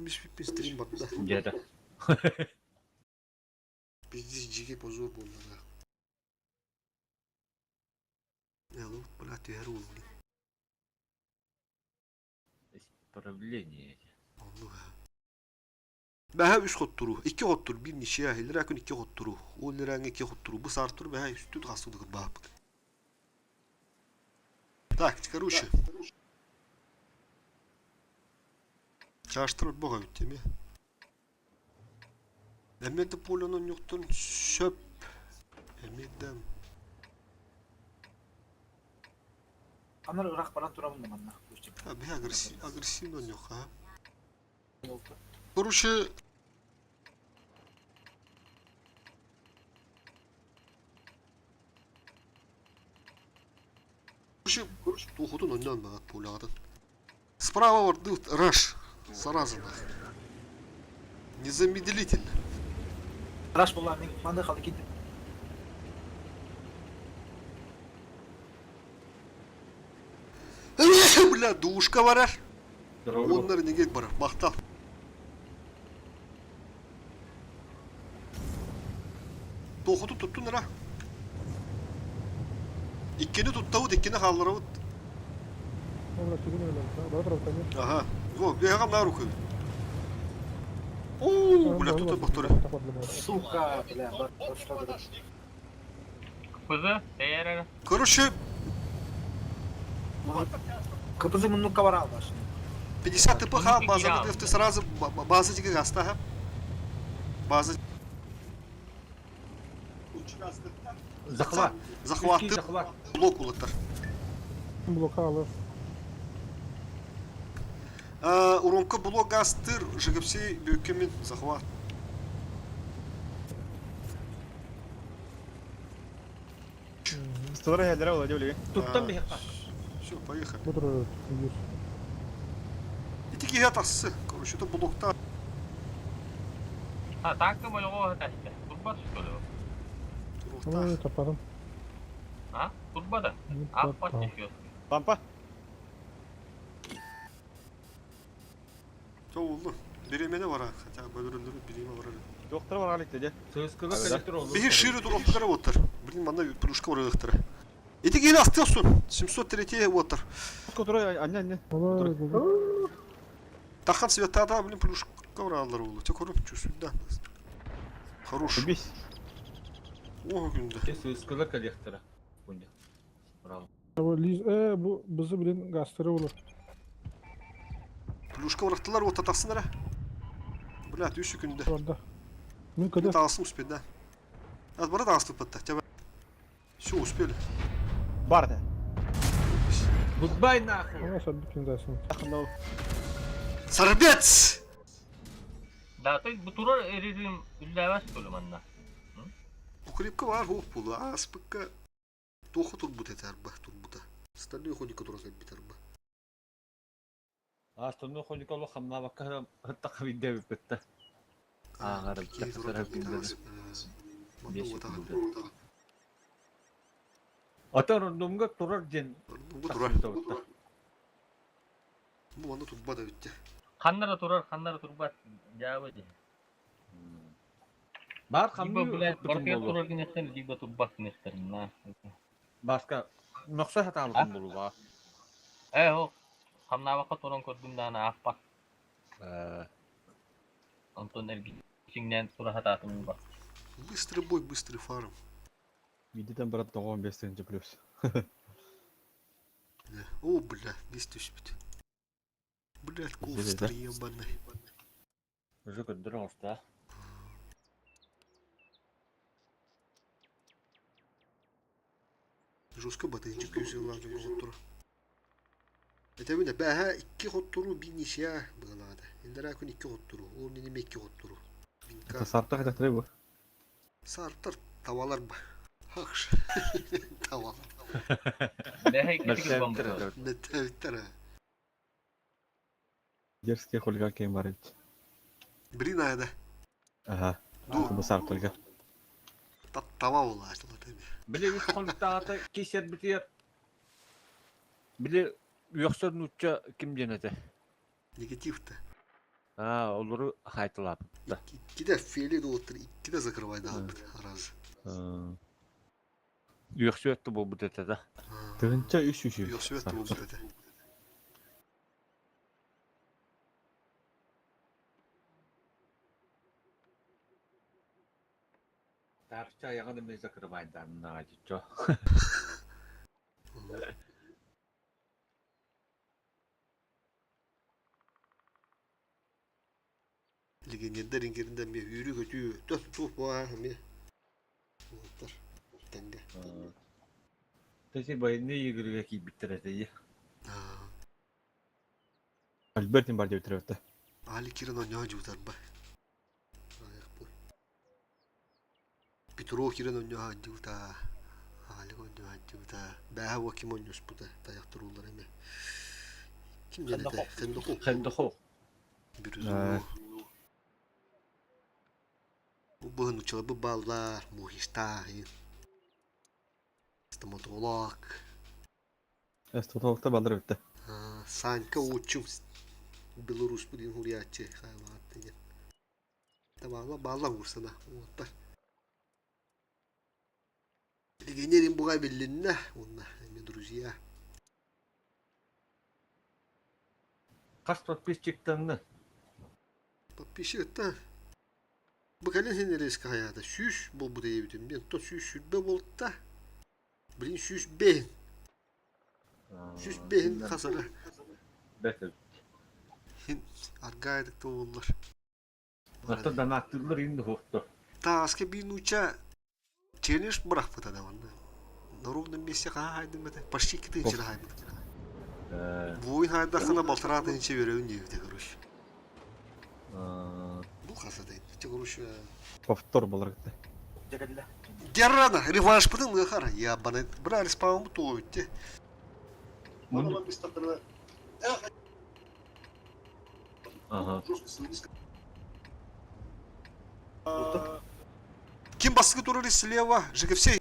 Бишпиппин стрим барда. Дьиэтэ. Пиздец, дьиги позор буолла да. Элут, бля, түһэр уолбун. Исправление. Оннук Бэһэ үс хоттуру, икки хоттур, биир ничья, иллэрээ күн икки хоттору, ол иллэрээҥҥэ икки хоттору, бу саартур бэһэ үстүү тахсыбыт кырбааппыт. Так, короче. Чаштыр бөҕө эбит эмиэ. Эмиэ да полянан ньуктун сөп. Эмиэ да Анар ыраах баран турабын да манна. Биһи агрессивно ньуха. Короче, короче, туохутун онньоон баҕат пуляҕытын. Справа ордут раш. Сразу нахуй. Незамедлительно. Раш буолла мин маны халы киирдим. Бля, душка барар. Оннар неге барар. Махтал. Туохуту туттун ара. Иккини туттабыт, иккини хаалларабыт. Ага. Во, бега на руку. О, бля, тут повтори. Сука, бля, КПЗ, ТР. Короче, КПЗ муннукка бараллар. 50 ТПХ база ты сразу база тебе гаста. База. Захват. Захваты. Захват. Блок улыттар. Блокалы. Уронка блок гастыр, ЖГПС бүккемен захват. Столара иһэллэрэ ол дьэ Туттан биһиэхэ. Все, поехали. Бу турар үйүр. Ити киһи тахсы. Короче, это блокта. А, танка моего тащите. Турба что ли? Ой, таппатым. А? Турба да? А, почти Пампа. Тоулу. Биремene var ha. Хотя бы өлөрүллүбүт бириме бар. Доктор бар аликте дьэ. Сыскыга коллектор олур. Биһи шире туруктара оттар. Блин, манна плюшка барыахтара. Ити киһини астыахсун. 703 оттар. Которой анне анне. Ой, бу. Тахан светата, блин, плюшка баралар oldu. Те көрүп чувствую, Хорош. Бис. О, күндө. Сыскыга коллектора. Понял. Браво. Бу лиз, бу бызы билин гастыры olur. Плюшка барахтылар отта тахсынара. Бля, түшү күндө. Orada. Мин кыды. Тағысын успели, да. От бара тағысты бітті. Тебя. Все, успели. Бар да. Гудбай нахуй. Она саббит дасын. No. Сарбец! Да, то есть бу турар режим үлләбәс что ли манна? Укрепка бар, хоп булу. А, спыкка. Тоха турбут это арба, турбута. Остальные ходика турак бит арба. Астонно ходика хамна бакка хатта виде битте. А, Пикей турак бит Ата рандомга турар ден. Бу турар. Бу анда турба да битте. Ханнара турар, ханнара турбат. Жабы ди. Бар Либо, хамны блядь, баркер турар гинехтен, либо турбат гинехтен, на. Баска нокса хаталыкын болу ба. Э, о. Хамнабакка туран көрдүм даана ахпат. Онтон эргичиңнен тура хатаатым бар. Быстрый бой, быстрый фарм. Видитен брат тоҕон бес тыһыынча плюс. О, бля, 200 тысяч бит. Блядь, ковстер ебаный. Уже көддөр оста. Жестко батынчык күйсүлар хоттору. Это бile бәһә икки хоттору бин ничә быгылады. Элдер күн икки хоттору, ол неме икки хоттору. Бинка. Сарта хатахтары бу. Сарттар тавалар ба. Хакш. Тавалар. Бэхэ икки бомба. Нетер. Дерзкий хулиган кем бар эбит. Блин, ада. Ага. Ду Бу сартырга. тава була айтылат эми. Биле үс холуктаата кисер битер. Биле үөхсөр нучча ким диэн этэ? Негатив-то. Аа, олору хайталаабыт да. Иккиде фели долуттар, иккиде закрывайдаабыт араз. Үөхсүөттү буолбут этэ да. Тыһынча үс үсү. Үөхсүөттү буолбут этэ. Таарычча айаҕын эмиэ закрывайдааннаҕа дьиччо. Легионердар иҥкэринэ эмиэ үүрүү-көтүү тос туох буолаа эмиэ уолаттар тэҥҥэ. Тэси военный игрыга киирбиттэр этэ Альбертин бар диэбиттэр эбит да. Али кирен онньоо дьуутарба. Петров кирен онньоо дьуутаа. Алик онньоо дьуутаа. Бээһэ уо ким онньуспута тайахтыруулар эмэ. Ким диэн этэ? Хендоху. Хендоху. Бирюзу. Бу быһын учалабы бааллар, мухиштаа, стоматолог. Стоматологта баллар эбит да. Санька Учум Беларусь диэн хуруйааччы хаалаат деген. Табаала баалла уурсана уоттар. Легионерин буга билиннэ уонна эми друзья. Хас подписчиктанны? Подписчиктан Бу кэлин син резко хайаата сүүс буолбут диэбитим. Мен то сүүс сүүрбэ буолта. Блин сүүс бэһин. Сүүс бэһин хасара. Бэрт эбит. Хин аргаайдык да буоллар. Оттон донаттыыллар иин дуһуохтар. Тааска биир нууча челлендж бырахпыта да манна. На ровном месте хаһа хайдым этэ. Почти 2 тысячи хайбыт. Буйун хайдахына полтора тысячи беребин диэбитэ, короче. Бу хаса дейт. Короче, Повтор болар кытта. Дьэ Геррана, реваншпытын ыахар. Я бана бра респаун туойутте. Ага. Ким бастыкы турар слева? ЖКФС.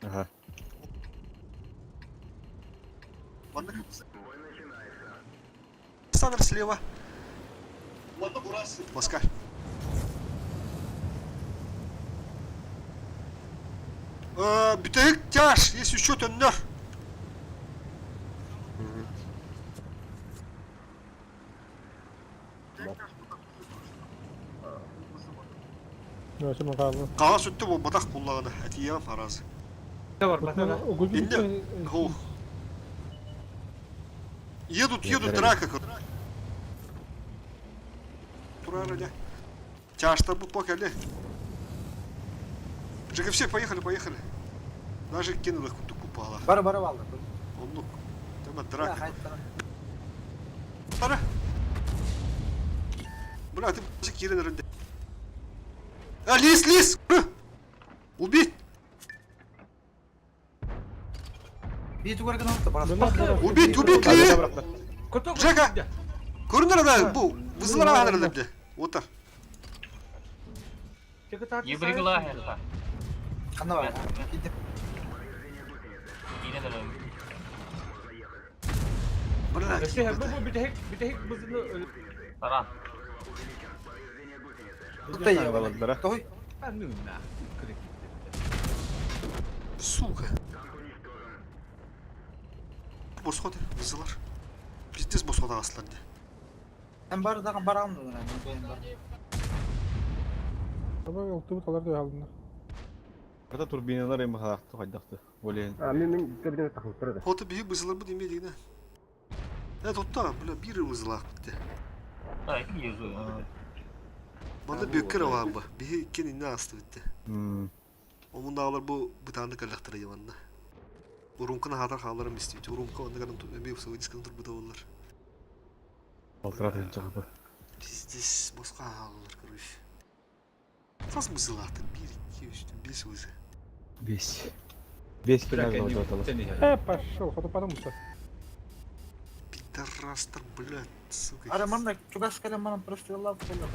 Ага. Александр слева. Москва. Бүтэһик тяж, если еще төннөр. Хаҕа сүттэ буолбатах буллаҕына, этиэҕим араас. Инне, Хух. Едут, едут, драка. Турар эле. Чаштар бу покали. все поехали, поехали. Даже кинулых курдук купала. Бары бары алды. Оннук. Тема драка. Бара. Бля, ты кирен рынде. А, лис, лис! Убить! Убить, убить ли? Жека! Көрүнөр да бу вызылар аҕалар бile. Отар. Ебригла херха. Ханна бар. Бля, Бу бүтэһик бүтэһик бызыны Таран. Той. Сука. Босход вызылар. Пиздец босход ағасылар де. Hem бар да бар almıyorlar yani. Арда турбиналар эми хаахты хайдахты. Олен. А, мен мен кабинет тахып турады. Хоты биһи бызылар бу деме дегенә. Э, тотта, бля, бир вызылах битте. Да, езу. Манда бөккер авабы. Биһи иккен инне асты битте. Омундағылар бу бытаанды каллахтара яманна. Урунканы хатар хааларым истибит. Урунка онда канам эми дисканы турбута боллар. Полтора тысяча бу. Пиздец, босқа хаалалар, короче. Хас бызылахтыр? 1, 2, 3, 5 вызы. Бес. Бес килограмм оталар. Э, пошел, хоту потому что. Пидорастар, блядь, сука. Ара манна чугас кэлэн баран простреллаах буолла.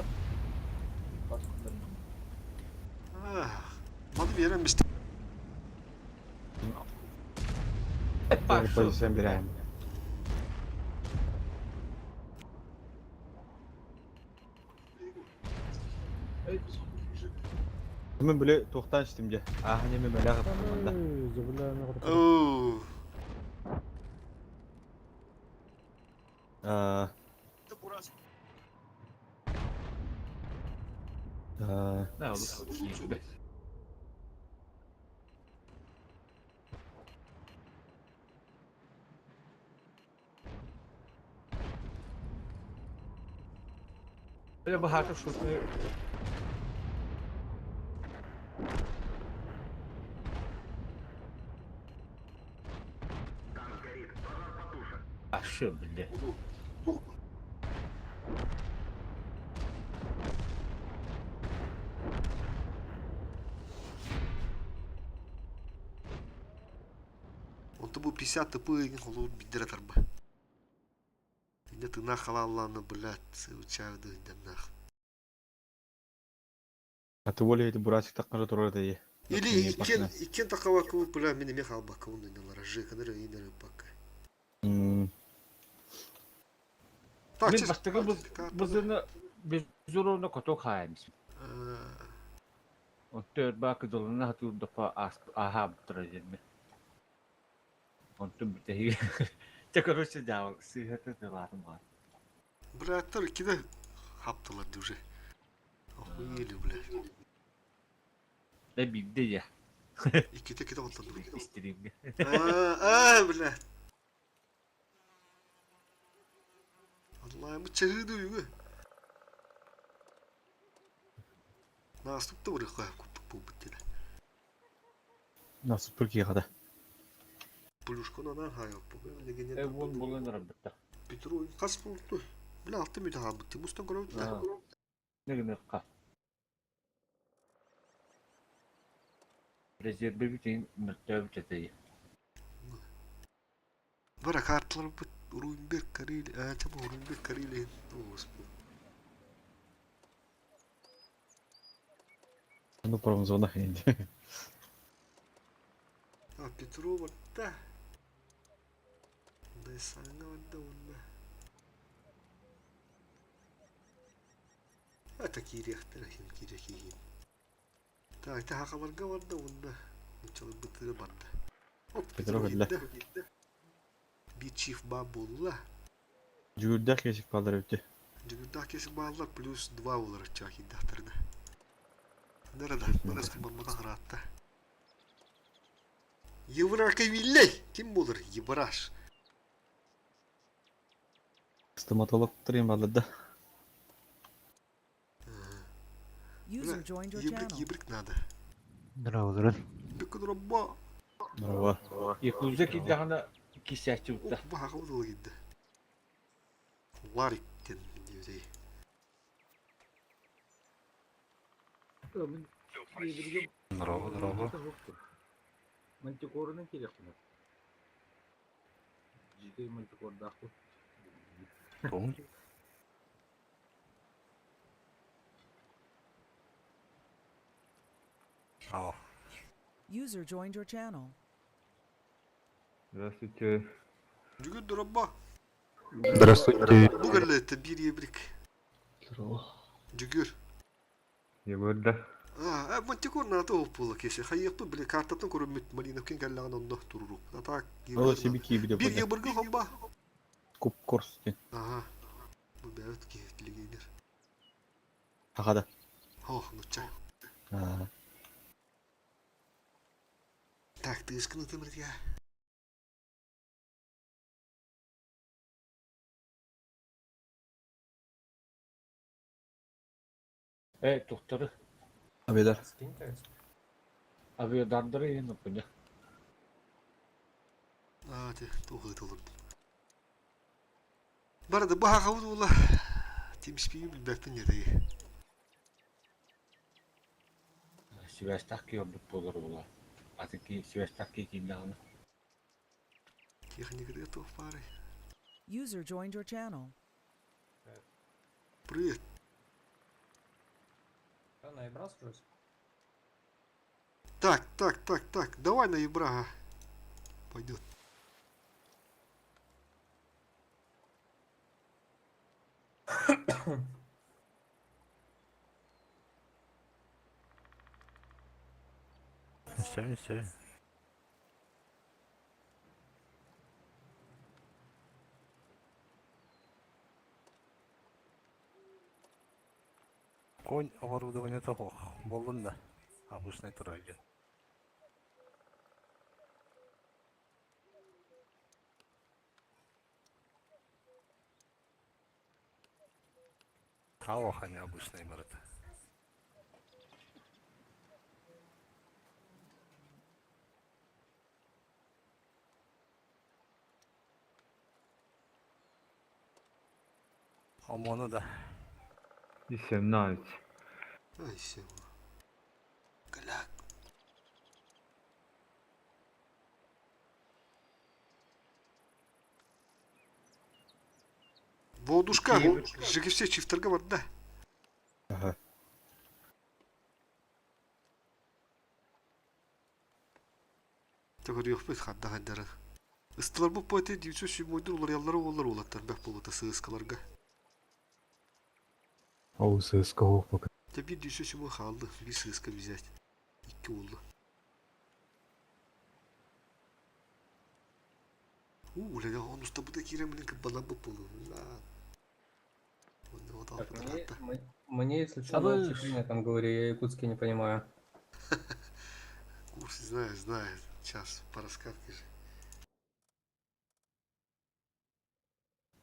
Маны берем бисте. Позиция берем. Мен били туохтаан истим дьэ. Ааһан эми мэлэх аттым да. Оу. Аа. Аа. Да, олус киирбэт. Бля, багато шутки. А что, бля? Онто бу 50 тп игин холур биддер атарба. Инде тына халалланы, блядь, учарды нах. А ты воля эти бурасик таккара турар дии. Или иккен иккен такава куб, бля, мен эме халбакка онда иналара жеканыр инер бакка. Так, Мен бастығы бызыны безуровна коток хааймыс. Онто өрбаа кыдылына хатуурдапа аһаабыттара диэммин. Онтум бүтэһиги. Чэ, короче, дьаабыл сыыһата тылаатым баар. Бляттар киде хаптылар уже. Охуели, бля. Да биирдэ дьэ. Икките ките оттанды. Истиримҥэ. А, бля. Аллах, бу чыгыды үйгө. Наступты бір қойып курдук бу бит Насып киэхэ Плюшканы анан хайып бу. Э, вон булан ырабытта. Петру хас болду. Бля, алты мүтө хаалбыт. Мустан көрөбүт да. Нэгнэхха. Резерве бүтүн мөлтөөбүт этэй. Бара карталар бут Урунбек Карели, а чама Урунбек Карели. О, господи. Ну промзона хэнди. А Петру барда. Да саңа барда онда. Это кириэхтэр хин кириэхиин. Так, те хакаларга барда онда. Нучалы бытыры барда. Оп, Петров эллэ. Би чиф ба буолла. Дьүгүрдээх киэсик баалар эбит. Дьүгүрдээх кесик бааллар плюс 2 болар чаахидахтарына. Нара да, барас бармата хараатта. Евракавиллей! Ким болар? Ебараш. Стоматолог трем баалар да. User joined your Ебрик, channel. ебрик надо. Здорово, Бүкін робба. Здорово. Якуза кидэҕинэ кисээччи бутта. Баха удыл кидді. Ларик ден дебдей. Здорово, здорово. Мантикорынан кириэхпин. Жикей мантикордаахпын. Помню. О, User joined your channel. Здравствуйте. Жүгір робба. Здравствуйте. Бу керлетті bir ебрик. Здорово. Жүгір. Егор, да. А, мантикор надо оп була кесе. Хайықты біле картатын көрімет Малиновкен кәлләғін онда тұрыру. А так, Ол себе киибит Bir эбит. ебіргі хомба. Куп курс ден. Ага. Бу бәбіт кейтлігейдер. Хахада. Хо, нуча. Аа. Так, ты искны тымырт я. Э, тухтары. Абедар. Авиадардары иһин оппуня. А, те, тухы тылыр. Барды баха хавуд була. Тимспиим билбәктен едеги. Сибээстээх киһи буолар буолар. Аты ки сибээстээх киһи кииннэҕинэ. Техникада тух пары. User joined your channel. Привет. Так, так, так, так. Давай на Ебрага. Пойдет. Все, все. Конь оборудование того, боллун да. Обычный турайден. Аллах, они обычные, брат. Омону да. И 17. Ай, все. Голяк. Бодушка, ЖКФ чифтерга бар да. Ага. Төгөрүөхпүт ханна ханнары. Ыстылар бу поэты 907 уларыяллара уоллар уолаттар бэх буолута сыыскаларга. Ол сыска пока. Те bir 907 хаалды, bir сыыска взять. Икки уолла. У, уля, он устабыта киирэн билин кыббалан бу буолу. Онно Так, оталпытар мне, хатта. мне, если что, А на вы общепринятом там говорю, я якутский не понимаю. Курс, знаю, знаю. Сейчас по раскатке же.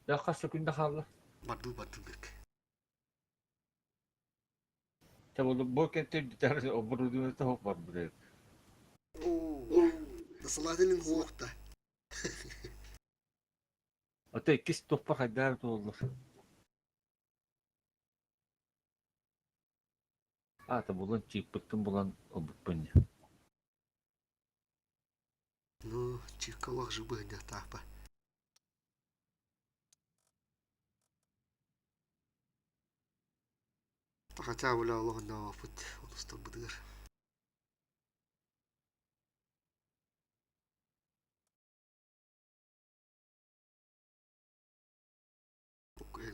Я хас күндэ хаалла. Барды барды бек. Те бу бу кентер дитер оборудование того бар билет. Оо, насалателин хуохта. Ата иккис топпа хайдар туоллар. Ата булан чиппыттын булан обуппын. Ну, чиркалах же бы не тапа. Хотя бля Аллах на опыт, он устал бы дыр.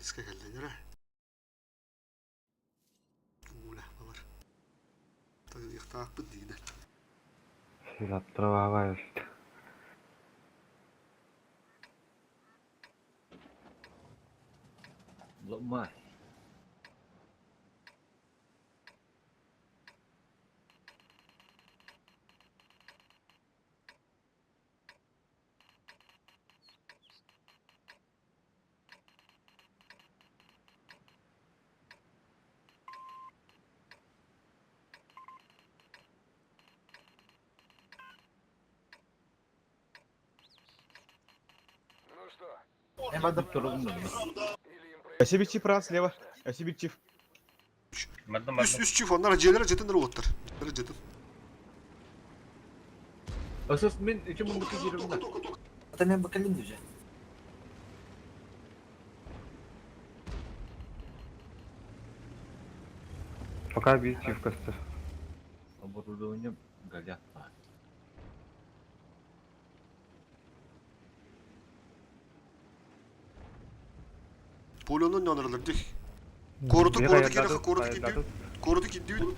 Скакалланера. Уля, балар. Тагыяхтаахпыт диинэ. Силаттырабаабай. Ломай. Мен бардым. Тургун. Өсө bir чип раз слева. Өсө bir чип. Бардым Үс бардым. үс чиф оннар дьиэлэрэ дьэтин уоттар. Дьиэлэрэ дьэтин. Осос мен ичи мундуку киирим да. Ата мен бакалин уже. Пока bir чип көстөр. Оборудование галят. Полионун нонерлер дих. Коруду коруду кириха коруду кидүү. Коруду кидүү.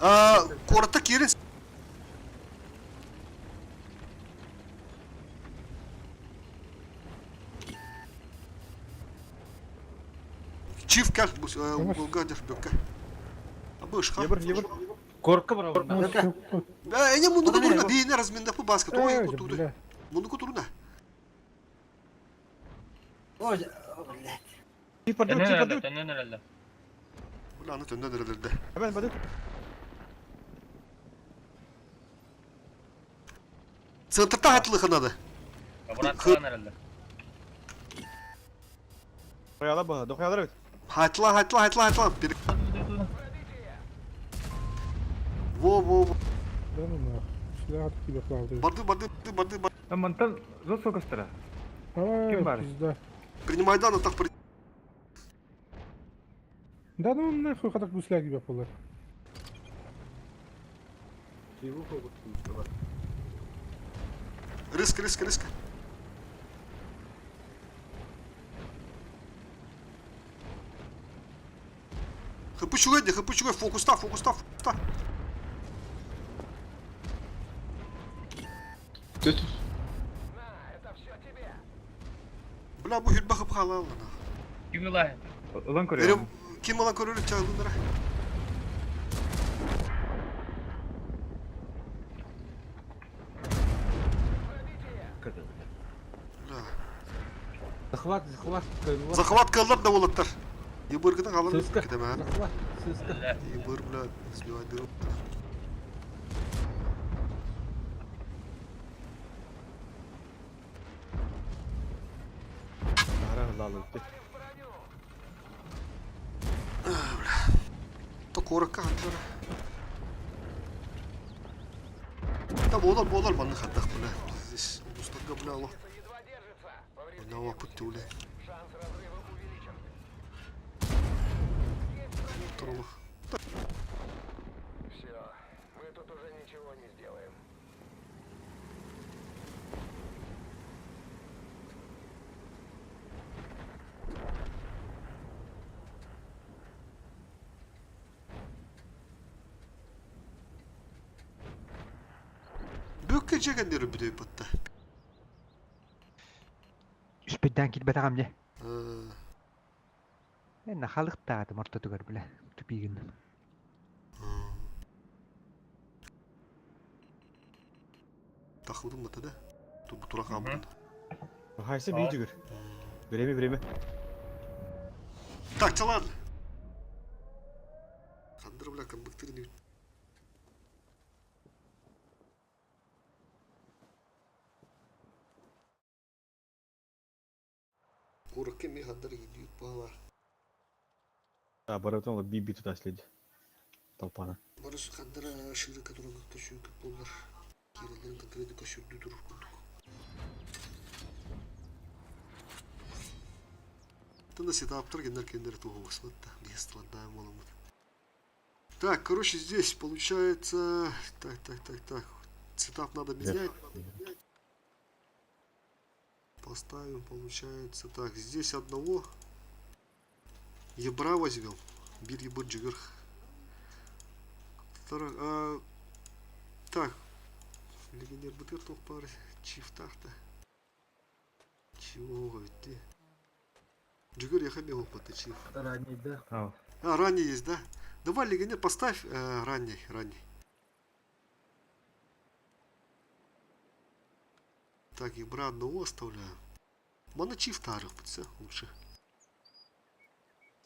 Аа, коротта кирин. Чиф кел уголга дер бөккө. Абыш ха. Ебір, ебір. Корка барабын. Эне мунду туруна бейне разминда по баска. Той кутуду. Бля. Мунду туруна. Ой, блядь. Чип бардым, Төннөн чип эрэллэр, бардым. төннөн эрэллэр. Аны төннөн эрелерде. Hemen бардым. Центрта хатлыха надо. Обратно эрэллэр. Доқаяла баға, доқаялар бит. Хатла, хатла, хатла, хатла. Во, во, во. Да ну нах. Сюда тебе правда. Барды, барды, барды, барды. Мантан зосо көстөрө. Ай, Ким бар? пизда. Принимай да, так при... Да ну нахуй хатак гусляк тебе полар. Риск, риск, риск. Хапучугай, хапучугай, фокуста, фокуста, фокуста. Бля, бу хүрбэ хып хаалааллана. Ким ылаһын? Ылан Эрэ көрүөм. ким ылан көрөр чаалыннара? Бля. Захват, захват, кыайбыт. Захват кыаллар да уолаттар. Ебыргытын хаалар Сыска. китэмэ. Захват, сыска. Бля. Ебыр, бля, сбивай дыру. Ара лалытты. То коротко хантара. Да буолар буолар манны хаттах бля. Здесь улустарга бля алла. Мына опыт туле. Турулух. Бүккэ жегендері бүдөй батта. Үспүттэн килбэтэх амне. Э, Энна халыктаатым ортотугар биле. Тупигин. Тахылдым бата да. Тур тура камын. Хайсы bir жүгір. Время, время. Так, чалан. Хандыр бля комбыктырын Курыкке ми хандыр идиот балар. А, баратон би-би туда следи. Толпана. Барыс хандыр шыры которого көшү көп болар. Кирелерин конкретно көшүрдү турur курдук. Тында сетаптар кендер кендер тугу басматта. Бестландаем оламыт. Так, короче, здесь получается... Так, так, так, так. Сетап надо менять. Поставим, получается. Так, здесь одного. Ебра возьмем. Бир ебыр джигер. Второй, а, так. Легионер бытыр тохпар. Чифтахта. Чего ты? Джигер я хамел опыта, чиф. Ранний, да. Ау. А, ранний есть, да? Давай, легионер, поставь ранний, ранний. Так, ебра одного оставляю. Мана чиф тарых, все, лучше.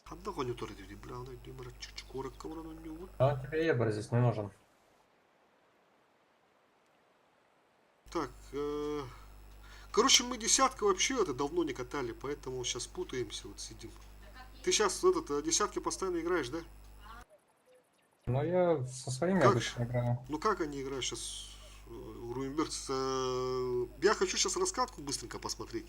Ханда гоню торы диди, бля, она дюмара чик-чик корок он не А тебе Ебр здесь не нужен. Так, короче, мы десятка вообще это давно не катали, поэтому сейчас путаемся, вот сидим. Ты сейчас этот десятки постоянно играешь, да? Но я со своими Как? обычно играю. Ну как они играют сейчас? Руинберг с, я хочу сейчас раскатку быстренько посмотреть.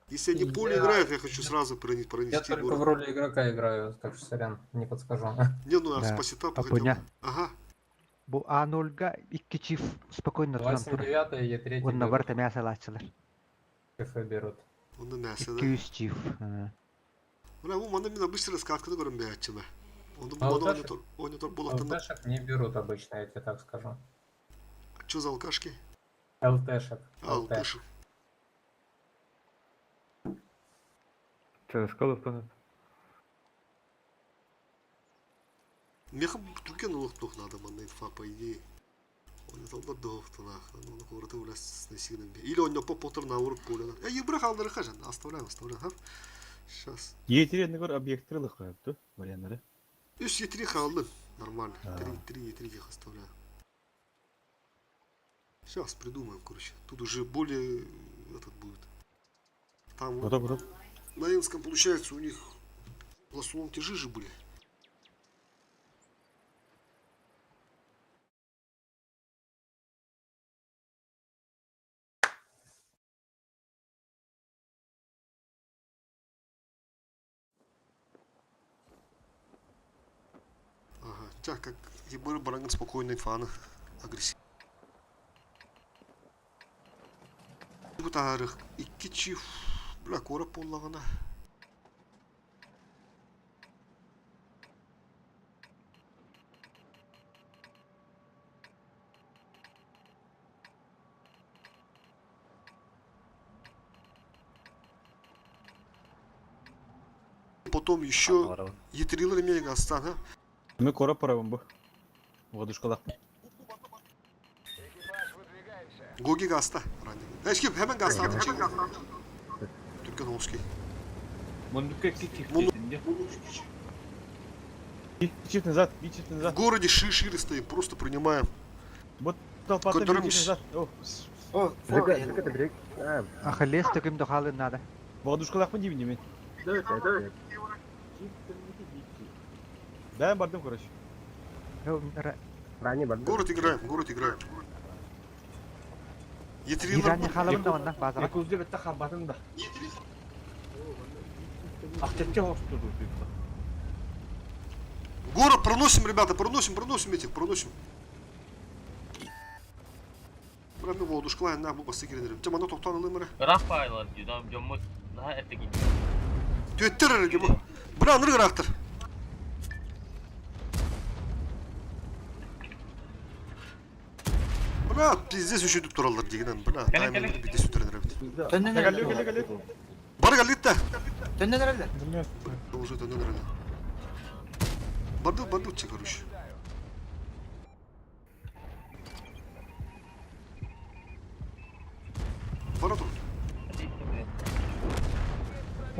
Если они поле играют, я хочу сразу пронести Я только город. в роли игрока играю, так что сорян, не подскажу. Не, ну а Да. по сетапу хотя бы. Апыня. Ага. Бу А0-га икки чиф спокойно туран тур. 29 Е3 Онна берут, барта мясо лачылар. КФ берут. Он на мясо, да. 200 чиф. Э. Бля, бу мана мин быстро раскатканы көрөн бәяччиме. Оны А мана алкашек? ойнатор болаттан. ЛТшек не берут обычно, я тебе так скажу. Чё за алкашки? ЛТшек. А, ЛТ. алкаши. Це сколи впевнено. Меха түркен улук надо мана инфа по идее. Ойнаталдар дохтунах. Ну, короту бля с насигнем. Или он по потер на урок поле. Эй, ебра халдыр хажан. Оставляем, оставляем. Сейчас. Е3 негор объекттері қойыпты, варианттары. Үс Е3 халды. Нормально. А. 3, 3 Е3 их оставляю. Сейчас придумаем, короче. Тут уже более этот будет. Там Готов, готов. на Инском, получается, у них в основном те жижи были. Ага, так как Ебыр Баранган спокойный фан, агрессив. Бу тарих икки чиф, бля, кора поллагана. Потом еще Етрилер имеет гастан, а? Ми кора парабын бу. Водушкалах. Гоги гаста. Эшки hemen gazda atın çekin. Türkan Olski. Мундука икки чифтетин дии. Bir çift назад, bir çift В назад. городе шире стоим, просто принимаем. Толпата bir Которым çift назад. О, О, фор, я- Ахиллес таким дохалын надо. Водушкалах mı diyeyim mi? Ben bardım короче. Город играем, город играем. Етрилер Иране халабын да онна базара. Якузда бетте халбатын да. Ахтетте хостуру типа. Город проносим, ребята, проносим, проносим этих, проносим. Бра, мен водушкалай на бу басты киренерим. Тема на токтан алым Ыраах баайлар дии, дьоммут наһаа эрдэ киирдэ. Төттер эрэ бу. Бра, ныры грахтар. Бра, пиздец еще тут тураллар дегенен, бра. Кэлин, Тайминг кэлин. пиздец үтөрөнөр эбит. Төннөн Кэлли, эрэллэр. кэлли, кэлли. Бар галитта. Төннөн эрэллэр. Уже төннөн эрэллэр. Барды, барды че, короче. Бара тут.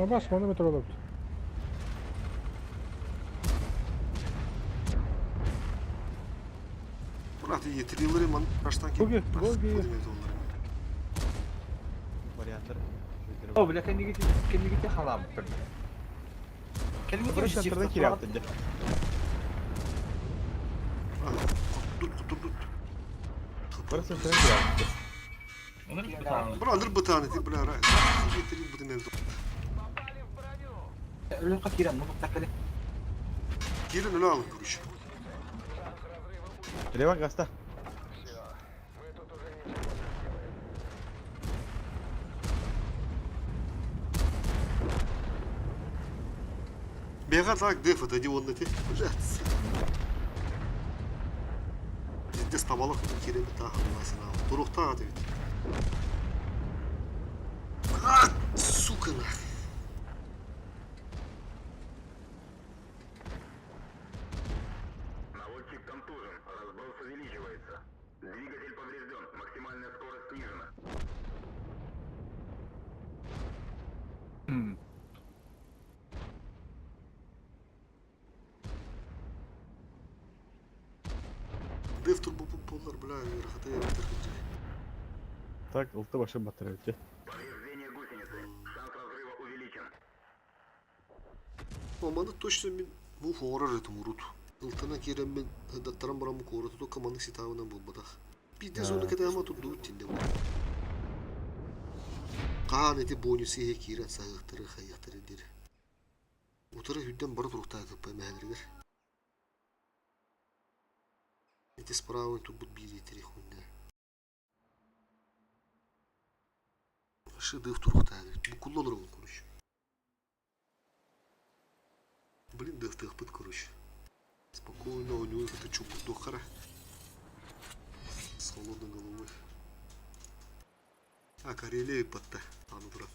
Абас, маны метро алып. Брат, етрилери ман раштан Гоги, гоги. Варианттар. О, бля, кэннигити кэннигити халаабыттар. Кэлин Бұрын чифт центрда туттура. кире yaptın. Тут, тут, тут. Бұрын центрда кире yaptın. Ынырык бытааны. Бра, андыр бытаны, ты, бля, ра. Етрил бытын Өлөргө киирэн, муннукта кэлин. Кирин өлө алын, короче. Лева гаста. Бега так, деф, это он на те. Блядь. Пиздец, табалак кирин та, Турухта, ты ведь. А, сука, нахуй. Деф турбопомпалар, бля, рахата я Так, ылты башы батыры өтте. Маманы точно мен бу хорар этим урут. Ылтана кирен мен даттаран барам бу короту то команды ситавынан болбадах. Пиздец оны кете ама тут дуут тинде бу. Каан эти бонусы хе кирен сагыктыры хаяктыры дир. Утыры хүдден бары туруктаа кыппай мәһәлергер. Эти справа тут бут бири тири хуйня. Шыдыв туруктаа. Бу куллолор бу короче. Блин, дых пыт, короче. Спокойно, у него это чуб дохара. С холодной головой. А, Карелия подта. А, ну, брат.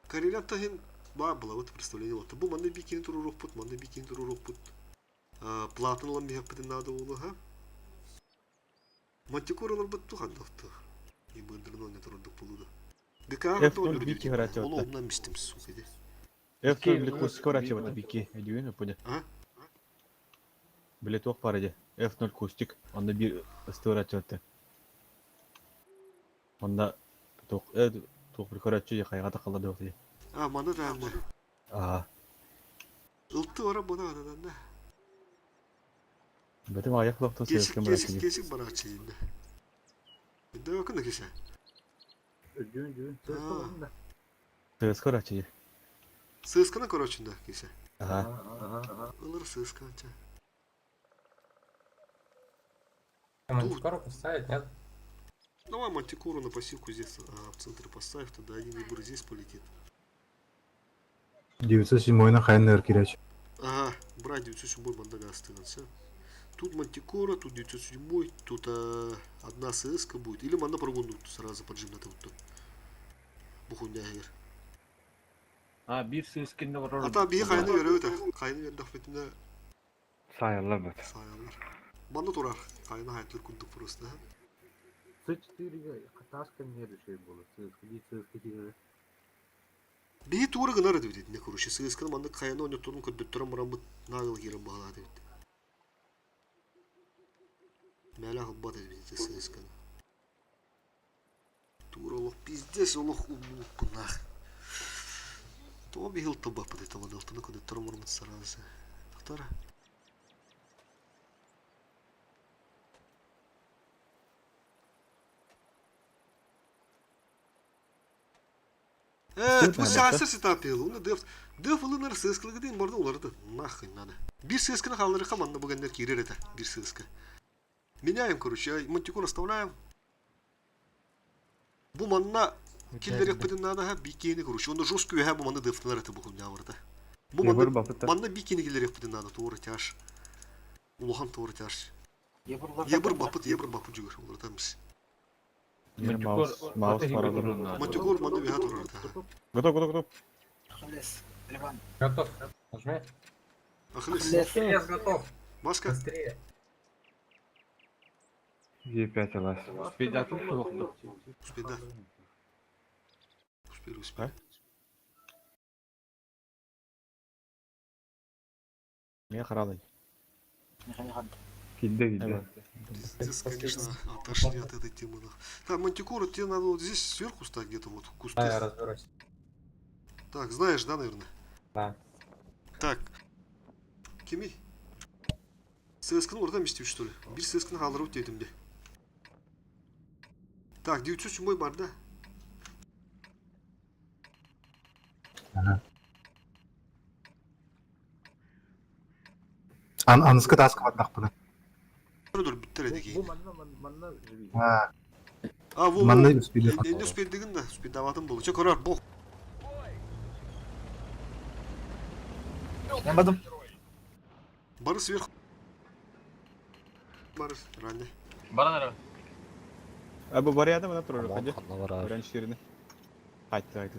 Карелия тахин ба была вот представление. Вот. Бу манны бикин турурок пут, манны бикин турурок пут. Платон лам бихап надо было, ха? Мантикоралар бит тухан дахты. И бындырно не турдук полуда. ГК F0 бики играть Ол вот. обнан мистим, сука, иди. F0 бile кустик орачы бата бики. Эдюин пуня. А? Биле тоқ бар иде. F0 кустик. Онда bir ысты орачы бата. Онда тоқ э тоқ bir короче же кайга такалды деп. А, маны да анда. Аа. Ылты ора буна да да. Бетем аяк локтон Кесик, себепкен кесик, барачы. кесик барачы инде. Инде bakın da kese. Öldüğün Сыскы орачы. Сыскана короче да кесе. Ага. Ылыр сысканча. Мантикору поставить, нет? Давай мантикору на пассивку здесь а, в центре поставь, тогда один выбор здесь полетит. 907 на хайнер киряч. Ага, брать 907 мандага остается. Тут мантикора, тут 907, тут а, одна СС будет. Или манда прогону сразу поджим на вот тут. Бухуня гер. А биир сыыс кинне олорор. Ата биһи хайаны үөрөбүт хайаны үөрдөхпүтүнэ Саайаллар бат. саайаллар. Манна турар хайаны хайтыр курдук просто. С4 хатаска не решил было. Биһи туора гынар этибит итиннэ короче сыысканы маннык хайаны онньотторун көрдөттөрөн бараммыт наагыл киирэн баҕалаат эбит. Мээлэ аһылбат этибит ити сыысканы. Туора олох пиздец олох умнубуппуннаах. Тоҕо биһи ылтылбаппыт это ылтаны көрдөттөрөн бараммыт сразу. Тохтора. Э, бу саасыр сытааппыйыл. Уну дыаф дыаф ылынар сыыскылыгы барда уларыты. Нахуй надо. Бир сыысканы хаалларыха манна бугеннер киирер этэ. Бир сыыска. Меняем, короче, мантикор оставляем. Бу манна киллерекпитин надо бикини, короче. Оны жестко үһэ бу манна дыафтылар это бу хуйня Бу манна манна бикини киллерекпитин надо туора тяж. Улахан туора тяж. Ебыр бапыт, ебыр бапыт жүгөр. Улартамыз. Маус, маус паралар. Мантикор манна үһэ турар это. Готов, готов, готов. Ахиллес, Ливан. Готов. Нажми. Ахиллес. Ахиллес готов. Маска. Быстрее. Е5 алас. Успейдатын туохту. Успей, да. Успели, успели. Мен харалай. Килде килде. Пиздец, конечно, отошли от этой темы. нах. Так, Мантикора, тебе надо вот здесь сверху стать где-то вот в кусты. Да, я разберусь. Так, знаешь, да, наверное? Да. Так. Кими? Сыскын oradan istiyor что ли? Bir сыскын халырып дедим де. Так, 907 бар да. Ан аныскы таска баттахпына. Dur bitter edi Бу манна манна живи. А, А, во, манна успели. Енді успел да, успел даватын болу. Че, көрөр, бог. Мен бадым. Бары сверху. Бары, ранее. Баран эрэ. А бу барыяда мына турар хаҗа. Ханна барар. Берен ширine. Хайтты хайтты.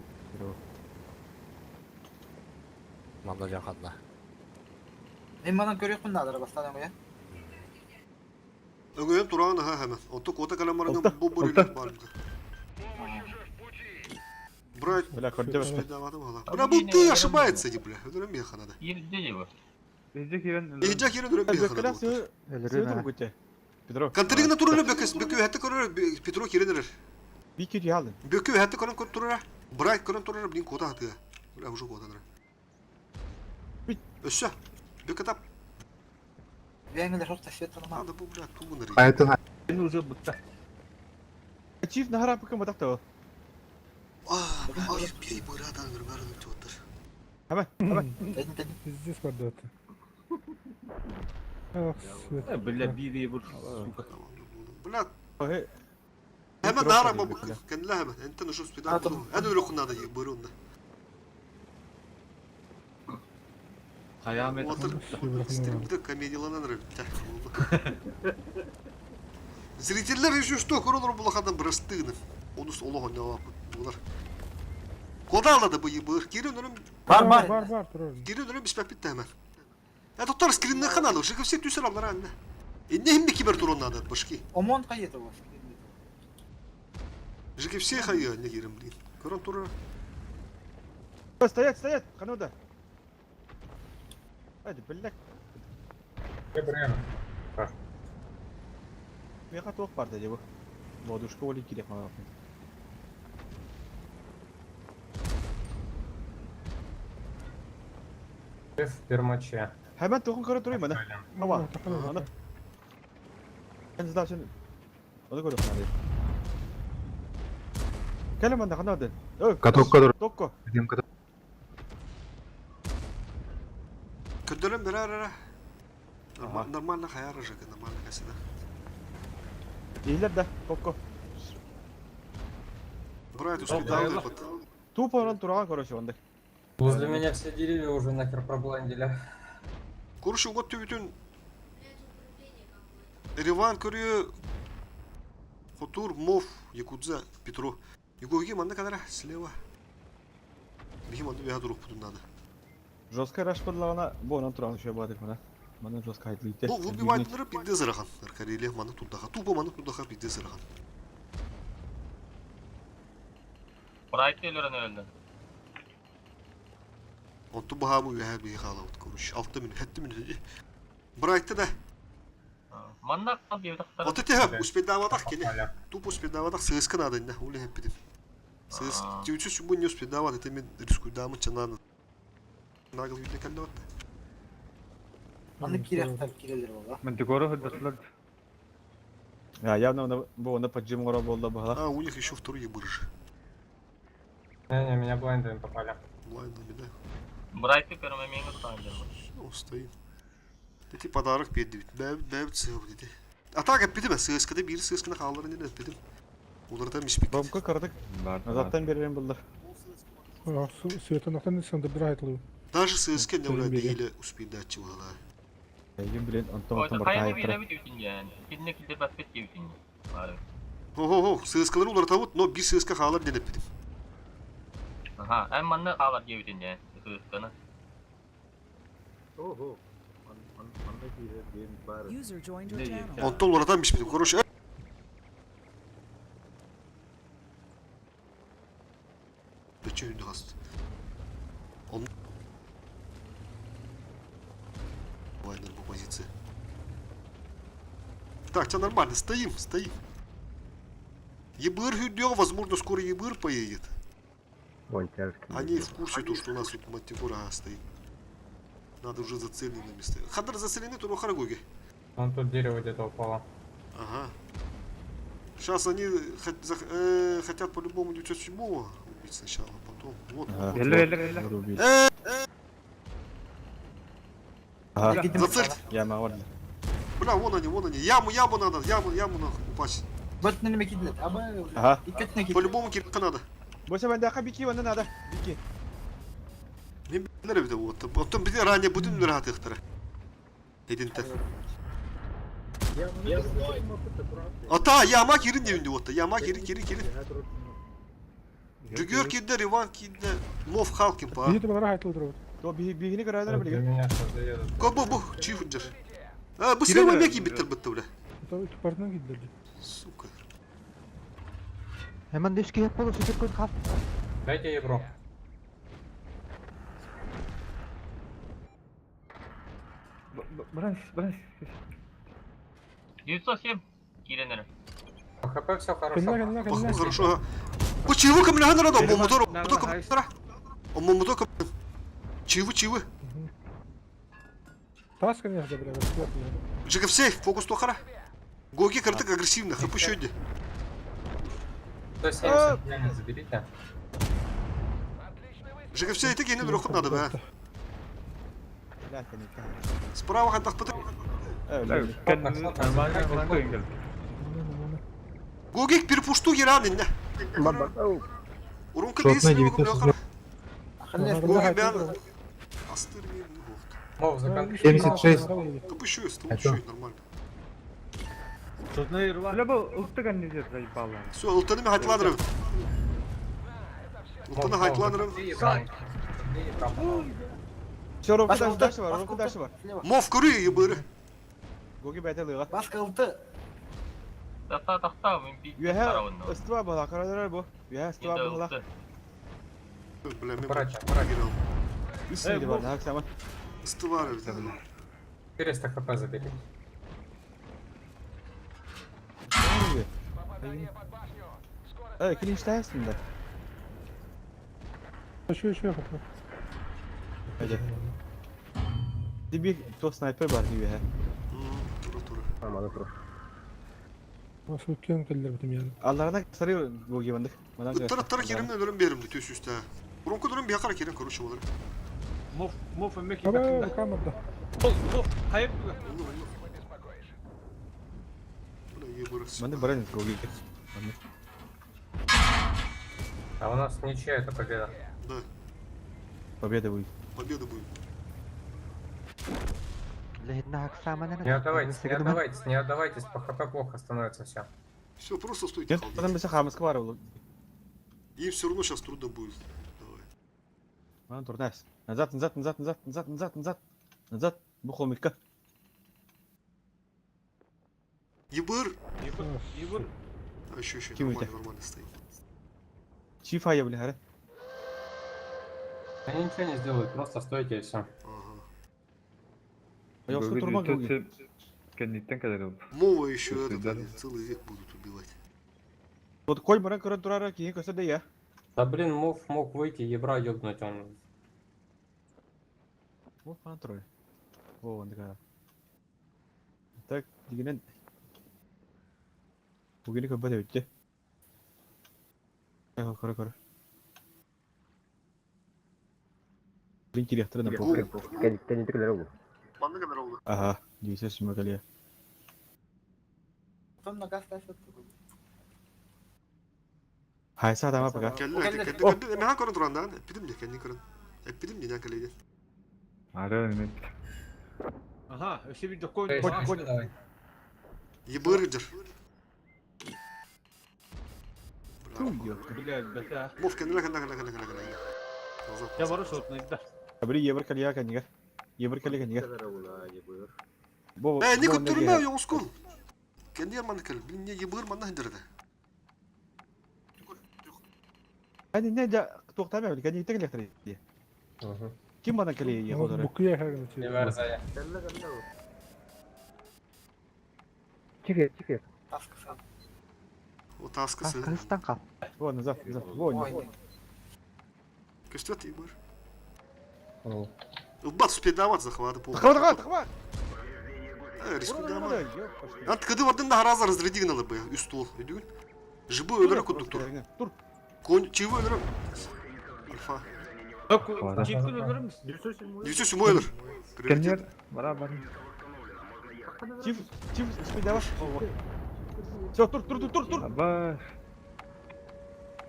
Манна жан ханна. Мен манан көрөкпүн надыр бастан оңой. Öngöyen турağın ha hemen. Отто кота каламарының Алта, бу бу алта. бар. Брать, Бля, көрдө успел даватын ала. Бля, bu ты ошибается, не, бля. Öдөрөн меха надо. Киирдэ дии бу. Иджа кирен өрөн меха надо. Өлөрүм. Петро. Контригна турulu бөкөс бөкө хәтте көрөр Петро киренер. Бики ялын. Бөкө хәтте көрөн көр турара. Брайт көрөн турара блин кота хатыга. Бля уже кота нара. Өссө. Бөкө тап. Венгелер хокта свет танама. Надо бу бля тугунар. Хайтын Мен уже бутта. Чиф нахара пыка матакта. А, ай бей бырадан гыргарын өтөттөр. Хама, хама. Дедин дедин. Пиздец поддаты. Ах, свет. Э, Бля, биир ебыр сука. Бля, hemen нара бу кенле hemen. Энтен ушу спида. Эд өлө хунада бырында. Хаямет. Отыр. Стримде комедияланан рөптә. Зрительлер еще что, көрөлөр булахадан бырыстыгны. Онус олох ойнап булар. Кода алады бу ебыр. Кирен өрөм Бар бар. Бар бар турар. Кирен өрөм биспәп битте hemen. Я доктор скринне ханалы, жыгып все түсер алар анна. Инне химби кибер турон надо башки. Омон кайети у вас? Жыгып все хайы не кирем блин. Көрөн тура. Стоять, стоять, кануда. Hadi бля. Время. Меха туох бар да бу. Лодушка оли кирек мага. В пермаче. Hemen туохун көрө турайм ана. Ава. Ана. Мен здачын. Оны көрө ханады. Кэлем анда ханады. Ой, Каток кадыр. Токко. Дем каток. Көдөрөм бер ара. Нормально хаяр жыгы, нормально касыда. Ейлер да, токко. Брат, успедал опыт. Тупо оран тураган короче онда. Возле меня все деревья уже нахер пробландили. Короче, вот бүтүн Риван көрү Хотур, Мов, Якудза, Петро. Югоги манна кадара слева. Биһи манна үөһэ туруохпутун наада. Жесткая раш буоллаҕына, бу онон туран үчүгэй баҕайытык мана. Манна жестко хайдыйда. Бу выбивательлары пиздец ырахан. Карелия маны турдаха. Тупо маны турдаха пиздец ырахан. Брайт өлөрөн өлдө. Онту баһаамы үөһэ биһи хаалабыт короче. 6 минут, 7 минут. Брайтты да. Манна хал диэбитахтар. Вот это успедаватах кини. Тупо успедаватах сыыска надо, да, ули хеппитим. Сыыс, 900 бу не успедават, это мен рискуйдамы чанан. Нагыл үйде кэллэ батта. Манна киирэхтэр киирэллэр буолла. Мантикора сырдатылар. А, явно бу онно поджим оҥоро буолла быһала. А, у них еще вторые быржи. Не-не, меня блайндами попали. Блайндами, да. Брайты көрөмө миңе тутаан дьон. Все, стоим. Эти подарок берди. Бэб бэб сыып деди. Атака эппитим, сыыскада биир сыысканы хаалларын диэн эппитим. Уларыта миспиккит. Бомка кыратык назадтан берерин буллар. Светонохтан сандырдыра айтылуу. Даже сыыска не Стоим ула бери. диили успейдаччы буолла. Эйгин билен онтон Ой, онтон хайа барта биэрэбит үтүн диэн. Кинне килдер баспет диэбитин. Бары. Хо-хо-хо, сыыскалары уларытабыт, но биир сыыска хаалар диэн эппитим. Аха, эн манна хаалар диэбитин диэн. Сыысканы. Ого. Манна киирэр диэн баар. User joined your Не, channel. Онтон уларытан биспитим. Короче, Бөчө хүндү хаст. Он Лайнер по позиции. Так, тебя нормально, стоим, стоим. ЕБР хүндү, возможно, скоро ЕБР поедет. Они в курсе, то, что у нас тут Мантикора ага, стоит. Надо уже зацеленными стоять. Хадар зацелены, то Харагоги. Вон тут дерево где-то упало. Ага. Сейчас они хотят по-любому 907-го убить сначала, потом. Вот. Ага. вот. Элле, элле, элле. Ага. Зацель! Яма бар. Бля, вон они, вон они. Яму, яму надо, яму, яму нахуй упасть. Бөтүнэн эмэ киирдилэр. Аба Ага. икки өттүнэн киирдилэр. По-любому кирка надо. Больше бандяха бики вон надо. Бики. Не б***лер бит вот. Потом бит ранее будем ныргатыхтара. Единте. Ата, яма кирин дебинди вот. Яма кирин, кирин, кирин. Жүгөр кирде, Риван кирде, Мов Халкин па. Биһи табалара айтылуу турабыт. То бигини көрөдөр Для билген. меня сейчас заедут. Ко бу бу, чий худжар. А, бу слева меки биттер битти бля. Тупартынан киирдилер. Сука. Hemen üç kişi bolu sütür koy kal. Дайте евро. Бранс, бранс. 907 кииренер. По хп все хорошо. Кэннэ кэннэ Пах, кэннэ. хорошо. ага. Бу чивы камляханара да, мотор, мотор камляханара. Мотор камляханара. Чивы, чивы. Тас конечно бля. ЖКФС, фокус тохара. Гоги картык агрессивно, хп еще иди. 170 пьяниц заберите. ЖКФС это гений рохот надо, бля. Справа хантах пыты. Гогик перепушту геран инне. Урунка бейс Гоги бян. Астыр ми Мов, за кон- 76. Хп еще, еще нормально. Шотный рва. Бля, был ылтыган нельзя заебало. Все, ылтаны хайтланырым. Ылтаны Мов, мов, хайтланырым. закрепи екран. Закрепи екран, пожалуйста. Все, ровно Бас дальше, алты, дальше бар, бас ровно алты. дальше бар. Слева. Мов көрü ебыры. Гоги бәйті лыға. Баска алты. Тахта тахта мен бит Үөһэ таравын. ыстыба була, көрөдөр бу. Үөһэ ыстыба була. Бля, мен Аккуратнее, аккуратнее. Үс миде бар, хак саман. Ыстывар. 400 хп забери. Эй, клинч тайсың да. Еще еще хапа. Әйде. Диби то снайпер бар үөһэ. Тура тура. Nasıl кең келдер битим yani. Алларына сарıyor Гоги бандык. Мадан Ыттар ыттар керимден өлөрүм беримди төс үстө. Урунку дөрүм бияқара керим короче болар. Мов, мов меки Аба бакында. камерда. Мов, мов, хайып. Бля, ебыры. Мында баран Гоги. А у нас ничья это победа. Да, Победа будет. победа будет. Не отдавайтесь, не отдавайтесь, не отдавайтесь, по хп плохо становится все. Все, просто стойте. Нет, халдите. потом бесе хамыска бар ол. Им все равно сейчас трудно будет. Давай. Манан турнаас. Назад, назад, назад, назад, назад, назад, назад. Назад. Бу холмикка. Ебыр! Ебыр, ебыр. А еще, еще, Ким нормально, это? нормально стоит. Чифа я, бля, харе. Они ничего не сделают, просто стойте и все. Ага. Я Бүгүн турмак үтөтсө кэнниттэн кэлэр ол. Мова еще этот, Свидание. они целый век будут убивать. Вот конь баран көрөн турара киһи көсө да я. Да блин, мов мог выйти, ебра ёбнуть он. О, манан турар. О, он такая. Так, дигенен. Бугини көбөт өттө. Көрө көрө. Блин, директор на похуй. Манна кэлэр ол. Ага, дүйсэ сүмөкөле. Потом на газ ставь. Хайса тама пока. Кэллэ, кэллэ, кэллэ. Механ көрөн туран даҕаны. Эппитим дии, кэннин көрөн. Эппитим дии, ньаан кэлэйдин. Ары мен. Ага, өссө бир докой. Конь, конь, давай. Ебыр дьэр. Бля, бля. Мов кэннилэ, кэннэ, кэннэ, кэннэ, кэннэ, кэннэ. Назад, Я назад, бару назад. сотнайда. Бри евр калия канига. Евр калия канига. Бо. Э, не көттөрүмэ, йоҕускун. Кэннигэр манна кэл. Блин, не ебыр манна сылдьар этэ. Ани не да туохтаабы били канига электр. Угу. Ким бана калия е ходора. Букуя хагын Не варзая. Чиге, чиге. Таска сам. О, таска сыл. Кыргызстан кал. Во, назад, назад. Во. Ой, Көстүөт ебыр. Ылбат успедават захваты пол. Тахва, тахва, тахва. Э, рискуй Ан ткады бардын да хараза разряди гыналы бы, үс стол. Өйдүгүн. Жыбы өлөрө курдук тур. Тур. Конь чивы өлөрө. Альфа. Чипкин өлөрөмүз. 907 өлөр. Кэннер бара бар. Чиф, чиф, успедаваш. Все, тур, тур, тур, тур, тур. Аба.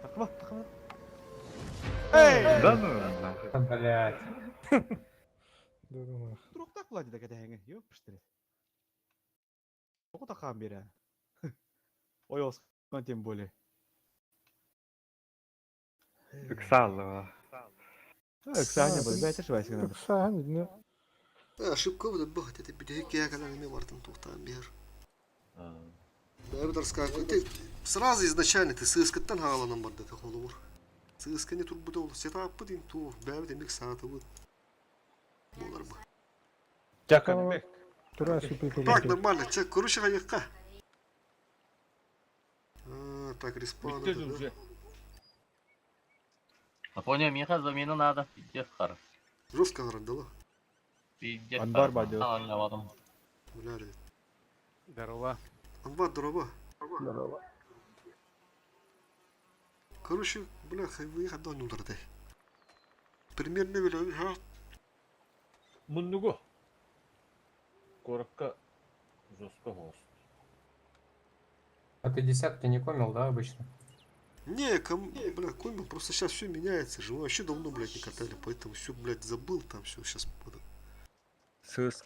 Тахва, тахва. Эй! Да ну. нахуй. Блять. Турук так була диде кәтәһәңе. Юк, пиштер. Току такаан бере. Ой, оскан тем более. Ыксалла. Ыксаня был, бәйтер швайсың. Ыксаан идне. Э, ошибка будет бахать, это бүтэһик киһи кэлэн эмиэ бартын туохтаан биэр. Бэйбит рассказывает, ты сразу изначально ты сыскыттан хааланан барды ты холобур. Сысканы турбута ол сетаппыт ин туу, бэйбит эмик саатыбыт. Болар бы. Жаканбек. Тура супер Так, нормально, чек, короче, хаякка. А, так, респаун. Бүттө это, да? уже. Афоня, миха замена надо. Пиздец хар. Жестко дала. Пиздец Анбар бадё. Анлавадым. Бля, ребят. Здорово. Анбар, дорога. Короче, бля, хайвы одно не удардай. Примерно бля, ха. Муннугу. Коротко жестко голос. А ты десятки не комил, да, обычно? Не, ком, бля, комбо, просто сейчас все меняется же. Мы вообще давно, блядь, не катали, поэтому все, блядь, забыл там все сейчас.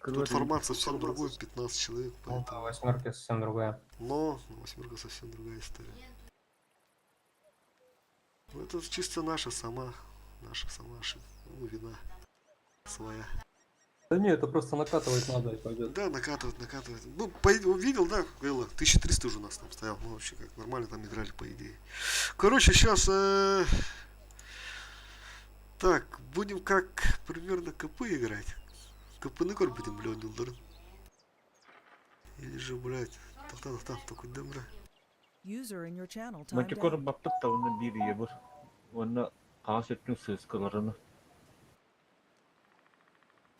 Тут формат совсем другой, 15 человек, Ну, поэтому. да, восьмерки совсем другая. Но восьмерка совсем другая история. Ну, это чисто наша сама ну, вина своя. Да не, это просто накатывать надо и пойдет. Да, накатывать, накатывать. Ну, по, увидел, да, было, 1300 уже у нас там стоял. Мы вообще как нормально там играли, по идее. Короче, сейчас... так, будем как примерно КП играть. КП на кор будем, бля, Нилдорн. Или же, блядь, так, так, такой демра. User in your channel timed Мантикор out. баппыт тавына бир ебыр. Онна қағаз өттің сыскаларını.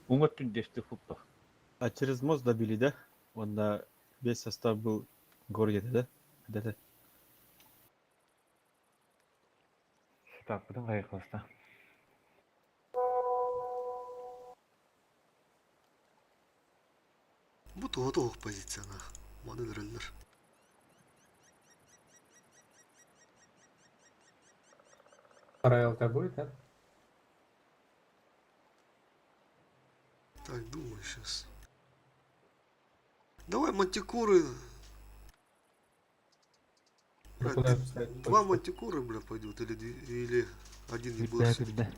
Уңаттын десті футбол. А через мост добили, да? Он на весь состав был в городе, да? Да, да. Сетаппытын кайыкласта. Бу туға позиция нах. Маны дөреллер. Вторая ЛТ будет, нет? Так, думаю сейчас. Давай мантикоры. Ну, Бля, куда ты- ставить Два точку? мантикоры, бля, пойдут, или, или один не будет. Билбэ билбэ.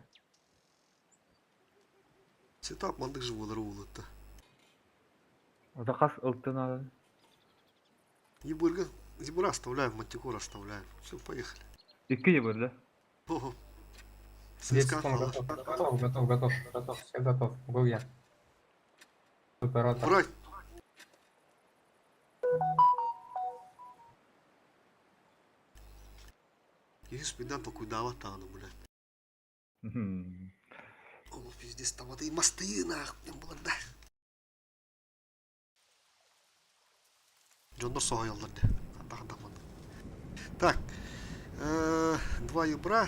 Сетап маннык же буолар уолутта. Ото хас ылтын алын. Ебырга, ебыра оставляем, мантикор оставляем. Все, поехали. Икки ебыр да? Ого. 10 ЦСКА секунд, хала. готов, готов, готов, готов, готов, все готов, был я. Оператор. Брать. Есть беда толкуйдава тану, блядь. О, пиздец, там вот и мосты, нахуй, было, да. Дьоннор соһуйаллар дии. Ханна ханна Так, два ебра.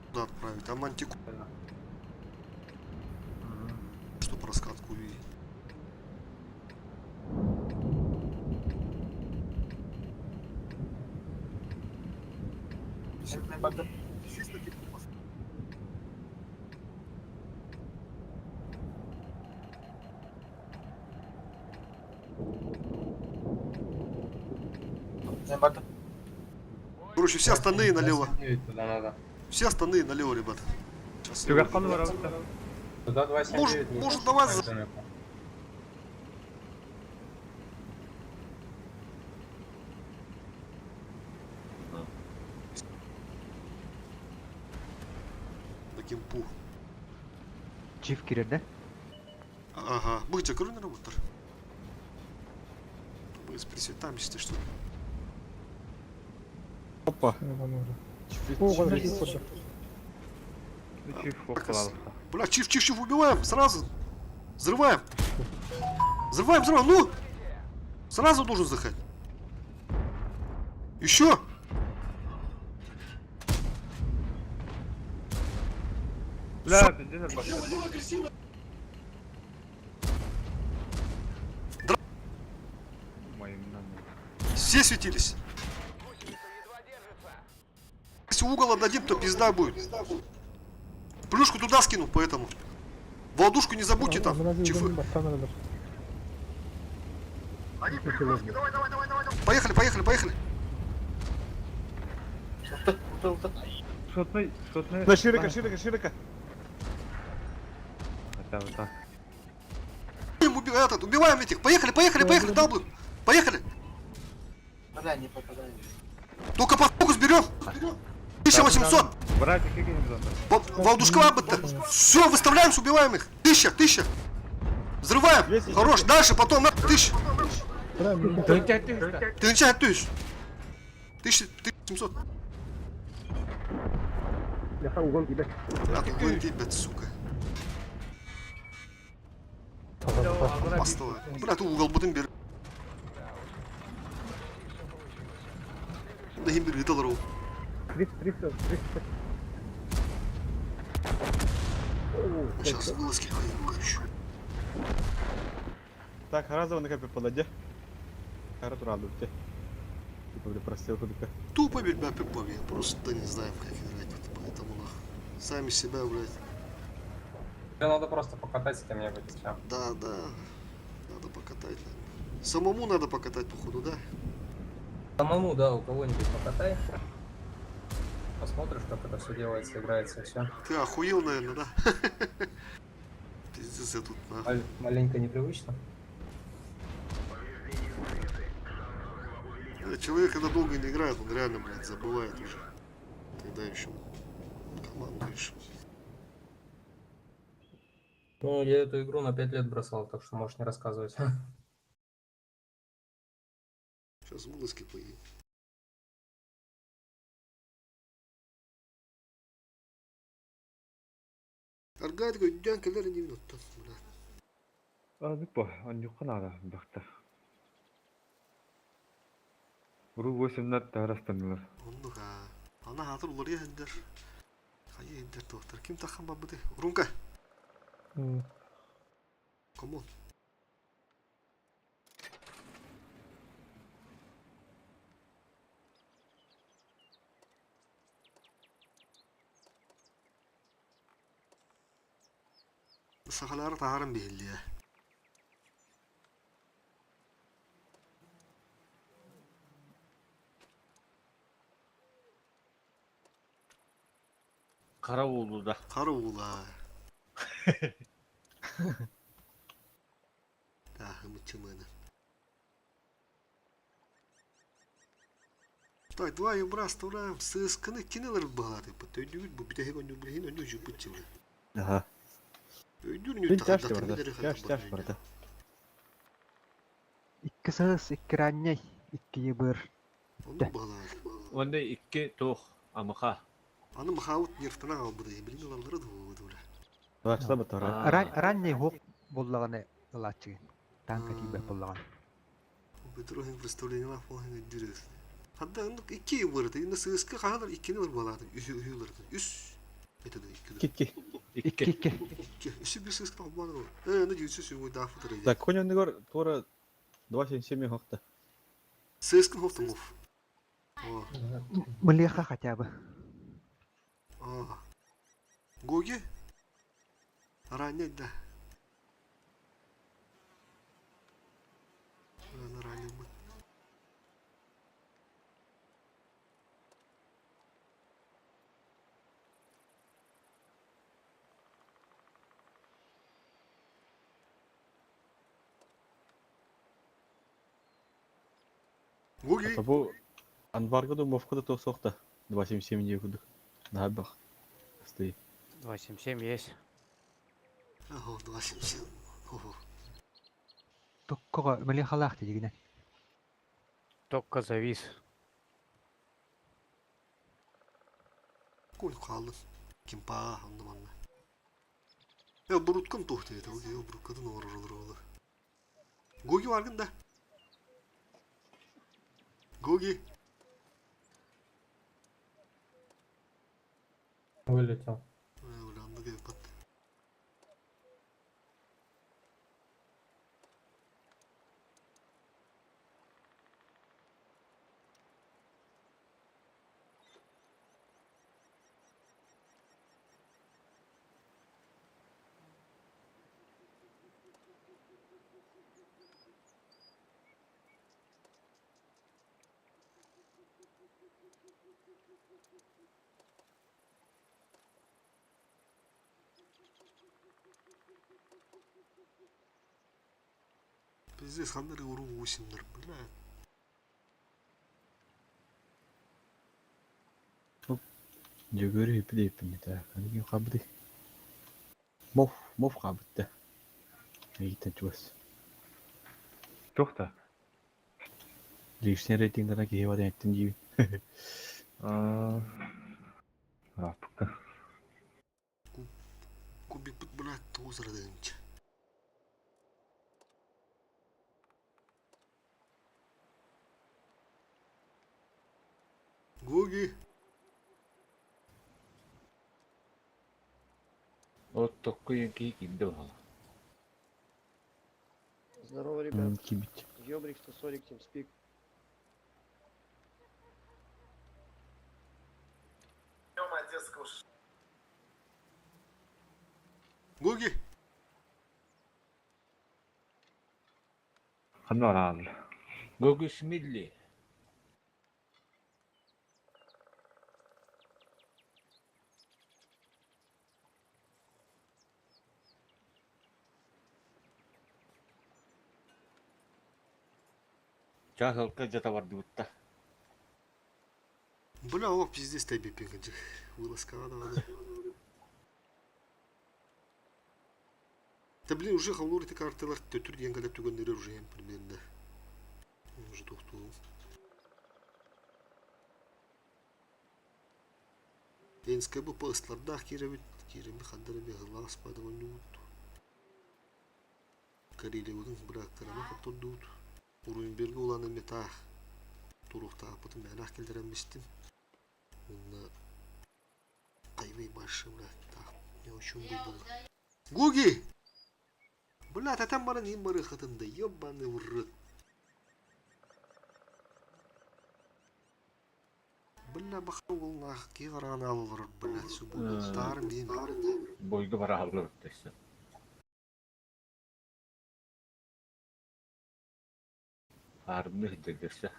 Куда отправить? А мантику? Чтобы раскатку увидеть. Короче, все остальные налево. Туда надо. Все остальные налево, ребята. Сейчас. Түгэх бар абыта. Туда 279. Может, может, давай На кемпу. Чиф кирер да? Ага. Будете көрүнөр работар. Мы с пресветами что ли. Опа. О, чиф көрдө. Чиф околалыста. Бля, чиф, чиф, чиф, убиваем! Сразу! Взрываем! Взрываем, взрываем! Ну! Сразу должен заходить. Еще! Бля, пиздец башка. Все светились. Если угол отдадим, то пизда будет. Плюшку туда скину, поэтому. Владушку не забудьте там, чифы. Поехали, поехали, поехали. Шотный, шотный. На широко, широко, широко. Это вот так. Этот, убиваем этих. Поехали, поехали, поехали, даблы. Поехали. Бля, не попадаю. Только по фокус берем. 1800. Братик, какие Валдушка бытта. Все, выставляемся, убиваем их. 1000, 1000. Взрываем. Хорош. Дальше, потом на 1000. Ты начинай, тысяч. 1700. Бля, угол тебя, сука. Постой. Бля, ты угол будем бер. Да им бери долларов. 300, 300. Сейчас вылазки хочу. Так, разово на капе подойди. Хара туралды бите. Типа, бля, простил кудыка. Тупо, ребята, я просто не знаем, как играть, поэтому нах. Сами себя, блядь. Тебе надо просто покатать с кем-нибудь, и всё. Да, да. Надо покатать, наверное. Самому надо покатать, походу, да? Самому, да, у кого-нибудь покатай. Посмотришь, как это все делается, играется, и все. Ты охуел, наверное, да? Пиздец, я тут нахуй. Маленько непривычно. Да, Человек, когда долго не играет, он реально, блядь, забывает уже. Когда еще командуешь. Ну, я эту игру на 5 лет бросал, так что можешь не рассказывать. Сейчас вылазки поедем. Аргай такой, дянка, лера не минут, бля. А, ну по, он надо, бахта. Ру 8 на тарастанылар. Оннук аа. Ана хатыр уларыйа сылдьар. Хайа сылдьар туохтар. Ким тахан барбыты? Рунка. Come on. Сахалары таһарын биһиллиэ. Хара уулу да. Хара уула. Тааһымыт чымыына. Так, давай убрас тураам, сыысканы кини ылар баһаатыппыт. Өйдүүгүт бу бүтэһик онньуу билиһин онньуу жуппут чылы. Аха. Өйдүүр Мин нүт тяж тахадахтар барда. бидери Тяж тяж барда. Икки саас, икки ранняй, икки ебыр. Оннук баһалаат. Уонна икки туох амыха. Аны махаут нервтана хаалбыт билин ылаллара дуу дура. Башта батара. Ранняй хук буллаганы ылааччыгын. Танка тиийбэт буллаган. Петровин представлениялаах буолан өйдүүр. Хадда оннук икки ебырды. Инна сыыска хаһан иккини ылар буолаатын. Үһү үһү ылардын. Үс. Это да икки. Кикки. Икки. Икки икки. Икки. Үсү bir сыыска холбоон ол. Э, аны дьүүсү сүүгүй дафытыр иде. Так, конь тура 2.77 хохта. Сыыскын хофтумув. О. Мылеха хотя бы. А. Гоги? Ранять, да. Рано ранее будет. Гоги? А бу Анварга да мовка да тосохта. 2.77 не кудук. На бах. Стоит. 277 есть. Ага, 2.77. Ого. Токкого мылехалаах дигинен. Только завис. Кой қалды. Кимпа, онда манна. Я буруткам тухты это, я буруткадан оружалар олы. Гоги баргын да. Гоги. Вылетел. Ойланды деп бат. Пиздец, ханнары уру усиннер, бля. Жүгөрү хиппи так. Аны хабды. Мов, мов хабытта. Эйтен чуас. Туох да? Лишний рейтингдара киһи бар эттин диибин. Аа. Ааппыкка. Кубик бут, бля, тоғыз. Гоги. Вот такой кии киирдэ баҕала. Здорово, ребят. Кибит. Ёбрик 140 TeamSpeak. Гоги. Ханна бараал. Гоги Смилли. Чаас алка жата бардыбытта. Бля, о, пиздец, тебе пингадж. Вылазка надо. Да блин, уже хавлур эти карталар төтүр диэн кэлэр түгэннэри уже эм примерно. Уже тохтуу. Энскэ бу пыслардаах киирэбит, киирэми хандар эми ыһыллаах спада онньуут. Карелиябытын бля кырама хоттордуут. Уруйунберге улан эми таах туруохтаахпытын мээнэх кэллэрэн бистим. Уонна хайвей больше, бля, таах не очень был. Гуги! Бля, татам баран им бары хатында, ебаный в рот. Бля, баха нах, ки гаран алыр, бля, су бу тар мин. Бойга бара алыр өттөссө. Армы дегесе.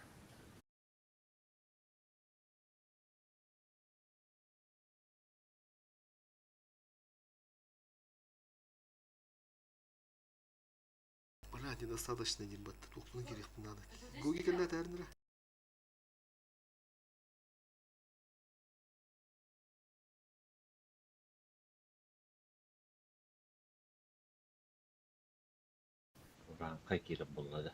Недостаточно диир батта туохпун киириэхпин наада. Гоги кэннэ этээрин эрэ. Урааҥхай киирэн буолла да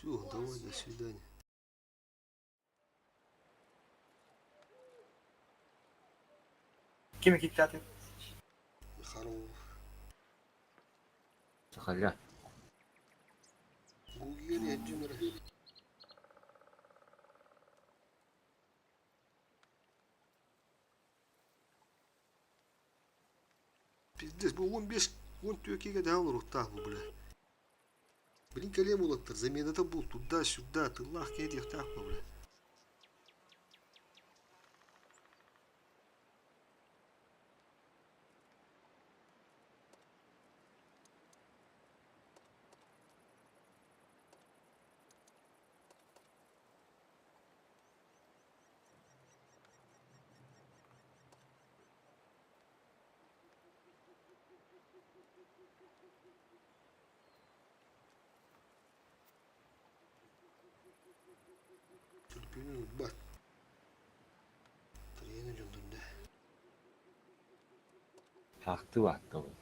Все, давай, до свидания. Ким киктааты? Харов. Сахаля Гугер ядюнера. Пиздец, бу 15 10 киге даҕан уруктаах бу, бля. Блин, кэлиэм уолаттар, замената бул, туда-сюда, тыллаах киһи диэхтээх бу, бля. Төлөпүөнүн уйбат. Тренер дьоннордо. Хаахтыы бааттабын.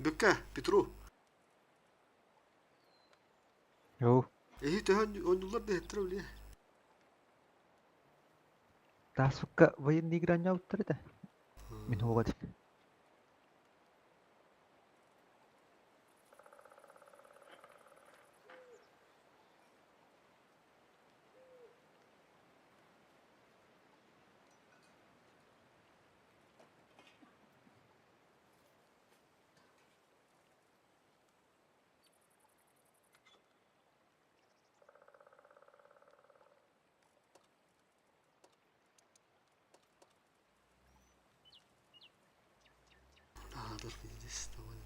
Бүккэ, Петру. Йоо. Эһи төһө оннулар да эттер үле. Таасукка военный игранньауттар этэ. Мин хуоҕа этим. Аһатар пиздец, давай.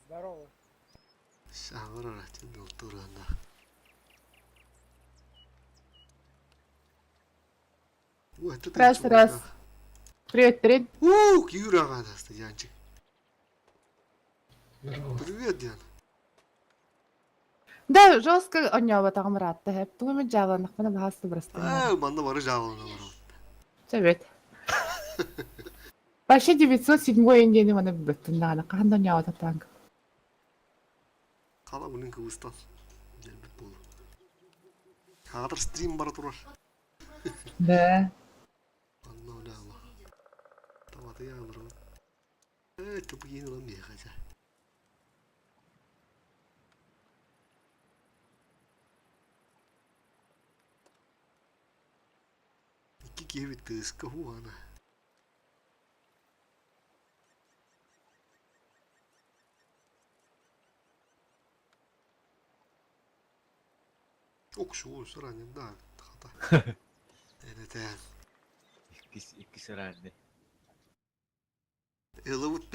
Здорово. Саҥарар турааннаах. Раз, раз. Привет, привет. Ух, Юра аҕадаста, Янчик. Привет, Диана. Да, жестко онньообатаҕым ыраатта хэп. Тугу эмит дьааланнахпына баһаалыста бырастыы. Аа, манна бары жаалана барабыт. Сөбүт. Вообще 907 индияны маны билбэппин даҕаны. Хаһан да онньообатах танк. Хала блин кыбыстан. Дьэлбит буолу. Хаатар стрим бара турар. Да. Анна уляла. Таваты яабырабыт. Э, тупугин ылан биэхэ чэ. Икки киһибит тыаска хуана. Ок, саранен да, хата. Энэтään. Иккис иккис эрээри. Ылыбыт.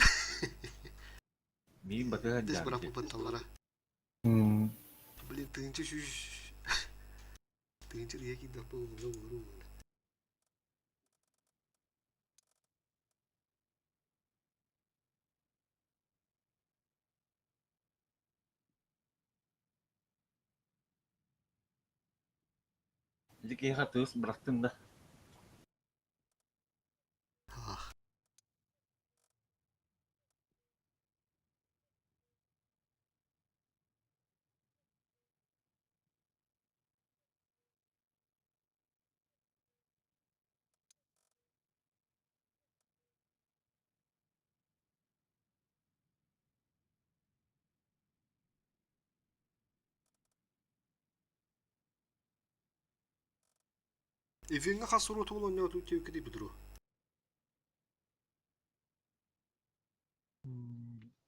Миин батыһан Дес дьаамчы. быраппытталлара. Блин, тыынчы сүүс. Тыынчы рия киирдэх буолуҥа буолур. Ити киһиэхэ тыас бырахтым да. Ах. Ивиҥҥэ хас уруоту оонньооту диэбиккитий бу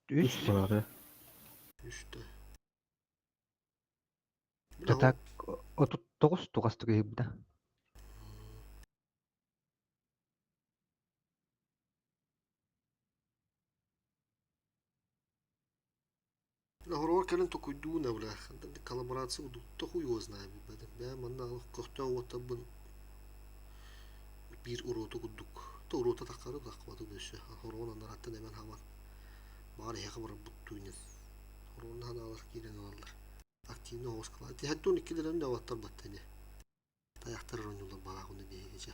Үс. Бары. Үстэ. Да так 39 тугастык ыйбыта. Хоругар кэлин токуйдуун бля коллаборация удутта хуй его знает бээ манна көхтөөх уоттарбын биир уруоту курдук то уруота таххары таххыбаты өссө хоругун анараттан эбэн хабан баар эһиэхэ барарбыт туйнун хоругун ханаалар киирэн ылаллар активно оҕус кылаа тиһэттуун иккилэрин да уоттар баттыны таяхтар ороннулар баҕа биһиги чэ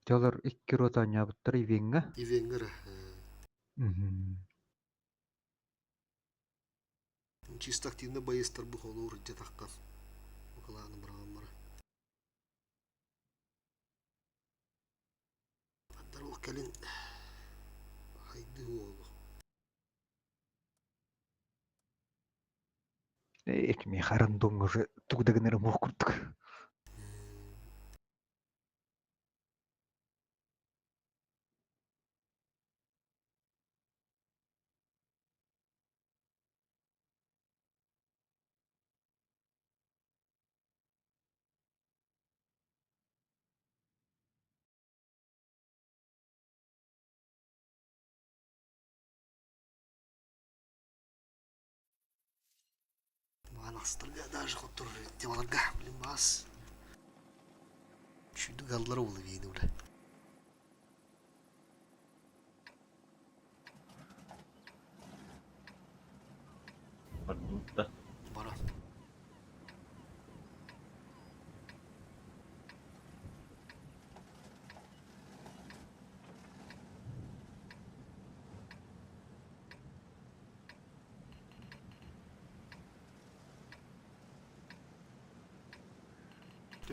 Дьолор икки рота оонньообуттар Ивеҥҥа. Ивеҥҥэ эрэ Чисто активно боецтар бу холуур дьатахха букалааны быраҕаммара. Андар кэлин хайдыы уолу. Эти харандуҥ уже тугу да гынарым ох курдук. Маанахстарга даже хотур темаларга блин бас. Чүйді галлар олы бейді бля. Бардutta. Бара.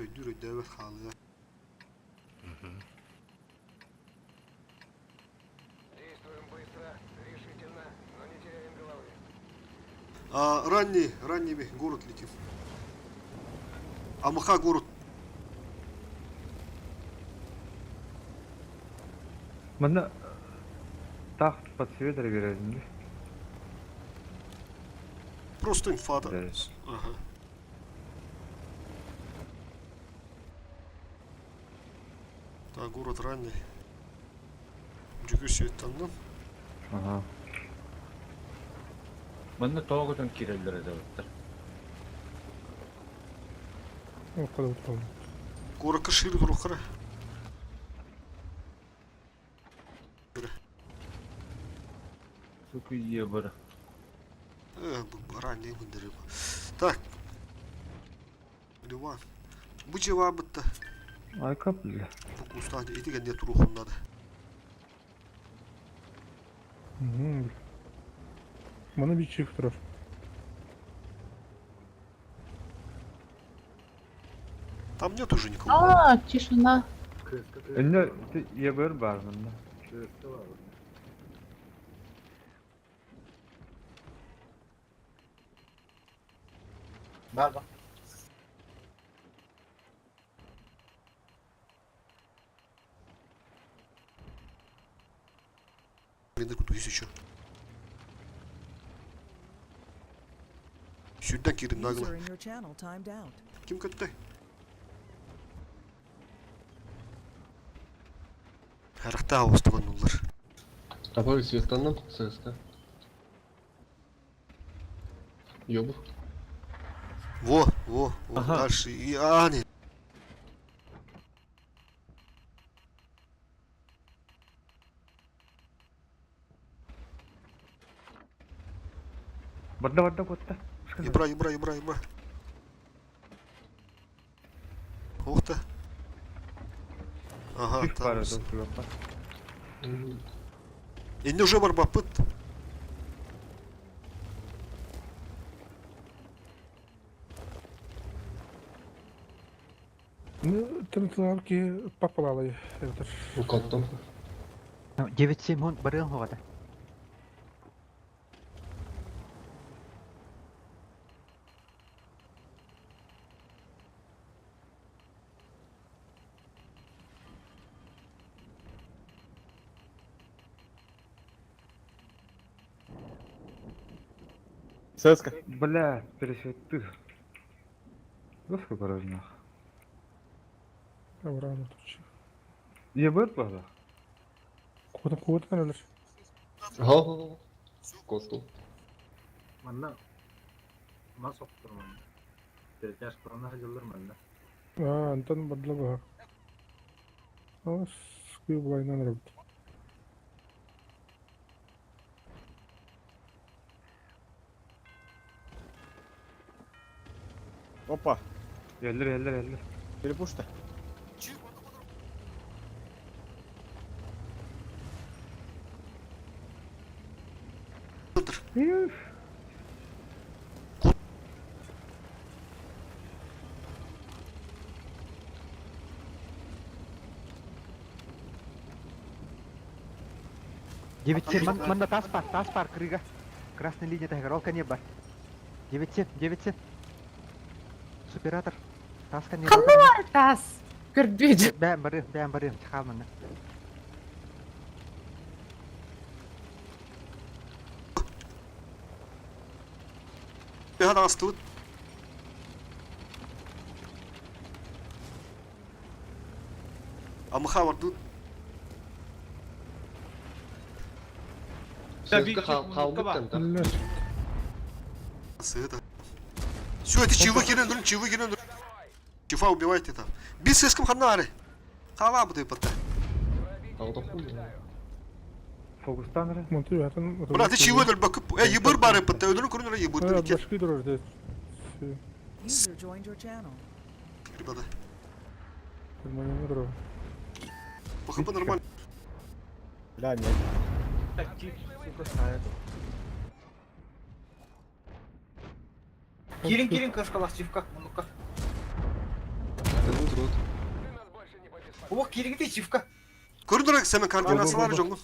Өйдүүр өйдөөбөт хаалыа. Действуем быстро, решительно, но не теряем головы. А, ранний, ранний город летит. АМХ город. Манна таах подсвет бередим де. Просто инфа. Да. Да. Ага. Так, город ранний. Жүгүс сүйеттаннан. Ага. Манна тоҕо киреллер эдебиттер. Городка шире туруккара. Сука ебара. Ранний гүндері. Так. Ливан. Бу жевабытта. Айка бля. Бу куста ити генде турухуннады. Маны bir çift taraf. Там нет уже никого. А, тишина. Önne ебер бар манна. Бар бар. Мен кутуйс еще. Сюда кирим нагло. User in your channel timed out. Ким көттө? Харахта ауыстыган улар. Апа светтаннан ССК. Ёбу. Во, во, во, Ага. дальше. И, а, не. Барда барда котта. Ибра, ибра, ибра, ибра. Ух ты. Ага, Тих там. бар это. Инде уже бар бапыт. Ну, тынтылар ки папалалы. Это. Укаттым. 9-7 он барыан хоҕата. ССК. Бля, пересветы. Господи, порожнях. Авраам тут. Ебет база. Куда куда надо? Го-го-го. Косту. Манна мас оқтыр манна. Перетяж курана хажылыр манна. А, Антон бадлага. А, сквил война народ. Опа. Эллер, эллер, эллер. Перепушта. 9-7, манна тас бар, крыга. Красная линия тагер, ол коне бар. 9-7, 9-7. Суператор. Тас коне бар. Ханна тас. Көрдүж. Бәм бары, бәм бары, чыға манна. Я нас тут. А мы тут. Бля, Это. Все, это чивы кирен, чивы кирен. Чифа убивайте там. Бис сеском ханары. Хала бы ты пота. Фокустан ре. Монту ятын. Брат, ты чивы дөл бакып. Э, ебыр бары пота. Өдөрүн көрүнөр ебыр А, дөл. башки дурар. User joined your channel. Ребята, Нормально дурар. по хп нормально. Бля, нет. Так, чип, сука, ставит. Кирин кирин кышкалах чивка, мунука. О, кирин ты чивка. Көрүнөр сен координациялар жоңгу.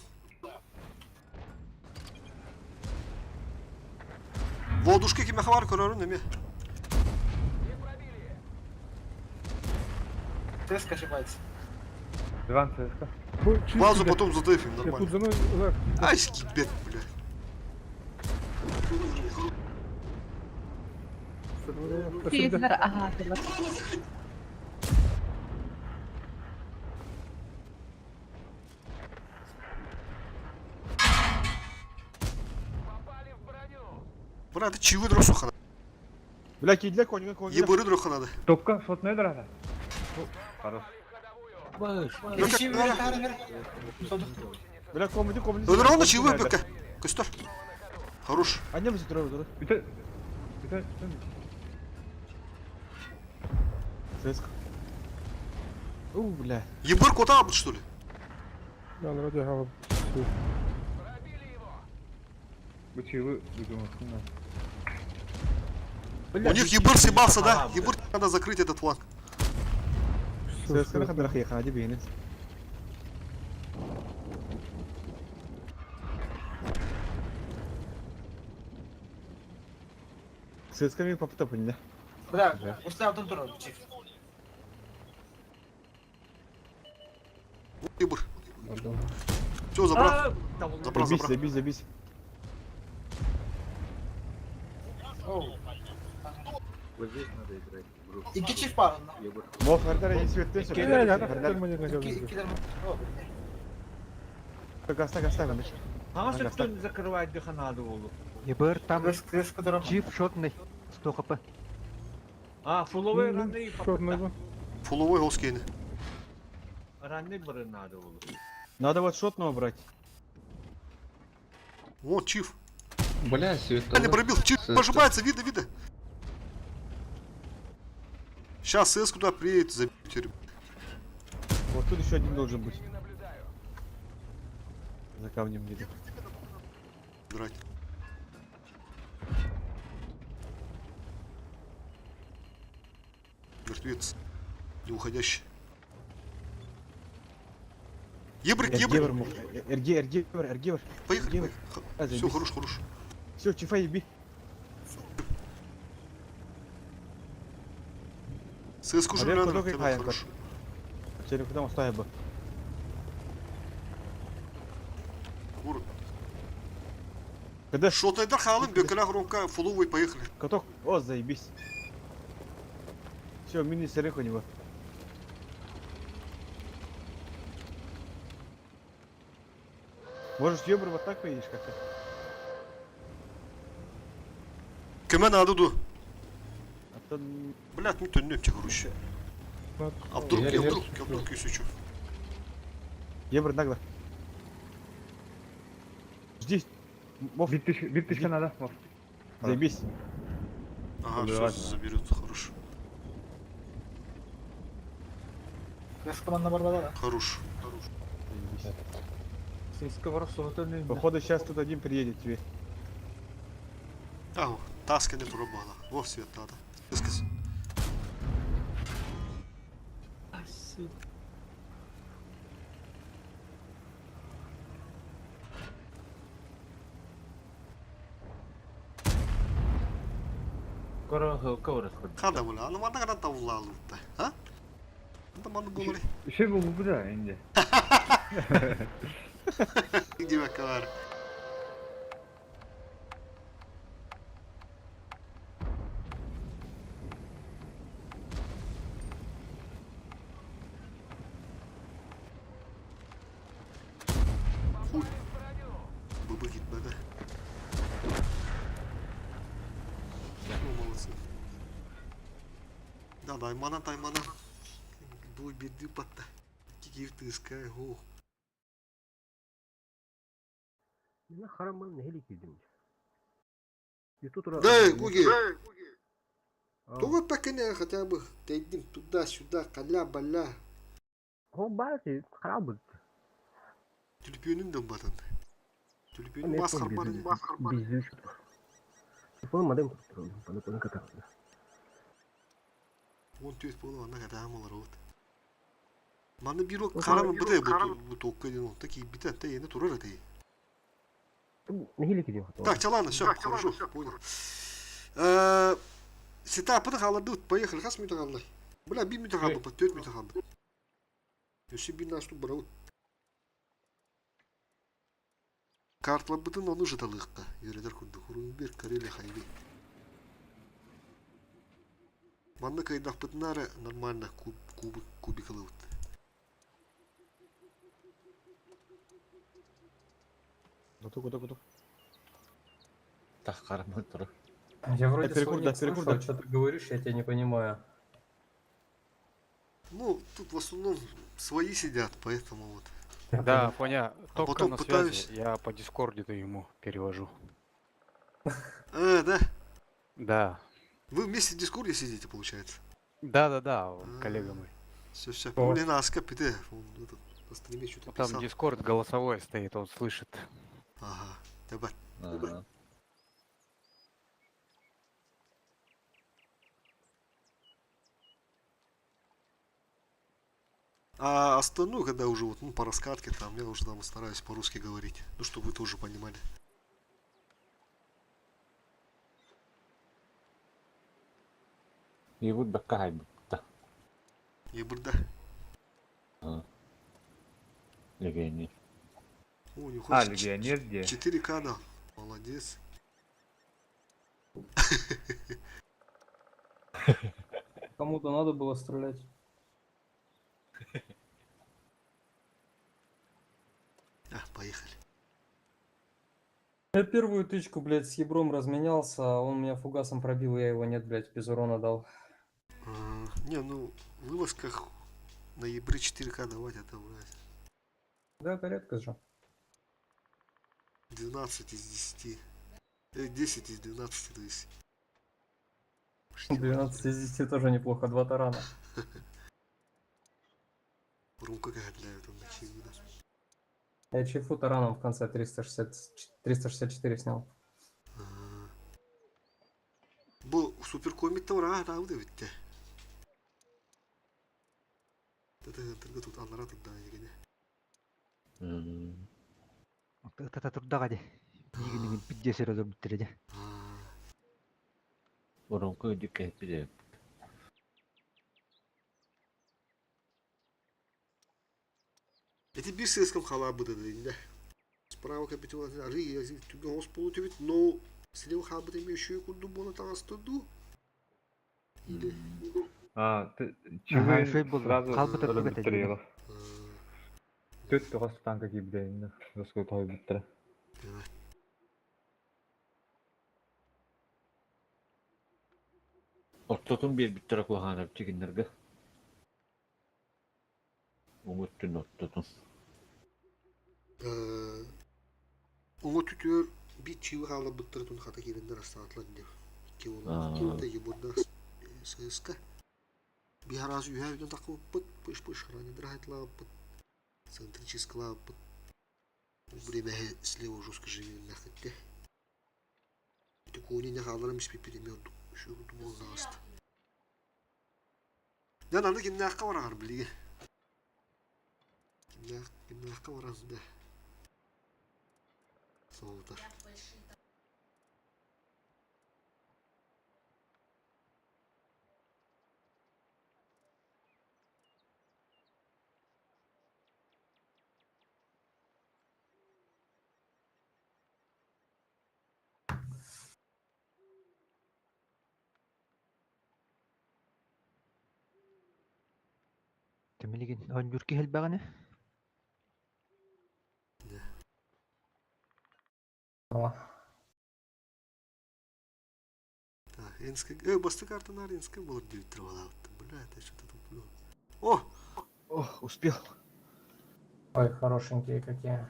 Водушка киме хабар көрөрүн неме? ЦСК ошибается. Иван ЦСК. Базу потом задефим Я нормально. тут за мной, да. Ай, скибет, бля. Тиздер аха. Брат, ты чивы дросухана. Бля, кидле коньга коньга. Ебыры дроханады. Топка, шотной дорога. Хорош. Чивы Бля, комнаты, комнаты. Öldür onu чивы бөккә. Көстөр. Хорош. А не бізі тұра тұра. Үтә, үтә, үтә. ЦСК. У, бля. Ебыр кота абыт, что ли? Да, вроде хава. Бу чивы выдумал. У них ебыр съебался, да? Ебыр надо закрыть этот фланг. ЦСК на хадра хия, хади бейнес. ЦСК ми папа тапын, да? Бля, после алтын турар чив. Ебыр. Все, забрал. Забрал, Забись, забрал. забись, забись. Оу. Вот здесь надо играть. Икки чив бар онна. Мо хардара не светтен Я, я, Икки иккилер. О, Гаста, гаста, гаста. А сөттөн закрывать дыханады болу. Ебір там ЦСК турар. чип шотный. 100 хп. А, фуловый ранны Шотный был. Фуловой госкейни. Ранны бары надо болу. Надо вот шотного брать. О, чиф. Бля, Я не пробил. Чиф пожимается, видно, видно. Сейчас СС куда приедет, забьете, ребят. Вот тут еще один должен быть. За камнем где-то. Драть. Мертвец. Не уходящий. Ебрик, Эргевер ебрик. мог. Эрге, эргевер, эргевер. Поехали. Эргевер. поехали. Все, хорош, хорош. Все, чифа еби. СС уже А надо, только тебе хорош. Через куда он бы. Город. КД. Шотайдар хаалын бөкөлөөх румка фулувый поехали. Каток. О, заебись. Все, мини-сырых у него. Может, ёбр вот так поедешь как-то? Көмө наада ду. А то... Блядь, не төннүм че короче. А вдруг, я вдруг, я вдруг еще Ебр нагло. Жди. Мов. Биттишка надо, Мов. Заебись. Ага, все, заберет, хорош. Кыскаманна барбада да. Хорош. Походу сейчас тут один приедет тебе. Ау, таска не пробовала. Во свет надо. Высказ. Хада була, аны манда гана тавлалыпты. А? Анда манда болар. Şey bu bu da indi. Дивака бар. Хуй. Быбы гитмеде. Ну, молодцы. Да, таймана, таймана. Бу бирди батта. Кикир тыскай, го. Да, Гуги. Туга пакене хотя бы дойдим туда-сюда, каля-баля. Түлпүөнүн да батын. Түлпүөнүн бас харбар. Он төт болу ана кадам олар вот. Маны бирок карамын быдай бу бу токка ден такие битен те эне турар эти. Так, ладно, все, хорошо, понял. Сетапы халады, поехали, хас мүтә қалды. Бля, би мүтә қалды, төрт мүтә қалды. Өсі би нашту бараут. Картла бытын оны жыталыққа. Юредер күнді Хурумбер, Карелия, Хайвей. Манна кайдах бытынары нормально куб, куб, кубик алып. Готов, готов, готов. Так, карамы тур. Я вроде перекур, свой да, ник перекур, слышу, да. а что ты говоришь, я тебя не понимаю. Ну, тут в основном свои сидят, поэтому вот. Да, Фоня, только потом на пытаюсь- связи, я по Дискорду ему перевожу. Да. Да. Вы вместе в Дискорде сидите, получается? Да-да-да, он коллега мой. Все, все. О. Блин, а скапите. Он этот, на стриме что-то Ну, Там писал. Дискорд голосовой стоит, он слышит. Ага. Давай. Ага. А остальное, когда уже вот, ну, по раскатке там, я уже там стараюсь по-русски говорить. Ну, чтобы вы тоже понимали. И вот бакай бутта. Ебурда. Легионер. О, у него А, хоть легионер где? 4К дал. Молодец. Кому-то надо было стрелять. А, поехали. Я первую тычку, блядь, с ебром разменялся, а он меня фугасом пробил, я его нет, блядь, без урона дал. А, не, ну, в вылазках на ебры 4К давать, это, блядь, Да, это редкость же. 12 из 10. 10 из 12, то есть. 12 из 10 тоже неплохо, два тарана. Румка какая для этого на чью, да. Я чайфу тараном в конце 360, 364 снял. Бу суперкомик тавра рауды битте. Тата тут аннара тут да егене. Тата турдага де. Игинин пиддесер озор биттере де. Урунку дикэ пиде. Эти бир сыском хала быды да. Справа капитал арыы түгэн хос буолу түбүт, но слева хаалбыт эмиэ үчүгэй курдук буола таҕыста дуу? Или А, ты Ага, чего үчүгэй буолла. сразу Хаалбыт өлө өттүк этэ бүттэр дии. яла. Төт тоҕос танка киирдэ доска той бүттэрэ. Ортотун биэрбиттэрэ куһаҕана чигиннэргэ. Уҥуттун ортотун. Уҥа түтүөр биир чыыбы хаалларбыттарын хата киирэннэр астаатылар диэн. Икки уоллаах ебурдаах сыыска. Биир араас үөһээ бүтэн таххыбыппыт, пыш-пыш ранидраһайтлаабыппыт, центрическалаабыппыт. Время слева жестко живеннэххиттэ. Ити куони хаалларан испиппит эмиэ ордук үчүгэй буоллаҕаста. Дьон аны кимнээххэ бараҕар билигин? Кимнээх кимнээххэ бараҕын да? Солотор. Тэмилигин оонньуур киһи элбэҕинэ Так, Энскэ... Э, бастакы картанаар Энскэ буолар диэбиттэр балаабыттар. Бля, это что-то туплю. О! Ох, успел. Ой, хорошенькие какие.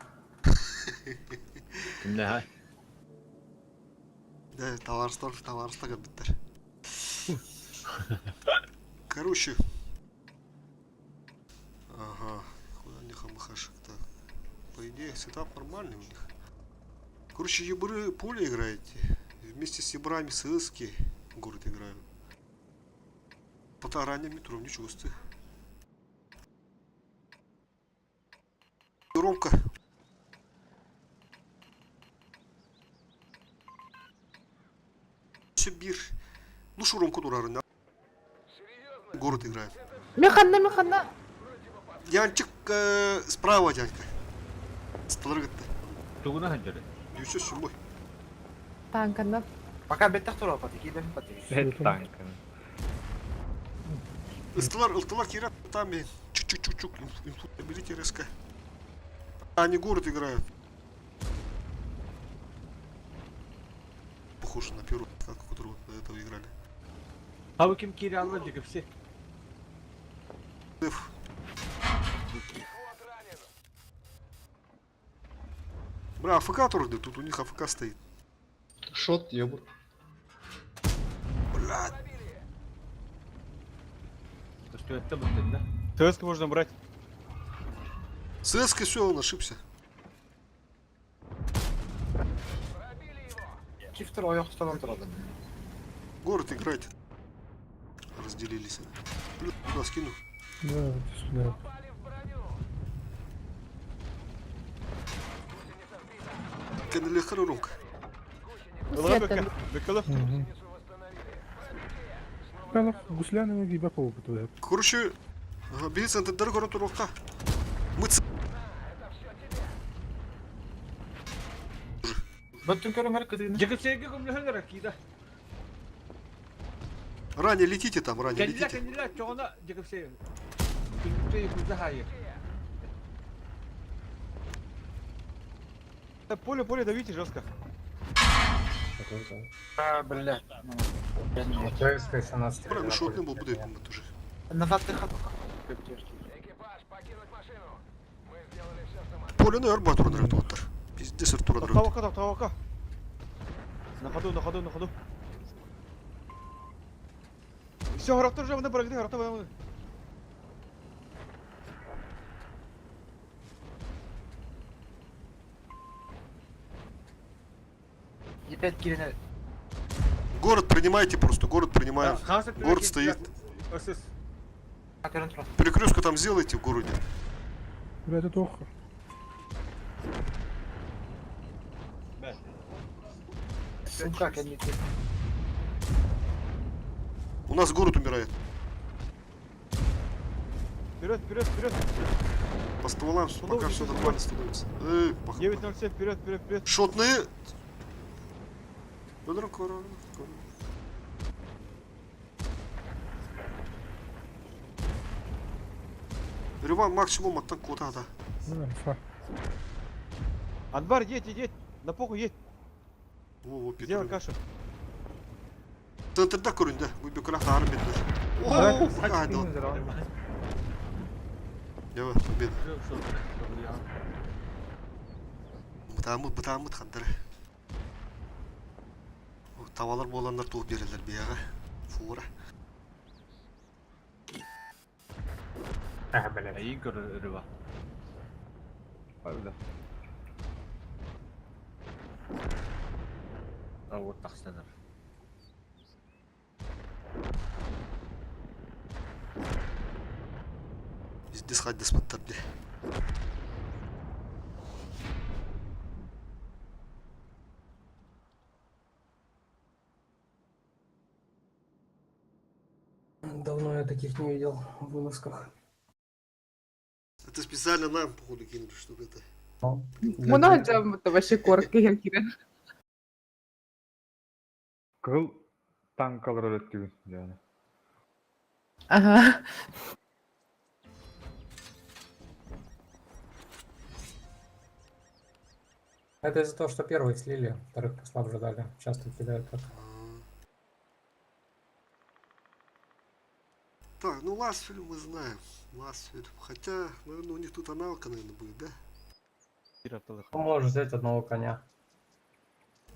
Кимнээхэ? Да, товарыстар, товарыстар кэлбиттэр. Короче. Ага, куда у них АМХшек так? По идее, сетап нормальный у них. Короче, ебры поле играете. Вместе с ебрами ССки город играют. По тараням метро не чувствую. Ромка. Бир. Ну шо Ромка турарын. Город играет. Механна, механна. Янчик справа дядька. Столыр гытты. Тугуна ханжары. 907. Танканна. Пока беттах тура пати, кидем пати. Бэт танка. Ыстылар, ылтылар кират там и чук-чук-чук-чук. Берите РСК. Они город играют. Похоже на первую катку, которую до этого играли. Хабы ким кири алла дикипси. Ф. Бля, АФК тоже, тут у них АФК стоит. Шот, ебр. Бля, Көстүөттэ буттun да. ТСК можно брать. ССК все, он ошибся. Кифтер ойох тутан турады. Город играть. Разделились. Бля, куда скину? Да, иди сюда. Кеннелехер Ромка. Бэкэ, бэкэ. Угу. Калах гусляны гиба по опыту. Короче, ага, бери центр дорогу Ромка. Мы ц... Бөттүн көрүңөр кытыны. Дикипсиге көмлөһөнөр кида. Ранее летите там, ранее Кэннилэ летите. кэннилэ чоҕуна дикипси. Күнүктэ юкузда хайы. Поле, поле давите жестко. А, блядь. Ну, я не- Бля, мы шотный был, буду я тоже. Назад ты хату. Поле, ну, арба турнир туттар. Пиздец, Артур Андреев. Тавака, тавака. На ходу, на ходу, на ходу. Все, характер уже, мы барагды, характер, мы. Опять кирине. Город принимайте просто, город принимаем. Город стоит. Осыс. Көрөн тура. Перекрестку там сделайте в городе. Бля, это плохо. Сука, кэнники. У нас город умирает. Вперед, вперед, вперед. По стволам пока все нормально становится. Эй, пах- 9.07, вперед, вперед, вперед. Шотные! Өлөрөн көрө, көрө. Рюван максимум аттан куота да. Альфа. Анвар, едь, едь, едь. На похуй едь. Во, во, Сделай Петров. кашу. Центрда көрүндө. Бу бөкөлө таарым бетти. О, кайда. Давай, победа. Бытаамыт, бытаамыт хандары. Тавалар боландар туох берелер бияга. Фура. Эйин көрөр рыба. Правда. Ауыр тахсанар. Здесь хаддис баттар бile. Давно я таких не видел в вылазках. Это специально нам, походу, кинули, чтобы это... Муну жаммыт вообще корка кирен. Кыл танкалар өлөттүгүн yani. Ага. Это из-за того, что первых слили, вторых послабже дали. Часто кидают так. Так, ну Ласфель мы знаем. Ласфель. Хотя, наверное, у них тут аналка, наверное, будет, да? Можешь взять одного коня.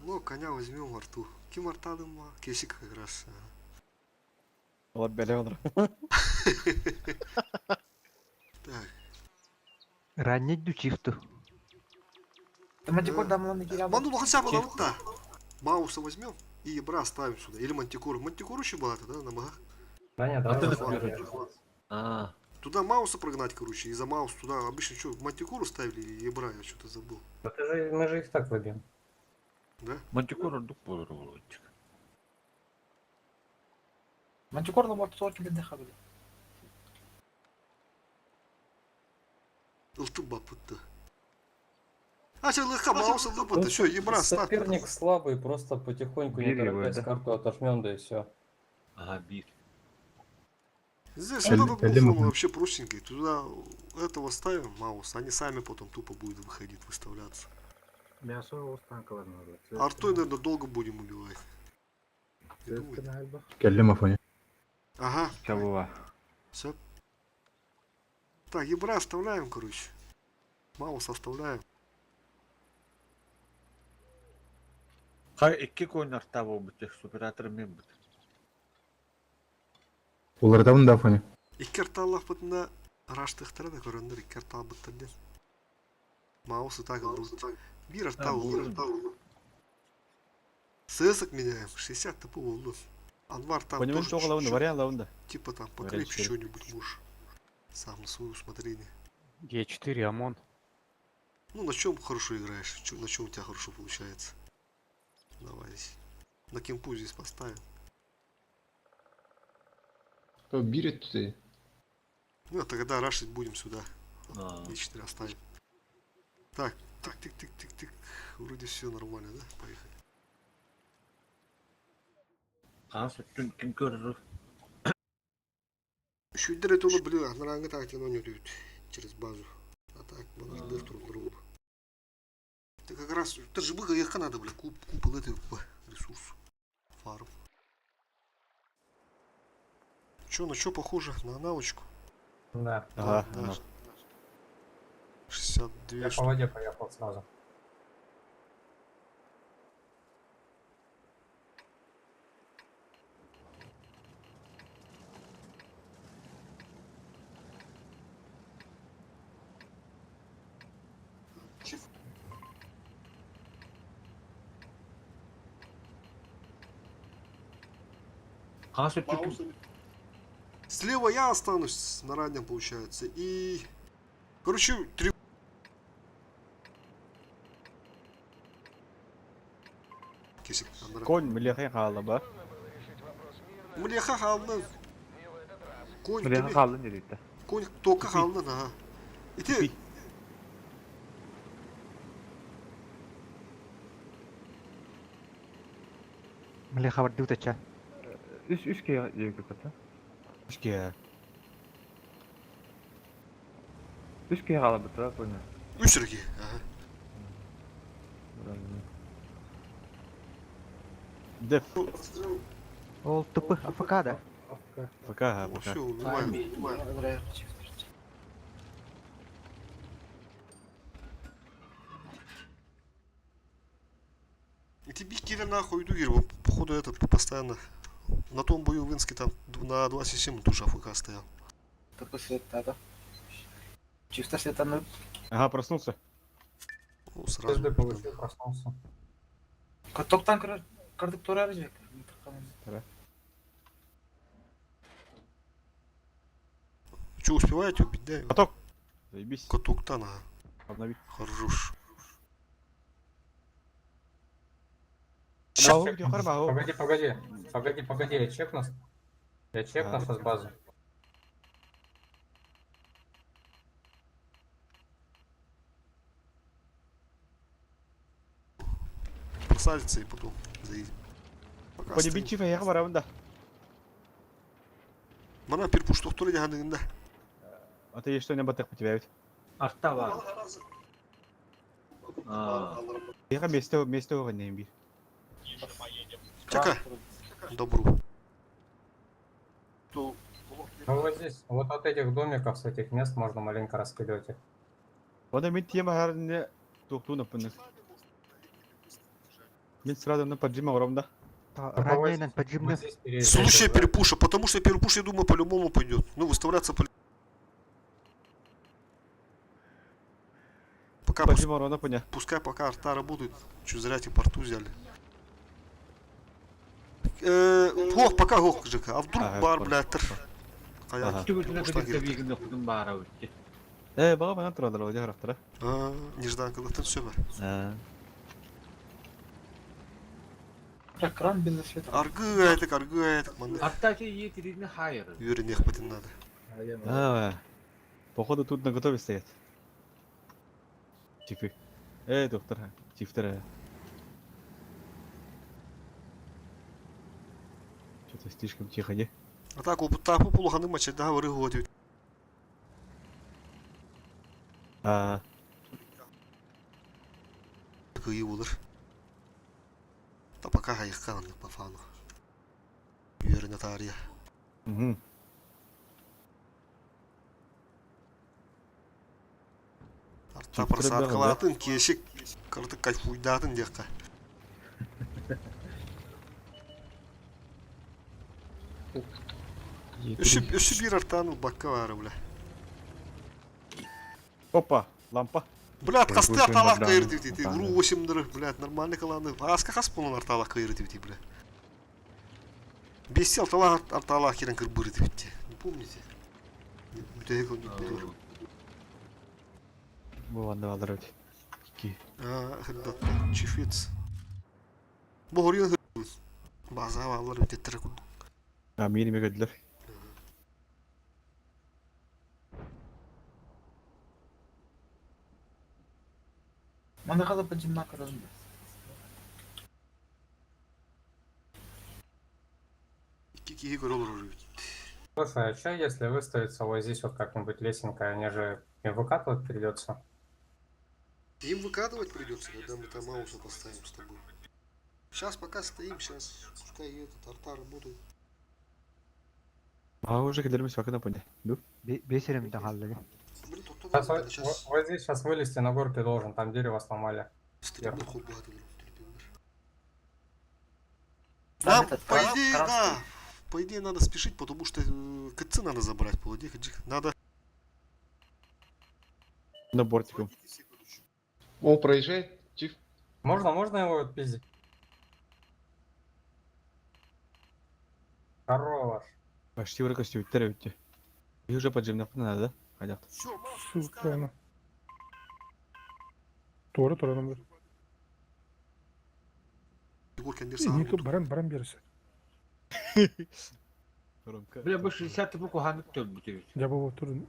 Ну, коня возьмем во рту. Ким артадым, Кесик как раз. Ага. Ола бәле олар. Так. Раннеть дючифту. Мантикор дамланы кире Ману хотя бы да. Мауса возьмем и Ебра ставим сюда. Или Мантикору. Мантикору еще была да, на магах? Да нет, А давай ты возьмем. например. А, Туда Мауса прогнать, короче. И за Маус туда обычно что, Мантикору ставили или Ебра, я что-то забыл. Да ты же, мы же их так выбьем. Да? Мантикор ордук болор болотчик. Мантикор на борту очень бедный хабили. Ылты бапытты. А, что, лыха, Мауса лыпа-то, что, Ебра ставь. Соперник слабый, просто потихоньку, не Бери его, торопясь, да? карту отожмем, да и все. Ага, бир. Здесь Эль- вот этот Эль- буфон вообще простенький. Туда этого ставим, Маус, они сами потом тупо будут выходить, выставляться. Мясо оғыз танкаларын Артой, наверное, долго будем убивать. Не думаю. Келлим Афоня. Ага, Чабыва. все. Так, Ебра оставляем, короче. Маус оставляем. Хай икки конь арта болбут, суператор мен бут. Улардамын да Афоня. Икки арталлах бытына араштыхтара да көрөндөр икки артал быттар ден. Маус и так ылдыбыт. Бир артал ылды. Сысок меняем. 60 тп болду. Анвар там Понимаешь, тоже что лавында, чуть-чуть, вариант лавында. типа там Вариант покрепче четыре. что-нибудь можешь. Сам на свое усмотрение. Е4, ОМОН. Ну, на чем хорошо играешь? На чем у тебя хорошо получается? Давай здесь. На кемпу здесь поставим. Бирет ты. Ну, а тогда рашить будем сюда. А. Е4 оставим. Так, тык-тык-тык-тык-тык. Вроде все нормально, да? Поехали. Хан сүттүн ким көрөр? Шүйдер это блин, наранга так тяну не через базу. А так, дыр тур Ты как раз, ты же быка ехать надо, бля, куп, купол этой ресурс. Фарм. Чё, на чё похоже? На аналочку? Да. Ага, да. ана. 62 Я по штуки. воде поехал сразу. Хан сүттүн ким? Слева я останусь на раннем, получается. И... Короче, три... Кесик, андыра. Конь млехе хаала ба. Млеха халны. Конь, Млеха кими? халын дедикті. Конь тока халны, ага. Ити Мле хабардыы утача. Үс үс киһи диэки ката. Үс киһи. Үс киһи хаалбыта, понял. Үс эрэ киһи. Аха. Деф. Ол тупы АФК да. Пока, пока. Все, убиваем, убиваем. И тебе киля нахуй иду, говорю, походу это постоянно. На том бою в Инске там на 2.7 тоже АФК стоял. Такой свет, да. Чисто светанул. Ага, проснулся. Ну, сразу. СД получил, проснулся. Топтан кырдык турар жек. Че, успеваете убить, да? Каток. Заебись. Каток-то на. Обнови. Хорош. Ау, где харма, ау. Погоди, погоди. Погоди, погоди, я чекну. Я чекну А. сейчас базу. Просадится и потом заедем. Пока Пони стоим. бит чифа, я хабара, да. Мана перпуш тохтур диханыңында. А ты что, не батых по тебя ведь? Арта бар. А. Я место, место не би. Чака. Добру. Ну вот здесь, вот от этих домиков, с этих мест можно маленько раскидывать их. Оны мен тема харне тоқтуны пынық. Мен сразу на поджима орамда. Ранее поджимны. Вот здесь переезжать Слушай уже. перепуша, потому что перепуш, я думаю, по-любому пойдет. Ну, выставляться по... Пока пус- Поджима орона пыня. пускай пока арта работает. Че зря тебе порту взяли. Гох, пока гох, ЖК. А вдруг Ага, бар, понял. блядь, тр. Каяк, Ага. Түгүтүнэ перепуштан кытта келет. биигин окудум баара өттү. Э, бага бана турадыр, ол жарақтыра. А, Нежданкалыктан все бар. Экран без света. Аргы айтык, аргы айтык, манны. Арта ти етирини хайыр. Үйренех бітін надо. А, походу тут на готове стоят. Чифы. Э, доктор, чифтер. Что-то слишком тихо, не? А так, опыттапы полуханы мачайда вары годит. А, Кыйы болыр. Та пока хайыққан по фану. Үйрене тария. угу. Арта Чифтер просадкалатын кешик кыртык кайфуйдатын декка. Өші бір артаны бакка бары, бля. Опа, лампа. Блядь, қасты Ой, арталақ Богдан, кайыр дейді. Богдан. Уру 8 блядь, нормальный каланы. Аска қас болын арталақ кайыр дейді, бля. Бес арталақ арталақ керен кырбыры дейді. Не помните? Бүтәйік он не Бу анда алыр өт. Ки. А, хырдатта, чифец. Богорьон хырдат. База алар өте тірі А, мені мегедилер. Манда кала поджимна көрөм. Икки киһи көрө олорор эбит. Слушай, а что если выставиться вот здесь вот как-нибудь лесенкой, они же им выкатывать придется? Им выкатывать придется, когда мы там ауса поставим с тобой. Сейчас пока стоим, сейчас пускай этот арта работает. А уже кедермес вакына пыня. Ду? Бесерем халлы. Блин, тут Сейчас вот, сейчас вот здесь сейчас вылезти на горке должен, там дерево сломали. стрим ход богатый Там Нам, этот по кран- идее, кран да. стоит. По идее, надо спешить, потому что КЦ надо забрать, по идее, Надо... На бортиком. О, проезжает, Чиф. Можно, можно его отпиздить? Хорош. Почти в костю өттер өтті. И уже поджимна пына, да? Хотят. Сука. Тура тура нам. Егор Кендер Нико баран баран берсе. Ромка. Бля, бу 60 бу куханып төлбүтүбүт. Я был турun.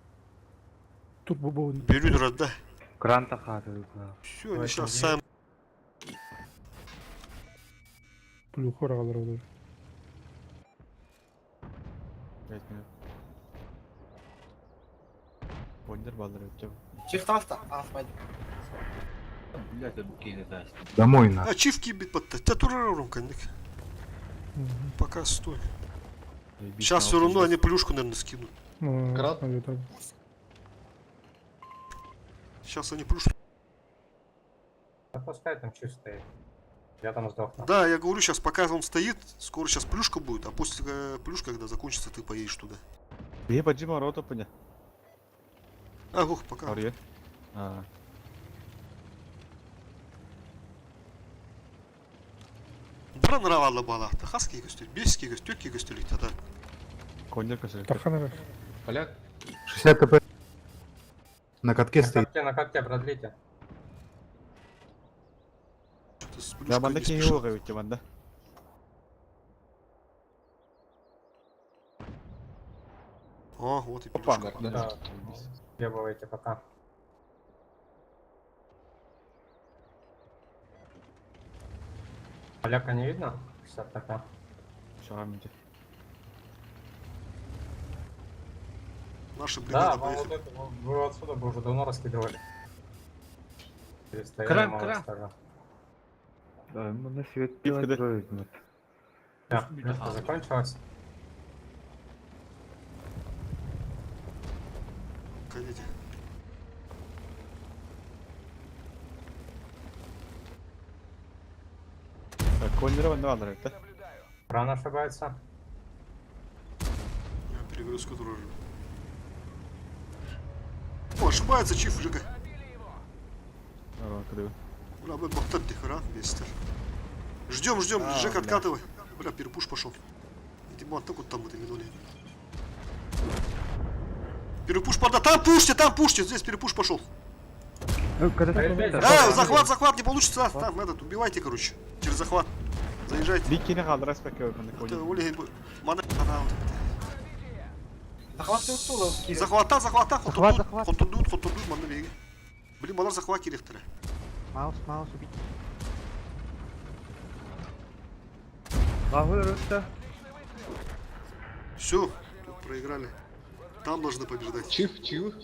Турбо буолун. Бөрүү турар да. Гранта хаатырыга. Все, они сейчас сам. Плюху агалар олор. 5 минут. Бондер баллар өтчө. Чиф таста, аспайды. Блядь, это киһи таас. Домой на. А чиф кибит подта. Та турар урум канник. Пока стой. Сейчас все равно они плюшку, наверное, скинут. Крат. Сейчас они плюшку. Да пускай там чип стоит. Я там сдохну. Да, я говорю, сейчас пока он стоит, скоро сейчас плюшка будет, а после плюшка, когда закончится, ты поедешь туда. Бие баджима рота пыня. А, ох, пока. Ария. А. Бран равалла балахта. Хаски көстөр, бески көстөр, төртке көстөр да. Кондер көсөрөк. Таханара. Поляк. 60 ТП. На катке На стоит. катке, на катке продлите. Что-то с Я плюшкой манда не киһи спешат. уга өтчө манда. О, вот и Опа. плюшка. Да. Требуете пока. Поляка не видно? 60 ТП. Шагам иди. Наша бригада Да, вам поехала. вот это, вы отсюда бы уже давно раскидывали. Перестояли, Крам, мало крам. скажу. Да, на свет Пивка, да. Да, плюшка закончилась. Ходите. Кондер ванна баллар өттө. Рано ошибается. Я перегрузку тоже. О, ошибается чиф, Жека. Ара кыды. Бля, мы бахтар дихара, бестер. Ждем, ждем, А, Жека, бля. откатывай. Бля, перепуш пошел. Видимо, так вот там это минули. Перепуш пода. Там пушьте, там пушьте, здесь перепуш пошел. Ну, когда Да, захват, захват, не получится. Там этот, убивайте, короче. Через захват. Заезжайте. Бикини калдыр аспекке манда Это, кондер. Оля, мана, она вот. Захват тула. Захвата, захвата, Захват, хотурдут, захват. хотурдут, хотурдут, манна беги. Блин, балар захват керектір. Маус, маус убить. Лавыр өтті. Все, тут проиграли. Там должны побеждать. Чиф, чиф.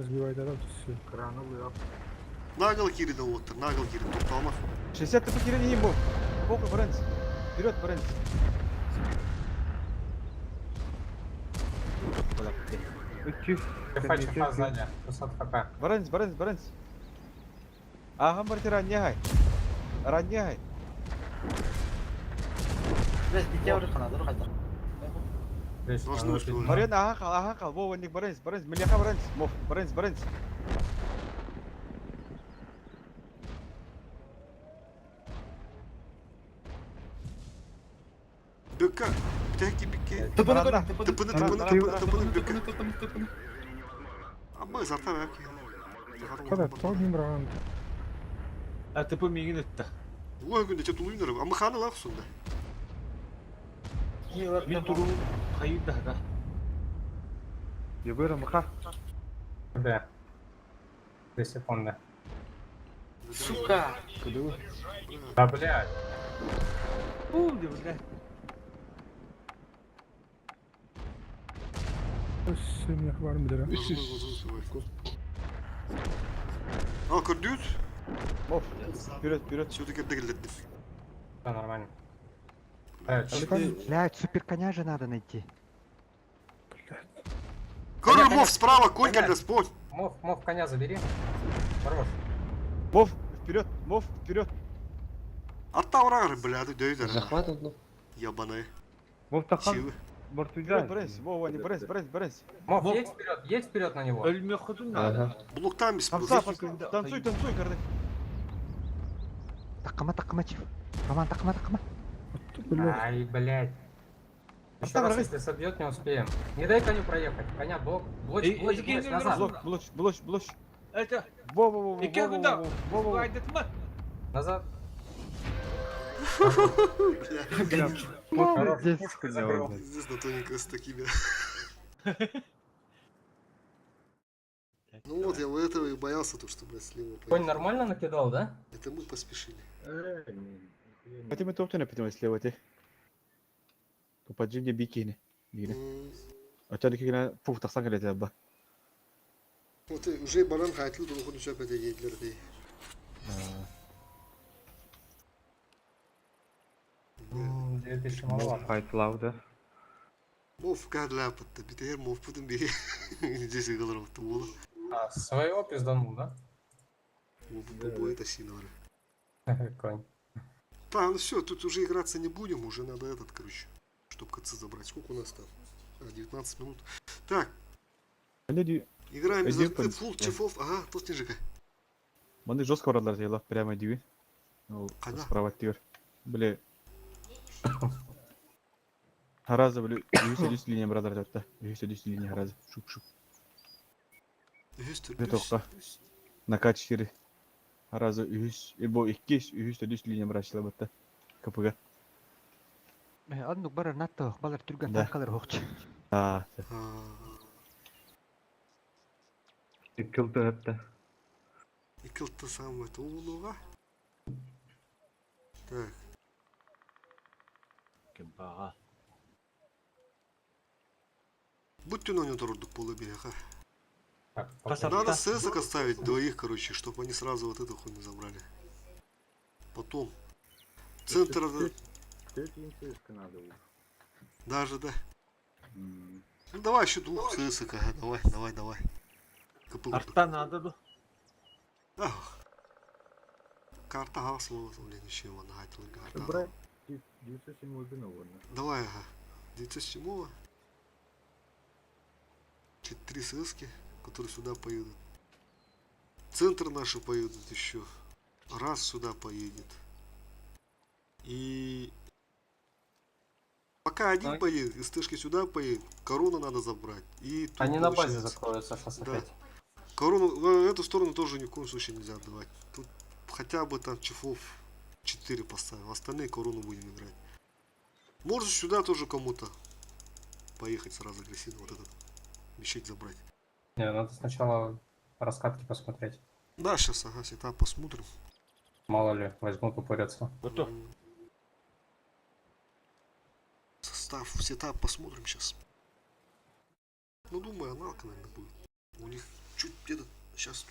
Сбивает, да, все. Нагал кириді оттыр, нагал кириді, тоқталма. 60 ТП кирен им бу. Боку Брэнс. Вперед, Брэнс. Чиф. ЧФ, ЧФ сзади. 600 хп. Брэнс, Брэнс, Брэнс. Ага, барти ранняй. Ранняй. Блядь, битя уры канадыр кайда. Отлично, Должны ну, успевать. Марин, ага кал, ага кал. Во, ванник Брэнс, Брэнс, милеха Брэнс. Мов, Брэнс, Брэнс. Бөкка, бітәки бікке. Тыпыны Ранна. көрүн, Тыпыны, тыпыны, тыпыны, тыпыны, бөкка. Абы, зарта бәк. Када, тол мин раган. А ТП миигин өттө. Ой, күнде те тулуйнар. Амы ханы лақ сонда. Мин туру хайыр да да. Ебыр мха. Да. 2 секунды. Сука. Да, блядь. Бу, бля. Все, меня хварм дера. А, көрдүт? Мов. Вперед, вперед. Все-таки дегелдерди. Все нормально. Блядь, супер коня же надо найти. Король мов справа, конь когда спой. Мов, мов, коня забери. Хорош. Мов, вперед, мов, вперед. Атта урагыр, бля, дөйдер. Захват одну. Ябаный. Мов тахан. Силы. Мортуйда. Вперед, Брэнс. Во, ванник Брэнс, Брэнс, Брэнс. Мов, Мов. едь вперед, едь вперед на него. Өлмө хотун надо. Ага. Блоктан бис. Хамса, танцуй, танцуй, карды. Такама, такама, чиф. Роман, такама, такама. Блядь. Ай, блядь. Еще Оставь, раз, рысь. если собьет, не успеем. Не дай коню проехать. Коня блок, блочь, Эй, блочь, эй, блочь, эй, назад. Блок, блоч, блоч, блоч. Это Во, во, во, во, Икки во, во, күндө. во, во, во. Айдытма. Назад. Молодец. Здесь на тоненького с такими. Ну вот, я вот этого и боялся, то, что, блядь, слева Конь поехал. нормально накидал, да? Это мы поспешили. Хотя мы топтаны потом слева ты. Тупаджи бикини. Бикини. Оча дикигина пух тахсан келете ба. Вот и уже баран хайтыл был худу шапа дегедлер дей. 2000 маловато. Файтлауды. Мов кадляпатта, битер мов путын бе. Здесь играл була. А, своего пизданул, да? Мов это синора. Конь. Да, ну все, тут уже играться не будем, уже надо этот, короче, чтобы КЦ забрать. Сколько у нас там? А, 19 минут. Так, играем без арты, фул чефов, ага, тут снежика. Маны жестко врадlar тейла, прямо диви. Када? Справа тигр. Бля. Хараза, бля, юсэ линия брадар жатта. Юсэ линия хараза. Шуп-шуп. Тоққа. На К4. Хараза үһүс, бу иккис, үһүс төрдүс линия брачла батта. КПГ. Аннук барар натто, балар түргөн Да. танкалар хокчу. А, Иккилты өпті. Иккилты самое тулуга. Так, Кемпаға. будь он турдук полубега. Так, Надо ССок оставить двоих, короче, чтобы они сразу вот эту хуйню забрали. Потом. Центр... Даже, да. Ну давай еще двух ССок, ага, давай, давай, давай. КП. Арта надо ду. Ах. Карта гасла, блин, еще его нагатила. Карта. Давай, ага. 907-го. Три ССки, которые сюда поедут. Центр наши поедут еще. Раз сюда поедет. И пока один Так. поедет, из стышки сюда поедет, корону надо забрать. И тут Они на базе получается- закроются сейчас Да. опять. Корону в эту сторону тоже ни в коем случае нельзя отдавать. Тут хотя бы там чефов 4 поставим, остальные корону будем играть. Может сюда тоже кому-то поехать сразу агрессивно вот этот мечеть забрать. Не, надо сначала раскатки посмотреть. Да, сейчас, ага, сетап посмотрим. Мало ли, возьмут, упорятся. Готов. Состав, сетап посмотрим сейчас. Ну, думаю, аналка, наверное, будет. У них чуть где-то сейчас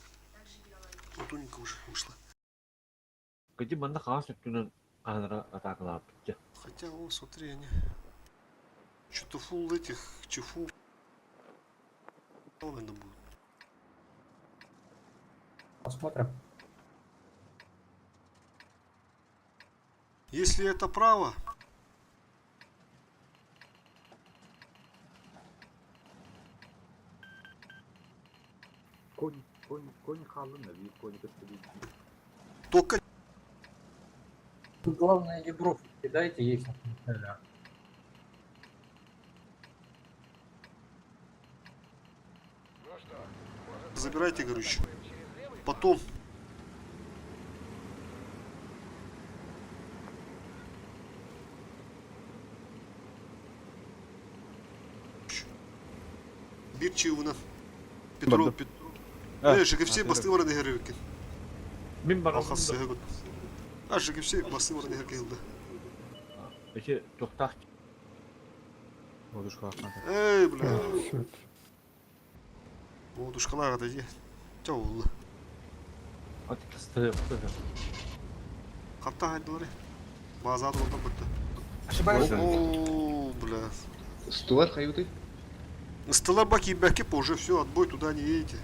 тоненько уже вышла. Кыжы манна қағас өттінен қаныра атакалап бітті. Хотя, о, смотри, они... Что-то фул этих чефов. Наверное, будет. Посмотрим. Если это право, Конь, конь, конь халын, а конь только Тут главное ебров кидайте их. забирайте, короче. Потом. Бирчивна. Петро, Барды. Петро. А, Э, ЖКФС а, басты бар нехервики. Мен барам. Алхас сыгы. А, ЖКФС басты бар нехерки да. Эче тоқтақ Одушка Эй, бля. Все. Вот уж калага отойди. Тяулы. атыстырып. Хатта хайдылары. База онда бітті. Ошибаюсь. О, бля. Стулар хаюты? Стала баки и баки, уже все, отбой туда не едете.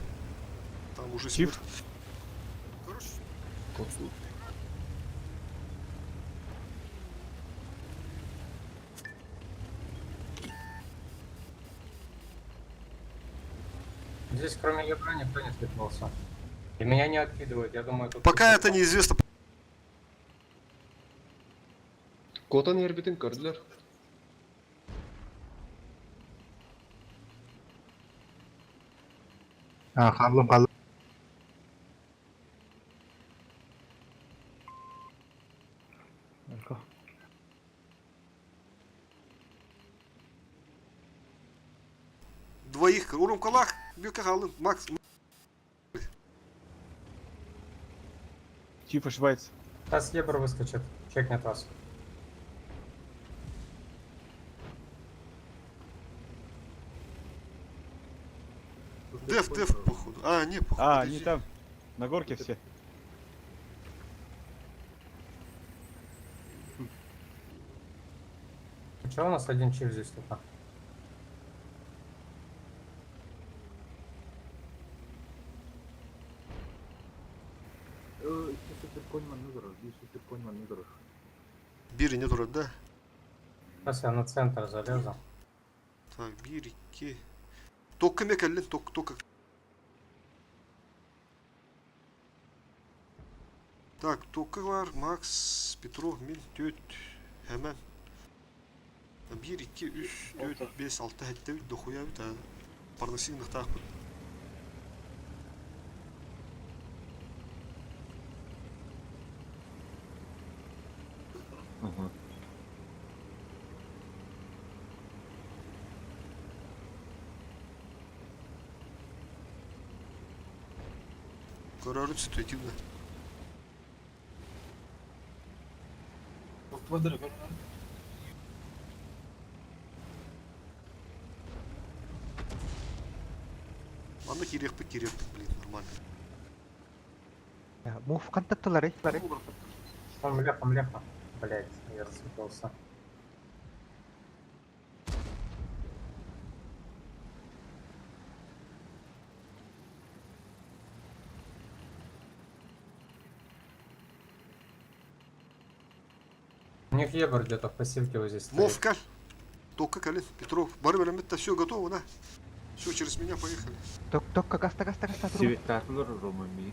Там уже Чиф. смерть. Короче, Здесь кроме ебра никто не слепнулся. И меня не откидывают, я думаю, тут... Пока это неизвестно. Котан ербитин көрділер. А, қалдым, қалдым. Двоих. Урумкалах, Бюкахалын, Макс. Чиф ошибается. Сейчас Ебр выскочит, чекнет вас. Деф, деф, походу. А, не, походу. А, они подожди. там. На горке все. Чего у нас один чиф здесь только? Бири не турар да? Сейчас я на центр залезу. Так, бир, икки. Токка ме кэллин, ток, токка. Так, токка бар, Макс, Петров, мин, түөрт, hemen. 1, 2, 3, 4, 5, 6, 7, дохуя бит, а. Парнасигнахтаахпыт. Ага. Көрөрүн ситуативно. Бадыр көрүнөр. Манна киириэхпит киириэхпит, блин, нормально. Мув кантаттылары. Он млеха, млеха. Блять, я засветился. У них Ебр где-то в пассивке вот здесь стоит. Мов кэл. Токка кэлин, Петров. Бары бэлэммит, все готово, да? Все, через меня поехали. Ток токка гаста гаста гаста. Сивиттаатылар Рома ми.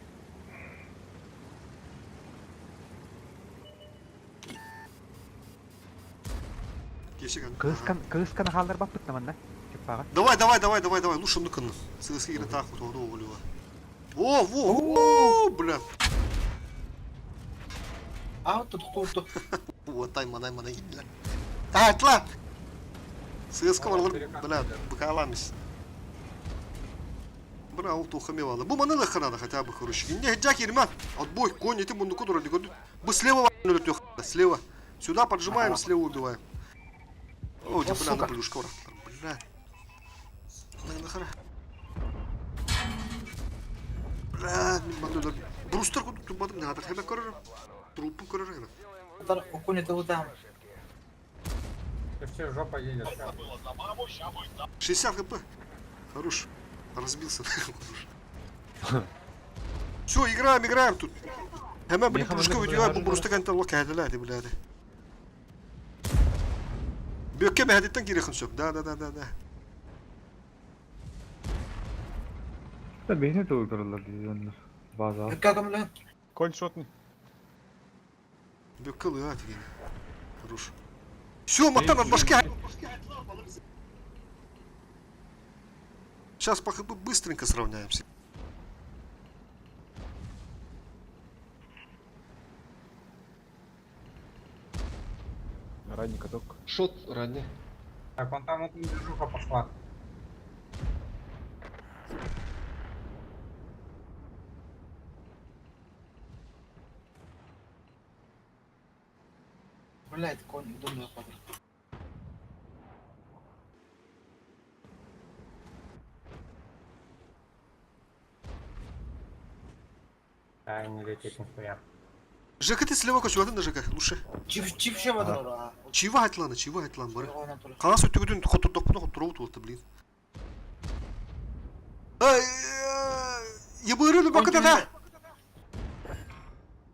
Кешик. Кыскан кыскан халдар баппыт наманна. Типпага. Давай, давай, давай, давай, давай, лучше ну-ка. Сыски так вот, вот, Во, во, во, бля. А, тут тут Вот тай манай манай гинлер. Таатла. Сыска варлар, бля, быкаламис. Бра, ол тухамевала. Бу маны лаханада хотя бы хороший. Не, Джаки, Риман, отбой, конь, ты мунду кудура, Бы слева слева. Сюда поджимаем, слева убиваем. О, у тебя, бля, на плюшка, бля. Нахара. Бля, мин Брустер кудук тубадым, надо хәбә көрөр. Трупын көрөр генә. Татар окуне там. Ты все, жопа едет. прям. 60 хп. Хорош. Разбился. Хорош. Все, играем, играем тут. Hemen блин, плюшка выдевай, бу бруста кантан лок хәдәләр, блядь. Бөккә мәһәдиттән кире хынсөп. Да, да, да, да, да. Да beni de öldürürler diyeceğimler. Bazen. Бөккә көмлө. Конь шотный. Бөккә лыга дигән. Хорош. Все, мотан от башки. Сейчас по хп быстренько сравняемся. Ранний каток. Шот ранний. Так, вон там вот движуха пошла. Блядь, конь удобно падает. Да, не летит нихуя. ЖК ты слева көчүгатын да ЖК, лучше. Чип чип ше бадыр ора. Чива айтлана, чива айтлан бары. Канас өттүгүтүн хотурдокпуна хотуробут болду, блин. Ай, ебыры бакыта да.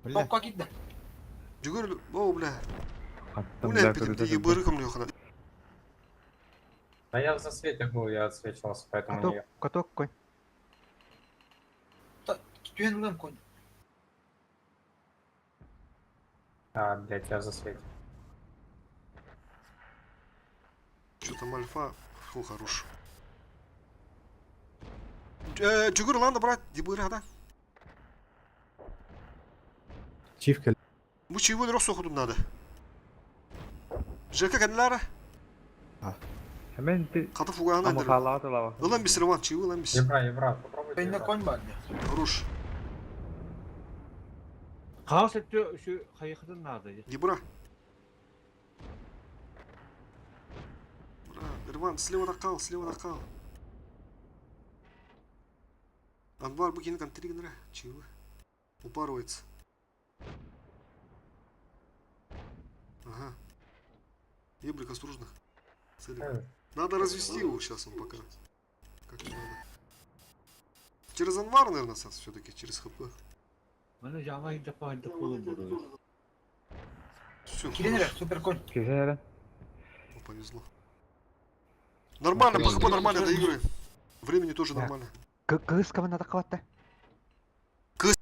Бля. Токка китте. Жүгөр, о, бля. Аттым Бу не бля битим, көрүдө. ебыры кымны хана. Да я в засвете был, я отсвечивался, поэтому Каток не каток конь. Түен улам конь. А, блять, я в засвете. Что там альфа? Фу, хорош. Жүгөр ладно, брат, ебыры да. Чиф кел. Бу чивы росу ходум надо. ЖК кәнләре Hemen de каты фуганы ama айдыр. hala da lava. Ылан бис Риван, чивы ылан бис. Ебра, ебра, попробуйте. Бенде ебра. конь бар. Хорош. Хаос өттө үсү хайыхытын наада. Ебра. Ура, Ирван, слева накал, слева накал. Анвар букин контригнера. Чего? Упарывается. Ага. Ебрик, осторожно. Целик. Надо развести его сейчас он пока. Как надо. Через Анвар, наверное, сейчас все-таки, через ХП. Маны жаңа хидапа хидапа буду. Все, Кирин эрэ, супер конь. Киһи повезло. Нормально, по ХП нормально Блин. доигрываем. Времени тоже Да. нормально. Кыс кабын атакабатта. Кыс.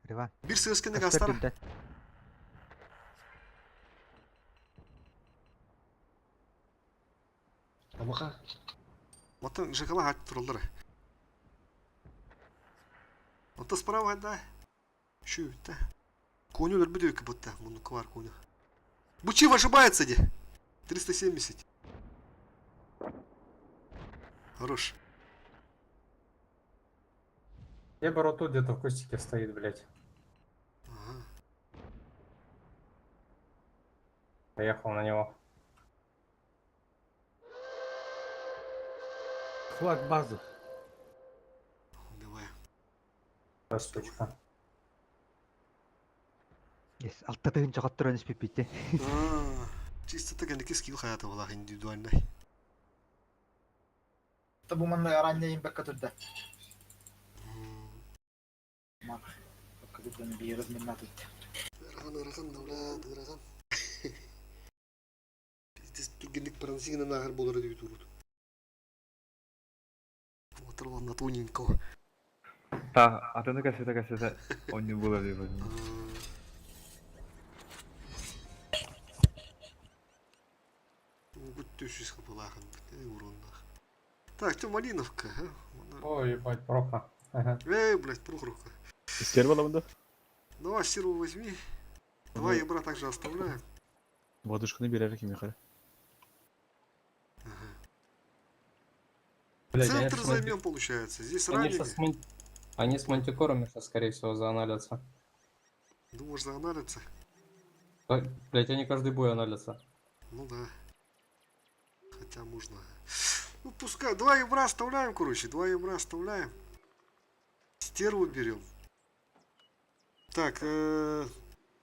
Риван. Бир сыскины Көстөр гастара. дүлден. Амаха. Матын ЖКЛ хат тураллар. Ота справа да. Şu да. Коню өлбүдү как будто. Муну квар коню. Бучив ошибается де. 370. Хорош. Ебор тут где-то в кустике стоит, блядь. Ага. Поехал на него. Хват базы. Убиваю. Да, сучка. Yes, алта тыгын чоҕоттуран испиппитти. А, Чисто так они скилл хаята была индивидуальный. Та бу манна аранья имбекка турда. Мак. Бакка турдан бир разменна тут. Ырахан, ырахан, давлат, ырахан. Пиздец, түргенлик пронзигна нагар болар деп турут. Отырған на тоненького. Та, атыны кассета кассета он не было либо. Күттүшүс хапылахан, уруннах. Так, что, Малиновка, а? Ой, ебать, проха. Ага. Эй, блядь, Прохоровка. Стерва ламында. Давай сиру возьми. Давай ебра также оставляем. Водушканы берер ким яхар. Блядь, они Центр щас займем, получается. Здесь Они, ранили. щас с ман- они с мантикорами сейчас, скорее всего, зааналятся. Думаешь, зааналятся? Ой, Блядь, они каждый бой аналятся. Ну да. Хотя можно. Ну пускай. Два ебра оставляем, короче. Два ебра оставляем. Стерву берем. Так,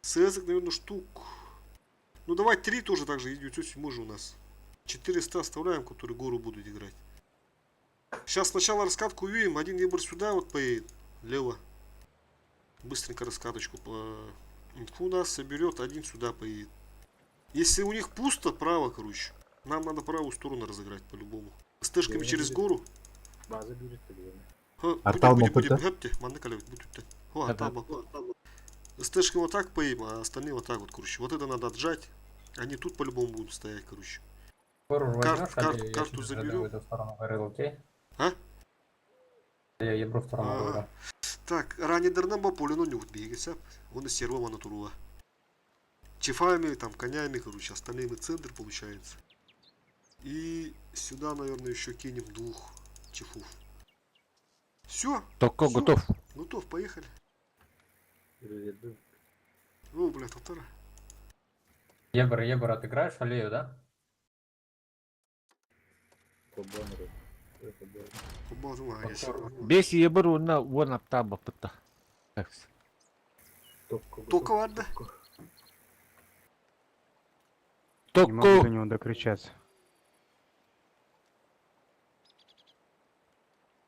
СС, наверное, штук. Ну давай три тоже так же. 907 же у нас. 400 оставляем, которые гору будут играть. Сейчас сначала раскатку увидим. Один ебр сюда вот поедет. Лево. Быстренько раскаточку. По... Инфу нас соберет, один сюда поедет. Если у них пусто, право, короче. Нам надо правую сторону разыграть по-любому. С тэшками через гору. База будет Ха, Артал будет, будет, мопыта. будет, будет, манна калевит, будет, будет. О, артал мопыта. С тэшками вот так поим, а остальные вот так вот, короче. Вот это надо отжать. Они тут по-любому будут стоять, короче. Гору Кар- возьмешь, кар- или я карту через заберу. в эту сторону горы, окей? А? Я ебру в сторону Ага. горы. Так, ранее Дернамба поле ну нюхт бегается. Он из сервова натурула. Чифами, там, конями, короче, остальные мы центр получается. И сюда, наверное, еще кинем двух чифов. Все, Токо Всё. готов. готов, поехали. О, бля, татара. Ебр, ебр, отыграешь аллею, да? Бес ебір онна он апта бапытта. Так. Тока vardı. Не могу Токо до него докричаться.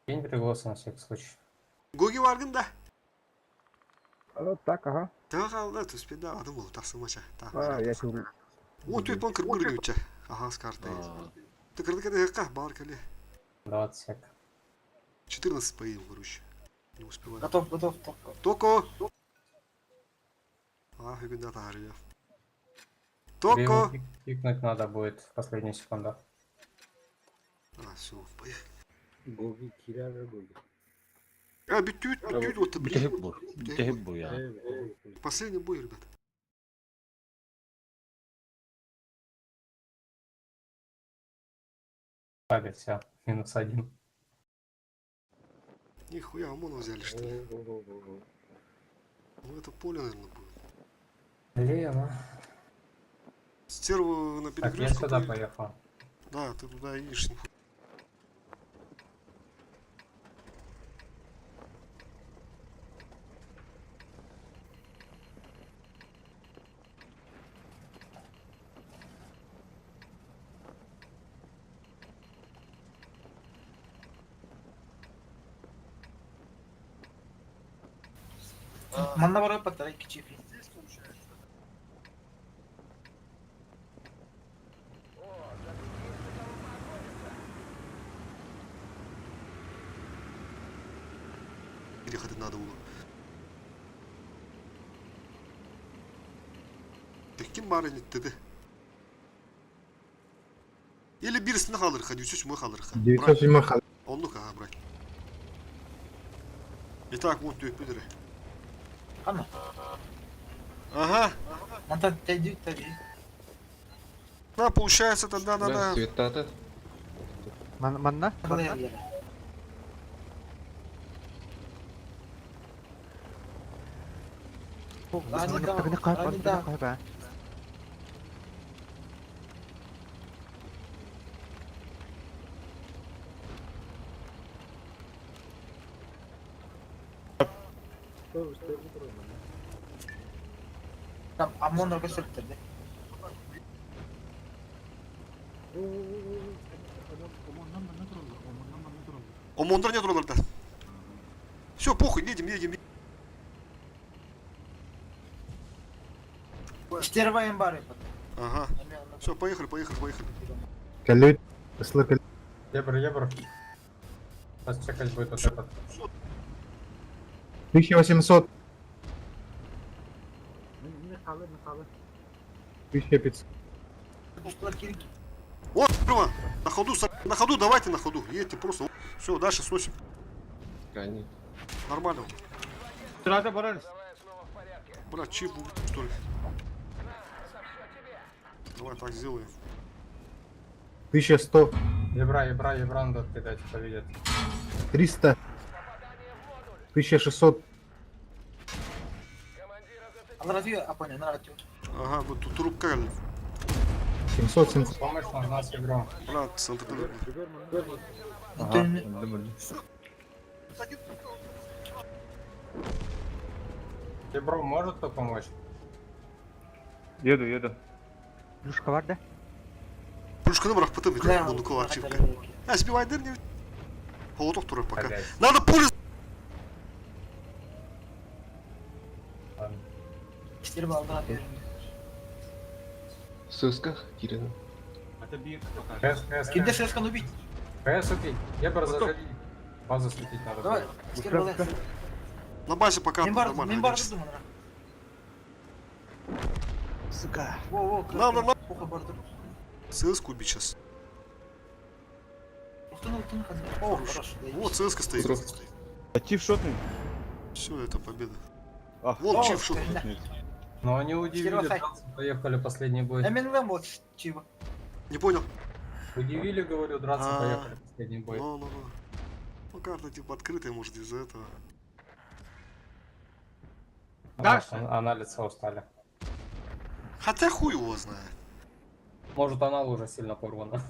Кинь приглас на всякий случай. Гоги vargın da. Вот так, ага. Daha kaldı, tüspede adım oldu, tasım maça. А, я тебе О, түт пан кыргыр гүчче. Ага, с картой. Ты кырдык это хакка, бар кале. 20 сек. 14 поедем, короче. Не успеваю. Готов, готов, только. Токо! А, бүгін таария. Тебе его Токо! Пикнуть надо будет в последнюю секунду. А, все, поехали. Гоги, Кирара, Гоги. А, битют, битют, вот ты, Бүтәһеп блин. бу. Бүтәһеп бу я. Последний бой, ребят. Ставит, все, минус один. Нихуя, ОМОНа взяли, что ли? Ну это поле, наверное, будет. Лево. Стерву на Так, я перекрестку. сюда поехал. Да, ты туда едешь. нихуя. Манна барар паттара икки чипи. Ехать надо было. Ким бар ты? Или бирсini kalır, hadi 3 mü kalır. 907 хал. Оннук ага, брат. Итак, вот түөппү дere. Ханна. Ага. Мантан тэди тэди. На, получается, тогда надо... Цветата. Манна? Манна. Манна кайып, а. Там ОМОН көстөрүптөр ОМОНдар не туралар да. Все, похуй, едем, едем. Стерва им бары. Ага. Все, поехали, поехали, поехали. Кэллүт. Ыслы кэл. Ебр, ебр. Сейчас чекать будет вот этот. 1800. 1500. О, прямо, на ходу, на ходу, давайте на ходу. Едьте просто. Все, дальше сносим. Крайний. Нормально. Сразу барарс. Брат, чип, что ли? Давай так сделаем. 1100. Ебра, ебра, ебра надо откидать, повидят. 300. 1600. Алар апоня, наратю. Ага, вот тут трубка. 700, 700. Помощь нужна с ебром. Брат, санта Ага, öldüm öldüm. Ебро может кто помочь? Еду, еду. Плюшка бар да? Плюшканы бырахпытым ведь, бундукова ачивка. А, сбивай дыр не... Полуток турар пока. Надо пули... Стерва алдар. Сыска, Кирина. Это бир пока. ХС, ХС, Кимде сескан убить? ХС убить. Ебр зажги. Базу светить надо. Давай, будет. стерва. На базе пока Мен бар, нормально. мен бар дедим ана. Сука. Во, во, На, на, на. Похуй бар дур. ЦСК убить сейчас. Уктун, уктун, О, хорош. Вот ЦСК стоит. А чиф шотный? Все, это победа. А, Вон чиф шотный. Но они удивили, Стерва, хай. драться поехали последний бой. А мен лэм вот чива. Не понял. Удивили, говорю, драться А. поехали последний бой. Ну, ну, ну. Ну, карта типа открытая, может, из-за этого. Дальше. Она лицо устали. Хотя хуй его знает. Может, анал уже сильно порвана.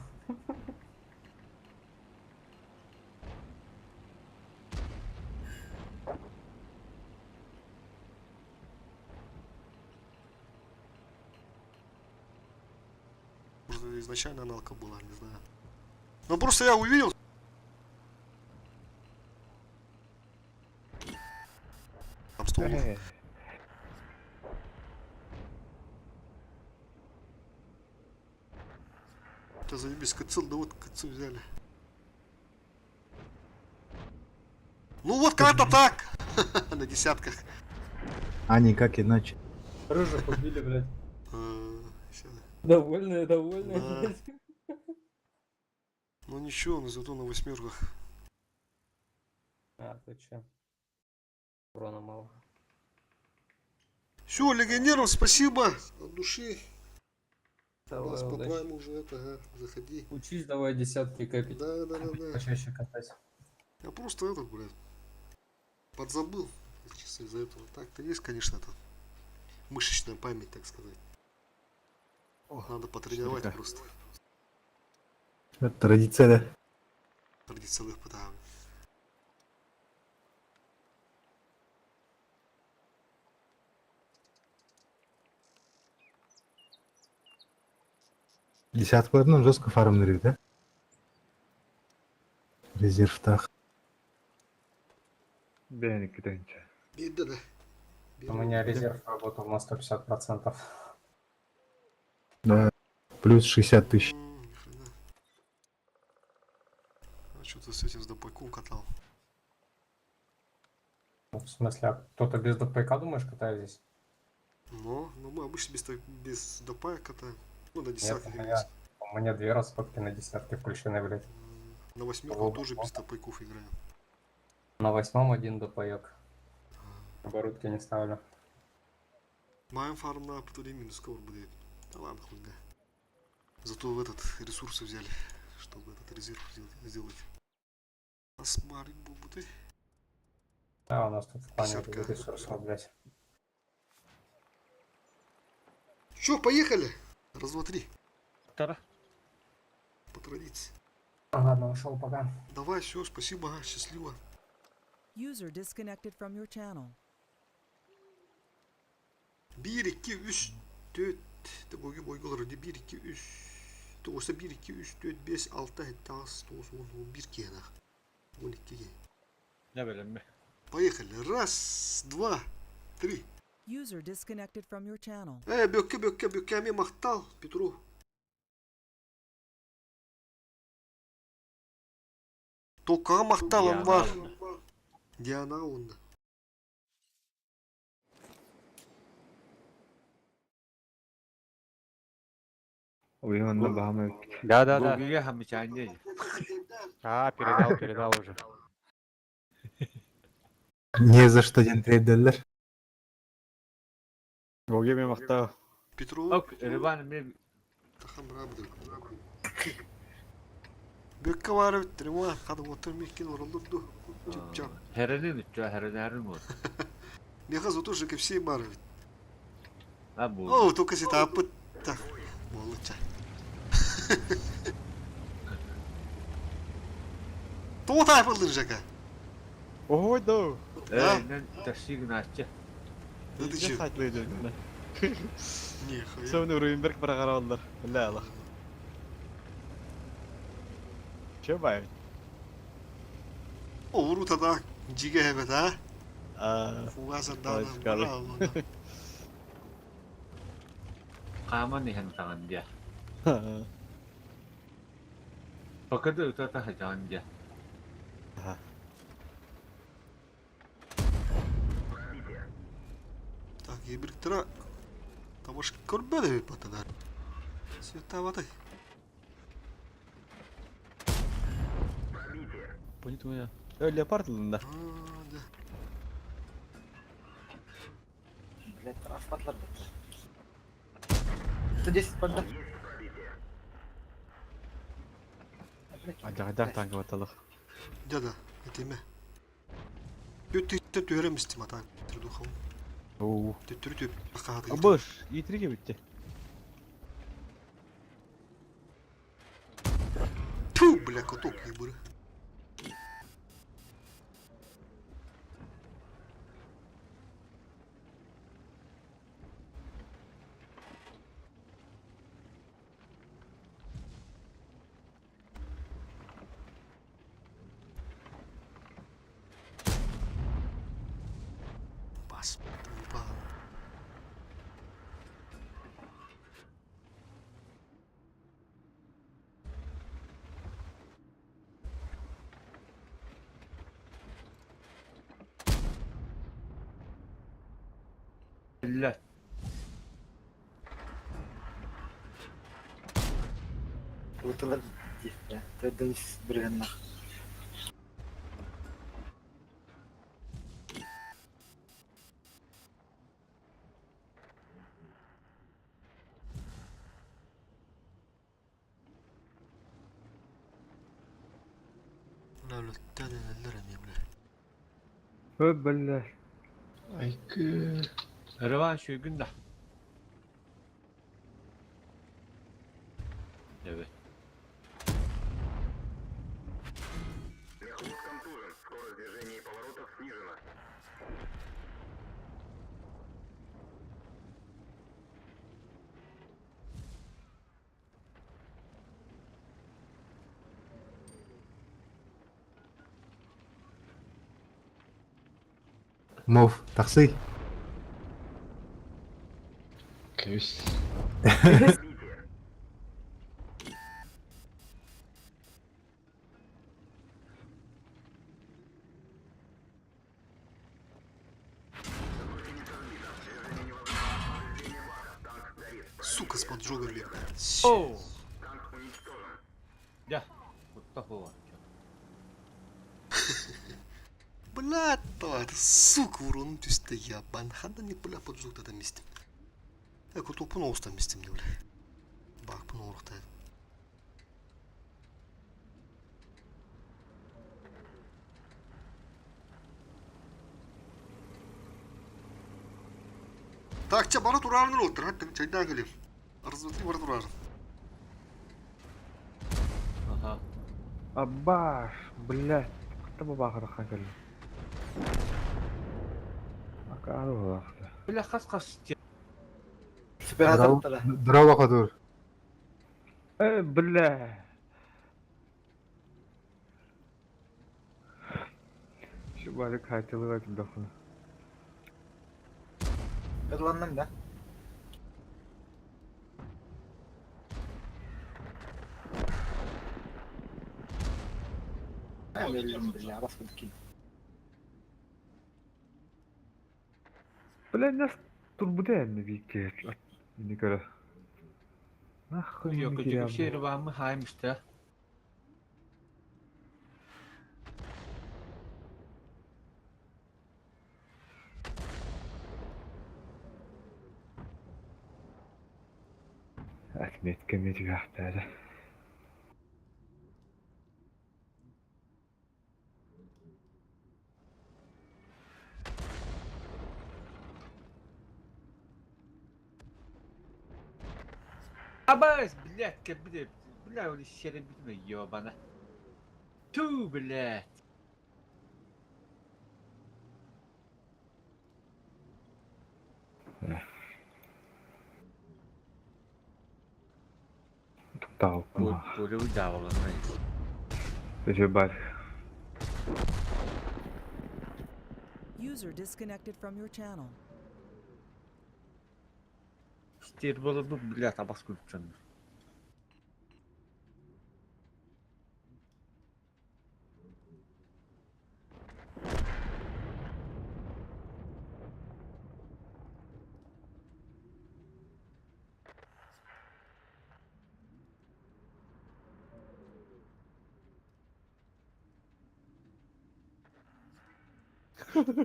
Может, изначально аналка была, не знаю. Ну, просто я увидел. Там стол. Это заебись, КЦ, да вот КЦ взяли. Ну вот как-то так. На десятках. А никак иначе. Рыжих убили, блядь. Ща. Довольные, довольные. Да. блядь. Ну ничего, но зато на восьмерках. А, ты че? Урона мало. Все, легионерам спасибо от души. Давай, Нас по удачи. прайму уже это, ага, заходи. Учись давай десятки капить. Да. Почаще катать. Я просто этот, блядь, Подзабыл, чисто из-за этого. Так-то есть, конечно, это мышечная память, так сказать. Надо потренировать Штрика. просто. Это традиция, да? Традиционных пытаем. Десяткаларынан жестко фармныры, да? Резервтах. Бэйник тенче. Беда, да. У меня резерв работал на 150%. Да. Плюс 60 тысяч. Ни хрена. А что ты с этим с допайком катал? Ну, в смысле, а кто-то без ДПК, думаешь, катает здесь? Но мы обычно без допая катаем. Ну, на Нет, десятке. у меня две расходки на десятки включены, блядь. На восьмерку Во, тоже во. без допайков играем. На восьмом один допаек. Оборудки не ставлю. Маем фарм на потуре минус кого будет. Да ладно, хуйня. Зато в этот ресурсы взяли, чтобы этот резерв сделать. Асмарик был бы. Да, у нас тут в плане 50К. ресурсов, блядь. Чё, поехали? Раз, два, три. Тара. По традиции. Ладно, ушел пока. Давай, все, спасибо, ага, счастливо. User disconnected from your channel. 1, 2, 3, 4, бойгу бойгулар 1, 2, 3, 9, 1, 2, 3, 4, 5, 6, 7, 8, 9, 10, 11 киһи 12 киһи. Не билем. Поехали. Раз, два, три. User disconnected from your channel. Э, бөкке, бөкке, бөкке, мен мақтал, Петру. Токаға мақтал, Анвар. Диана онда. Ой, онна баһама Да, да, да. Гогиге хамичанне. А, передал, передал уже. Не за что день трейдерлер. Гоге мен мақтау. Петру, Ок, Риван мен тахам рабды. Бөкке барып, трема, қады отыр меккен оралдырды. Чып-чап. Херенин үччө херенерин бол. Меха зато же все барып. А бу. О, только сета апыт. Так, молодча. Тоғыт айпылдың жака. Ой, да. Э, нен ташигначы. Да ты че? Сайтлы дедим. Не, хуя. Соны Руинберг бара карабалдар. Бля, Аллах. Че бай? О, урута да, жиге хебет, а? А, Фугаса Ой, да, скалы. браво. Каман иһэн таган дия. Покады утата хажан дия. Так, ебіріктіра. Тамаш көрбеді бе патадар. Света ватай. Понятно меня. Э, леопард да. А, да. Блять, распадлар блядь. 110 подда. Ажагдар танк баталых. Дяда, это имя. Өтті төрем істем ата. Трудухам. Оу. Төттірі төп. Ақағады. Абыш, итриге битти. Ту, бля, каток ебыры. Бас, ебан. Бля. Утылар дип. Төрдөн бирген нах. Бля, бля, тәнелер бля. Ö, бля. Айкы. Реванш үйгүн да. Evet. Мов, такси. Кэбис. Сука, с поджогами. Оу! Я. Кутта хуа. Блядь, тварь, сука, урон түсті ябан. Ханда не бля поджог да местим. Эко топун оустан местим не бля. Бак бұны орықта. Так, че, бара турарын олтыр, хаттым, чайдан келем. Арызбатый бара турарын. Аха. Абаш, блядь. Кытта бу бахыр кэлли. Акары булакты. Бля хас хас. Суператор тара. Здорово, Хадур. Э, бля. Şu bari kaytalı bakayım dokunu. Ыланным да. Бля, бас кин. Бля, нас турбуда эмне бийке. Мени көрө. Нахуй Yok мени öteki кирем. şey var mı? Haymıştı. Отметка медвяхтары. Абас, блядь, кабинет. Бля, он еще bitme ёбана. Ту, блядь. Туктал. Böyle bir davalanma. Өтө бар. User disconnected from your channel. Стервала, ну, блядь, абас күлүп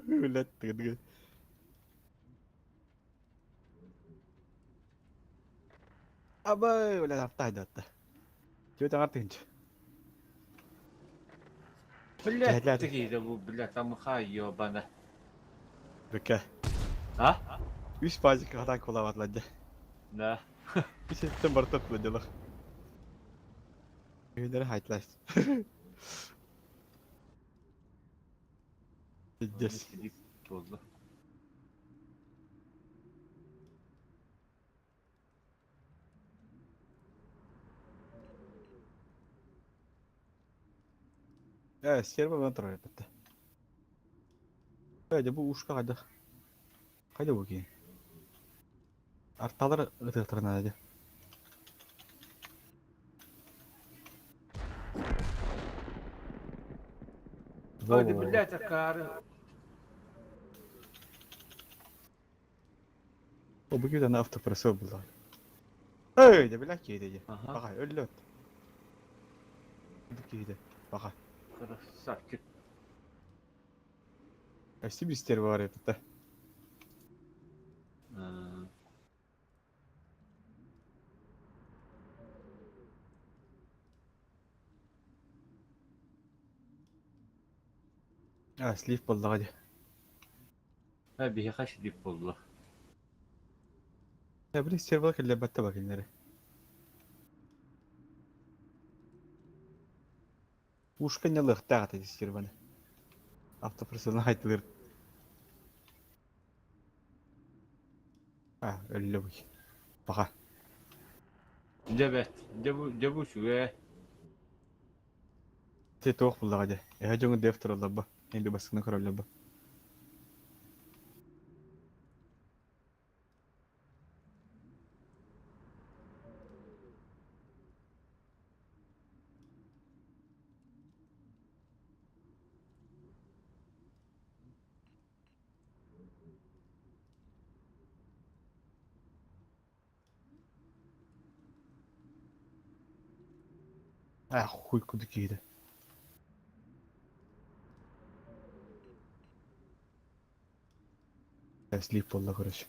Блядь, тыгы. Абай, блядь, артайды атты. Чё это артынч? Блядь, Блядь. такие, бу, блядь, там хай ёбана. Бөкө. А? Үс пазик хатан колаватлады. Да. Үс эттен бартап делах. Үйлері хайтлас. Пиздец. Болды. Э, серва мен тұрар бітті. Әйде, бұл ушка қайда? Қайда бұл кейін? Арталар ытықтырына әйде. Ой, блядь, акары. О, бұл кейде автопросыл бұл. Эй, де білә кейде де. Аха. Баға, өлі өт. Бұл кейде. Баға. Красавчик. Әсті бір стерва бар еді. А, слив болдыға де. Ха биһиэхэ сидип буолла. Били сервер киллэрбэттэ ба кинилэри. Пушка не лыахтаах этэ серваны. Автопрофессионал айтылыр. А, өллө буй. Баха. Дьэ бэт, дьэ бу дьэ бу үчүгэй. Те туох буллаҕа дьэ. Эһэ дьоҥу дев тураллар ба. Или бассына көрөллөр ба. А, хуй куда киирэ. Слип буолла короче.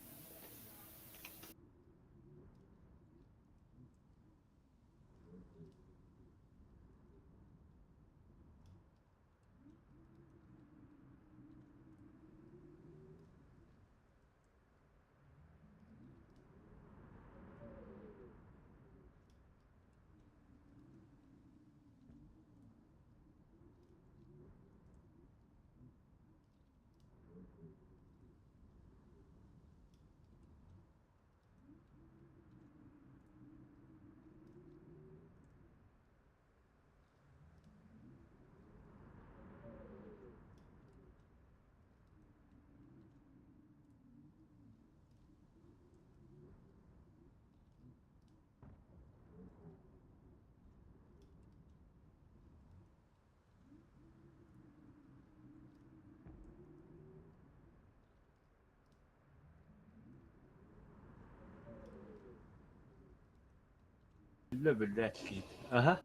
Биллэ биллэ киит. Аха.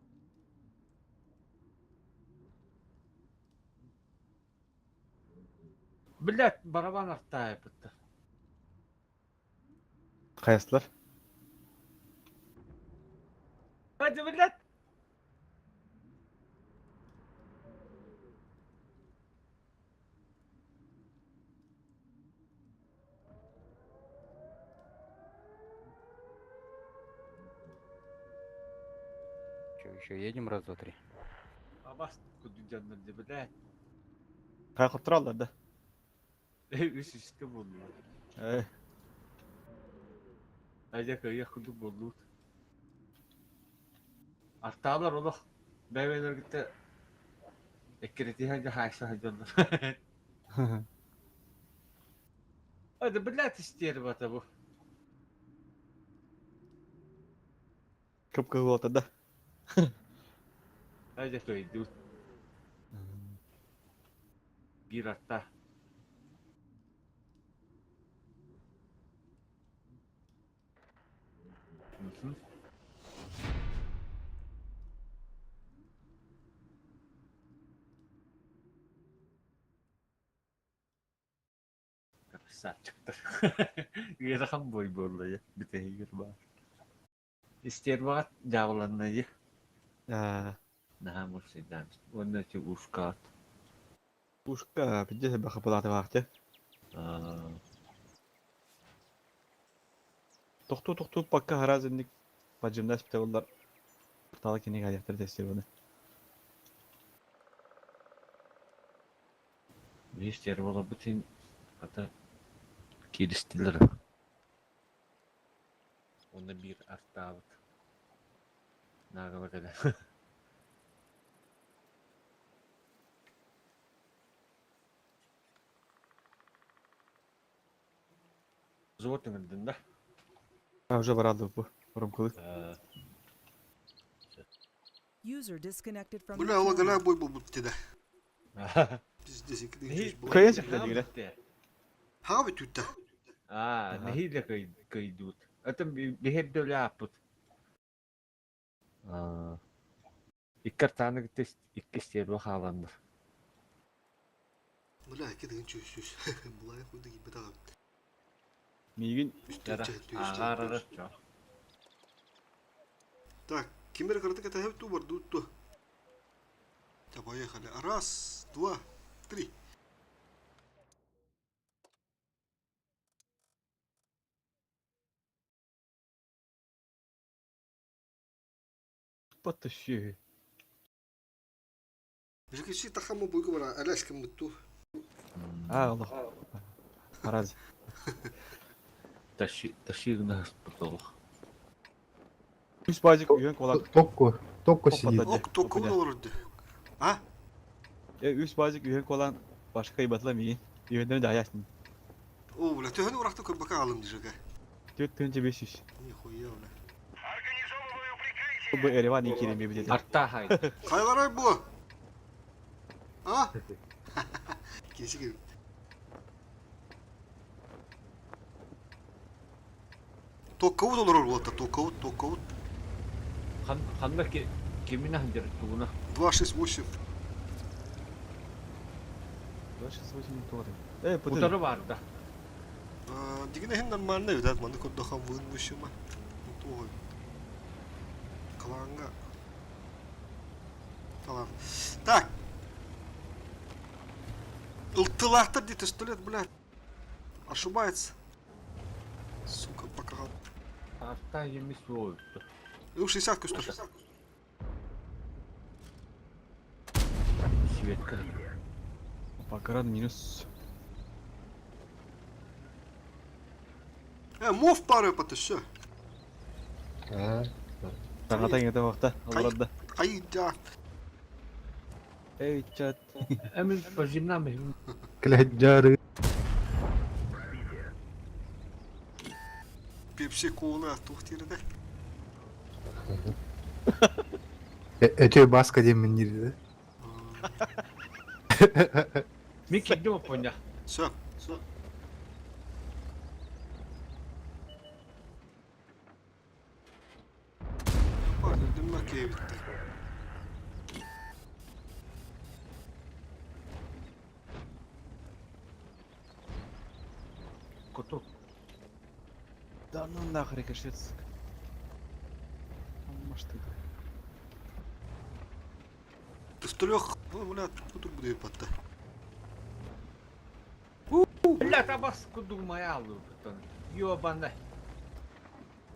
Блядь, барабан артаайбыттар. Хайастылар? Hadi блядь! Че, еще едем раз, два, три? Абас кудуджаннар дии, блядь. Хайа хоттораллар да? Үс үскэ буоллулар. Э, Айда кыайыах курдук буоллубут. Артаалар олох бэйбэлэргитэ эккирэтиһэн дьэ хаайса сылдьаллар. Это, блядь, истербата бу. Кып-кыһыл уота да? Айда кыайдыбыт. Биир арта. Мгм. Красавчиктар. Ыарахан бой буолла дьэ, бүтэһигэр баар. Истербаҕат дьаабыланна дии. Аа, Наһаа мурсайдаан. Уонна ити ушкаат. Пушка, пиздец, бахапылаатыбаахтя. Аа, Тохтуу-тохтуу пока харазынник поджимнас бите боллар. Тала кинигэ айахтар тестер биир стерволорбут иһин хата кииристилэр. Уонна биир артаабыт. Наагала кэлэн. Взвод ыҥырдын да? А, уже баралды бу. Ромкулы. Э, User disconnected from your Бля, ол channel. гала бой буолбут дедэ. Пиздец, икки Нэһи- тыһыынча Кыайан үс сөптө дигиле. Хаҕа бүтүүттэ. Аа, Аха. нэһиилэ кыйдуут. Атын биһир дөөлө ааппыт. Аа, икки артааны кытта икки стерва хааланнар. Бля, 2300. Булайы хуйда кийбит аҕабыт. Миигин Үс Яра, төрт чэ, үс ааҕаарара төрт. чо. Так, ким эрэ кыратык этэ туу бардуу ту. Так, поехали. Раз, два, три. Батта сүөһү. Бишкечи тахамы буйгу бара әләшкім бутту. Аа, олох. Параз. Тащи, тащи гына потолок. Үс базик үйөн колак. Токко, токко сидит. Ок, токко олорду. А? Э, үс базик үйөн колан башка ибатла миин. Үйөндөн да аясın. О, бля, төһөнү уракта көрбөкө алым дижеге. 4500. Нихуя, бля. Бу Ереван икири билет. Арта хай. Кайларай бу? А? Кешиге. Токкабут олорор буолта, токкабут, токкабут. Хан ханна ки кимина ханжар тугуна. 268. 268 тугары. Э, пытын. Утары бар да. Дигине хин нормально видать, маны көрдөхөн вынмышыма. Тугой. Каланга. Талан. Так. Ылтылахтар где-то сто лет, блядь. Ошибается. Сука, пока. Арта емис болду. Ил 60 көстөр. Светка. Покран минус. Э, мов пары паты все. А, Таңатан ете вакта. Аларда. Ай, да. Эй, чат. Эмин пожинами. Кляджары. Пепси кола тухтирде. Өтө баска демен нирди. Мен кирдим опоня. Все, все. Кейбитте. Коту. Да ну нахер рикошет. Может ты. Төстөлөх, ну, бля, кутур будет патта. Бля, табас кудумая алу бутон. Ёбана.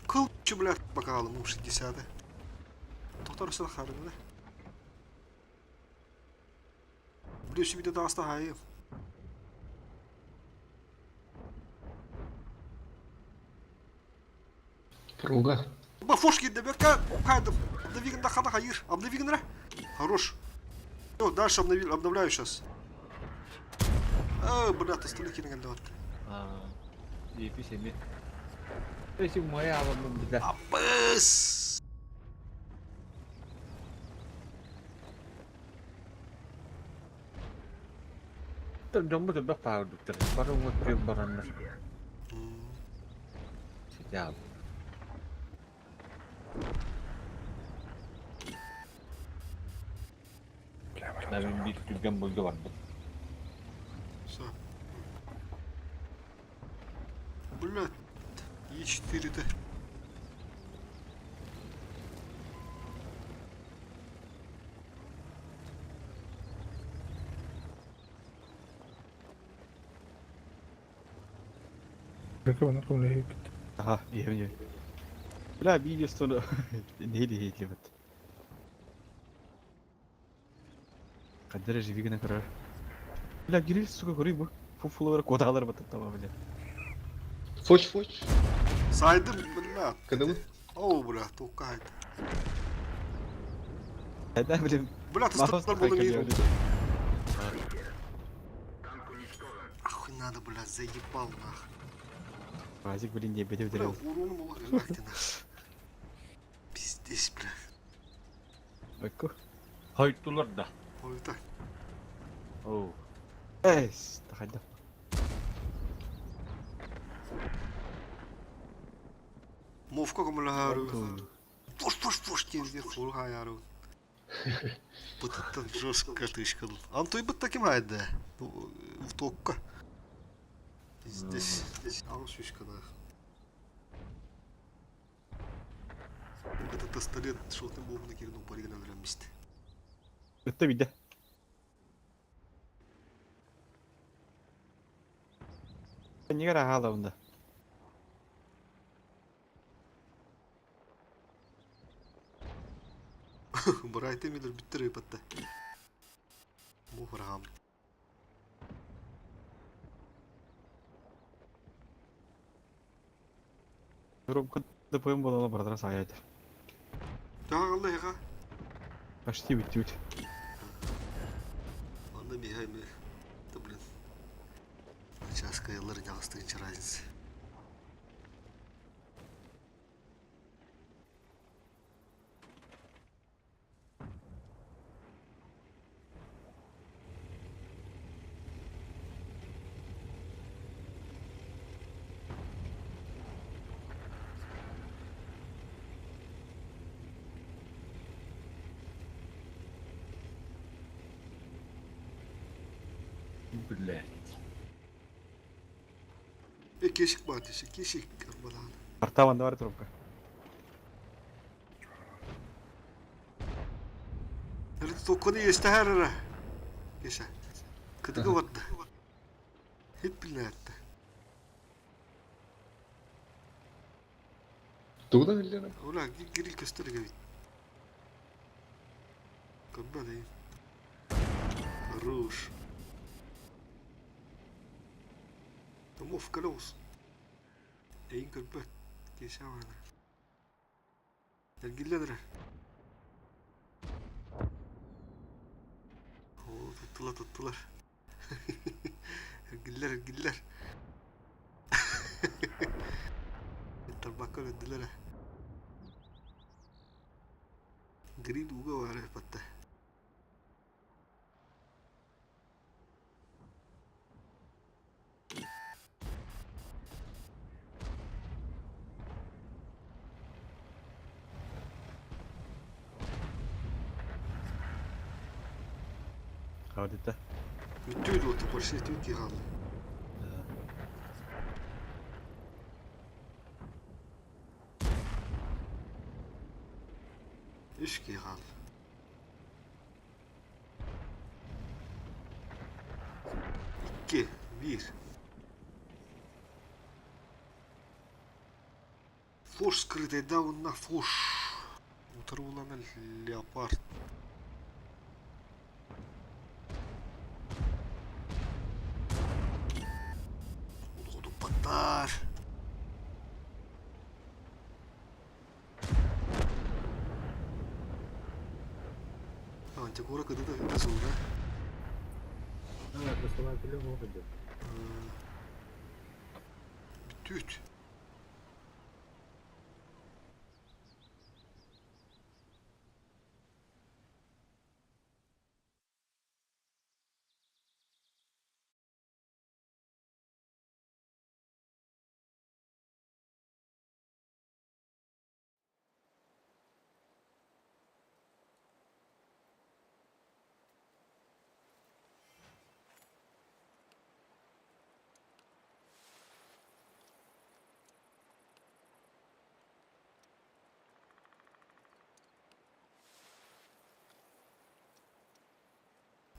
Кыл, чу, бля, пока алым, 60. Доктор сыл харында. Блюси биде даста хайы. Пруга. Ба фошки дебека, кайдов. Обновигн да хана хайыр. Обновигн ра. Хорош. Все, дальше обнови, обновляю сейчас. А, бля, ты столики не вот. А, епис эми. Эси моя алым бля. Апыс! Там жомбу төбө паардыктар. Бары өтпө бараннар. Сидял. Мен бир түргөн бойго бардым. Все. Бля, Е4 т. Ага, иемне. Бля, видео стоно. Не не не. Кадыр живигне көрөр. Бля, гирил сука көрүй бу. Фуфулар кодалар батып таба бля. Фоч, фоч. Сайдым, бля. Когда вы? Оу, бля, тукайт. Айда блин. Бля, ты стар буду мир. Ахуй надо, бля, заебал нах. Разик, блин, не беде Бля, урон мол, нах. Пиздец, бля. Бакку. Хойтулар да. Ой, так. Оу. Эс, тахайда. Мовка комлахару. Пуш, пуш, пуш, кенде хурхаяру. Бытыттан жестко тышкал. Антой быт таким хайда. В токка. Здесь, здесь, а шишка нах. Это пистолет шотным бомбы кирну паригна месте. Это видя. Не гара унда. Брайты милер бүттер ыйпатта. Бу фрагам. Ромка ДПМ буолала бардара саайа этэ. Тааҕалла эһэҕэ. Почти бүттүбүт. Онно миһэ ми. Да блин. Сейчас кайыллар ньаҕастыгынча разница. Блядь. Кешик бар десе, кешик арбалаан. Артаван давай трубка. Токкону иэстэһэр эрэ. Кеша. Кытыгы барда. Хит билнээтте. Тугудан биллэр? Ола гирил көстөр эбит. Көрбө дейм. Хорош. Домов колес. Эйин көрбөт. Кеша баана. Эргиллэн эрэр. Оо, туттулар, туттулар. Эргиллэр, эргиллэр. Тарбакка өлөрдүлэр ээ. Грин ууга баара ыппатта. Хавдыта. Бүттүү дуота почти түт хаалла. Үс киһи хаалла. Икки, биир. Фош скрытый, да, на фош. Утары улана леопард. Улугутуппаттар. Антикора кыдыта ыта сылда. Бүттүүт.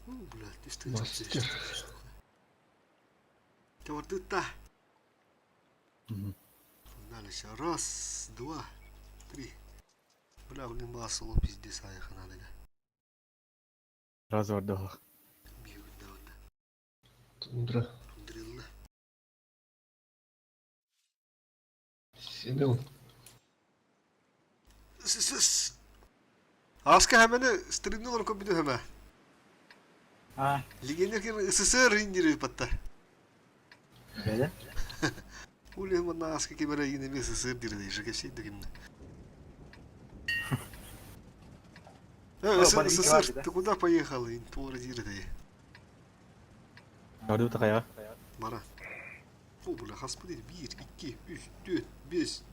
Блядь, ты Мастер. Товардыта. Дальше. Раз, два, три. Бля, блин, масло пиздец, а ехать надо. Раз вардах. Тундра. Тундрилла. Семен. С-с-с. Аска хэмэни стримни олорон көбүдү хэмэ. А. Легионер кем СССР индири патта. Бәле. Уле манна аска кемере игин эми СССР дири же кепсей дегин. СССР, ты куда поехал? Интура дири дей. Gördü takaya. Мара. О, бля, господи, бир, икки, үч, төрт, бес.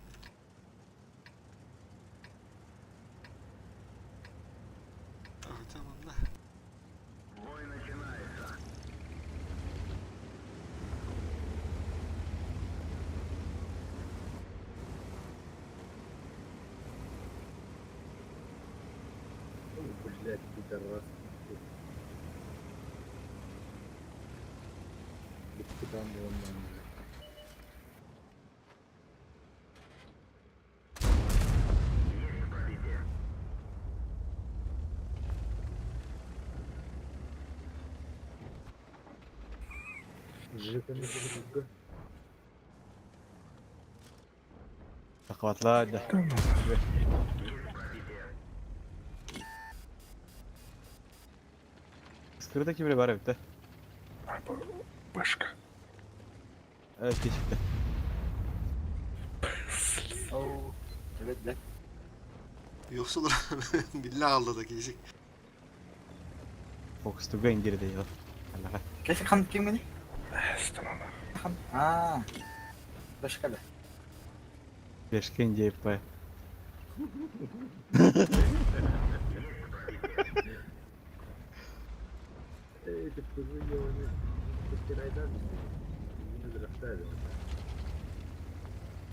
А, там, да. Блять, пидорас. Куда он Жека. Захватла, да. Скрыта кибре бар эбит да. Башка. Evet geçikti. Oo. Evet lan. Yoksa olur. Billahi aldı da kişi. Fokus to go geride ya. Allah'a. Kesin kan kim beni? Tamam. Kan. Aa. Başka da. Beşken CHP. Эй, ты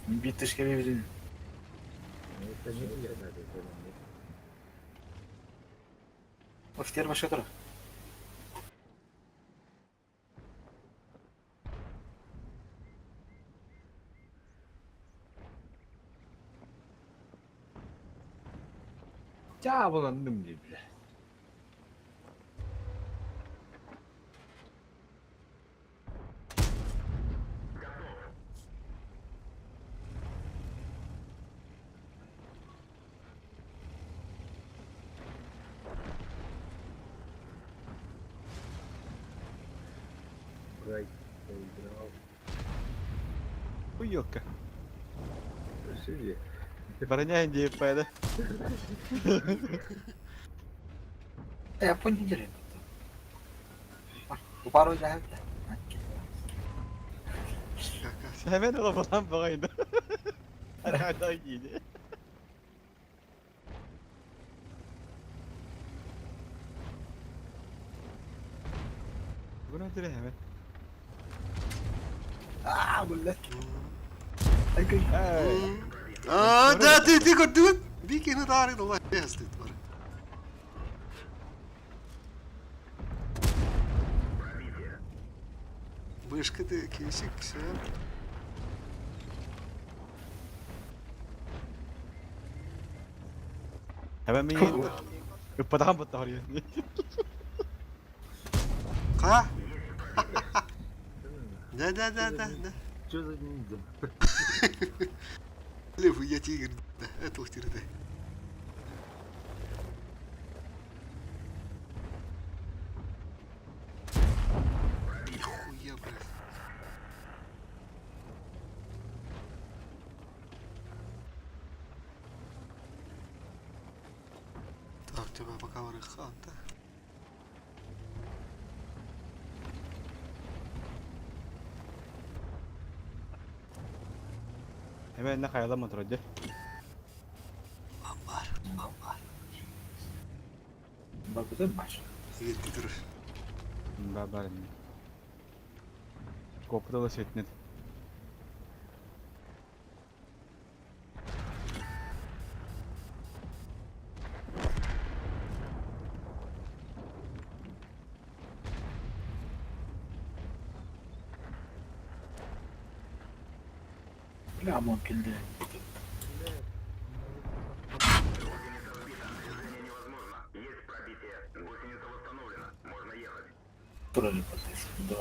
Bir tışka bir birini. Офицер başka taraf. Чаабыланным дии, бля. Брайт поиграл. Уёкка. Спасибо. Броня CHP'de. Yapın gidelim. Bu paro geldi. Hemen ola falan bagaydı. Hadi giydi. Bunu dire hemen. Aa bu lan. Ay Aa, да, ты ты көрдүгүн. Бикини таарын олай ястыт бар. Бышка ты кисик, все. Hemen mi Ыппадахан баттахар yine. Ка? Да, да, да, да, да. Что за ниндзя? Лев, я тигр. Да, это ухтирды. Нихуя, блядь. Так, тебя пока варыханта. Hemen ne kayalama hadi. Амбар, амбар. Bak bu da mı var? Yetti durur. Бар Копыта да сетнет. Бля, mümkün değil. Турали подпись. Да.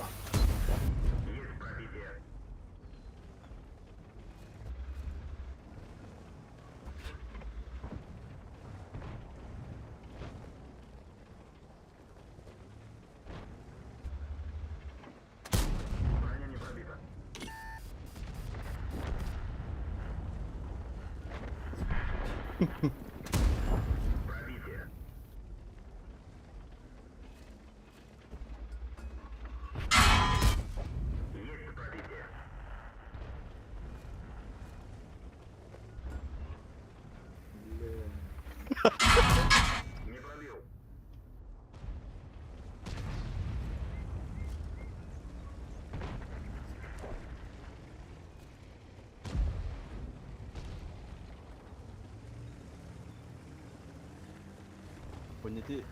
Понети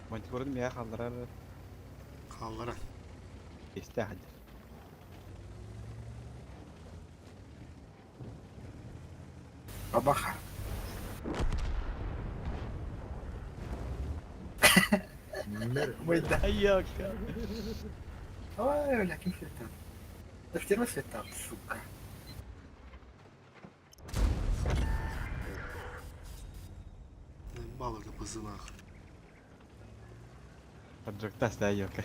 Мантикорын мия халдырар Халлара. исте хаджар. Бабаха. Мойда. Айокка. Ой, бля, ким светал? Да все светал, сука. Балыга бызынах. Поджоктас да ёка.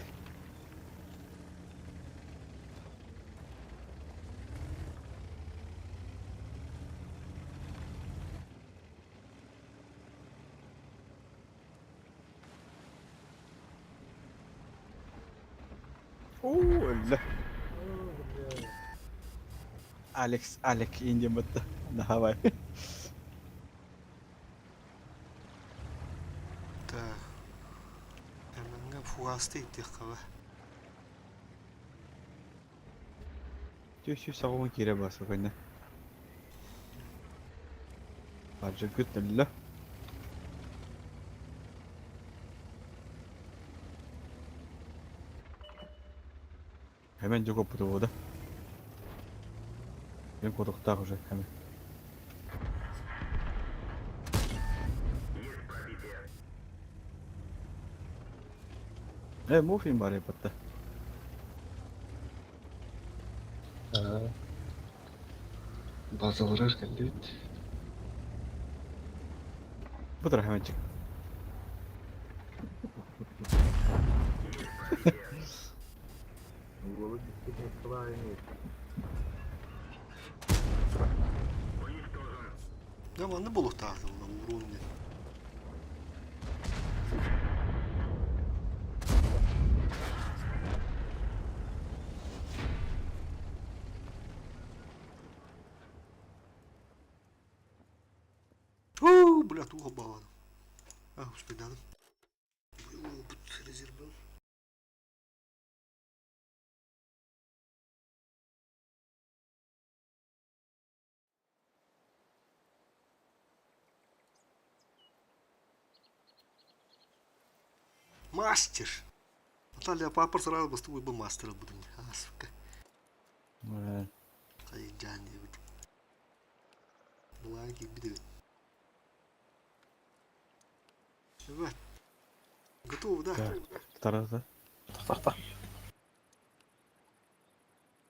Оо, өллө. Алекс, Алек Индия бытта. Давай. Так. Эмэнгэ фугасты иттих каба. Түс түс сағуын кире басы көйне. Поджогыт өллө. Hemen çok opudu bu da. Benim kodukta уже hemen. Э, муфин бар епатта. А. Базаларар кэлбит. Bu da hemen çık. Уголок действительно правильный. Я манны болуктаахтым урун диэн. Уу, бля, туга балан. А, успейдадым. Бут резервен. Мастер! Наталья папа сразу бы бы мастер буду. А, сука. Хайджан диэбит. Былаан киирбит эбит. Evet. Готов, да? Тарата. Тахта.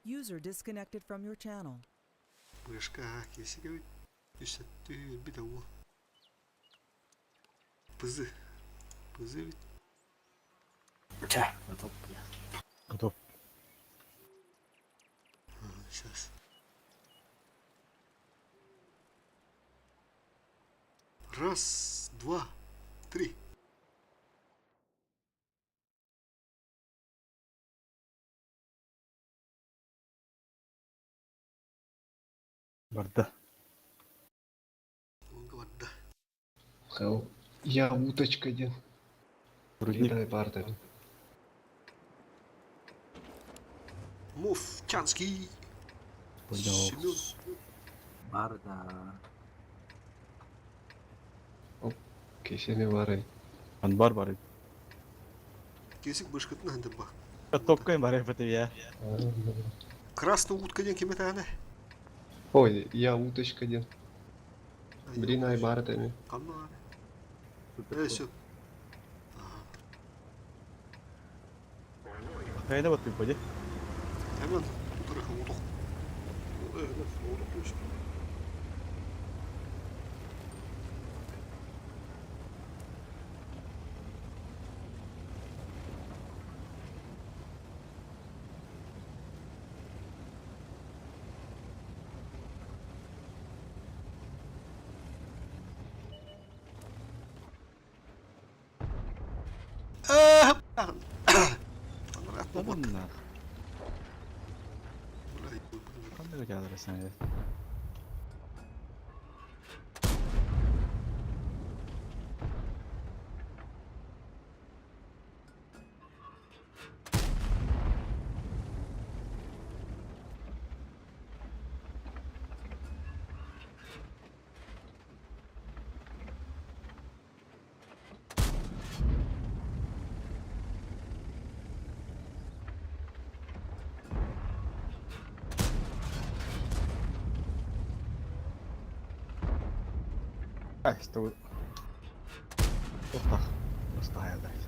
User disconnected from your channel. Бышка, кесик эбит. Үсәттүү бит ауыл. Пызы. Пызы бит. Ча, готов, бля. Готов. Сейчас. Раз, два, три. Барда. Барда. Хел. Я уточка один. Рудник. Летай барда. Мовчанский. Понял. Семен. Барда. Кесеми бары. Анбар бар. Кесик бышкытын ханды бак. Топкайын бар епаты я. Красный утка ден кеме тағаны? Ой, я уточка один. Блин, ай бардами. Канна. Э, все. Кайда бат пойди. Hemen tutaraka удох. Удох точно. Bunlar. Қандай келдіресің еді? Ай, что... Охтах. Оставил дать.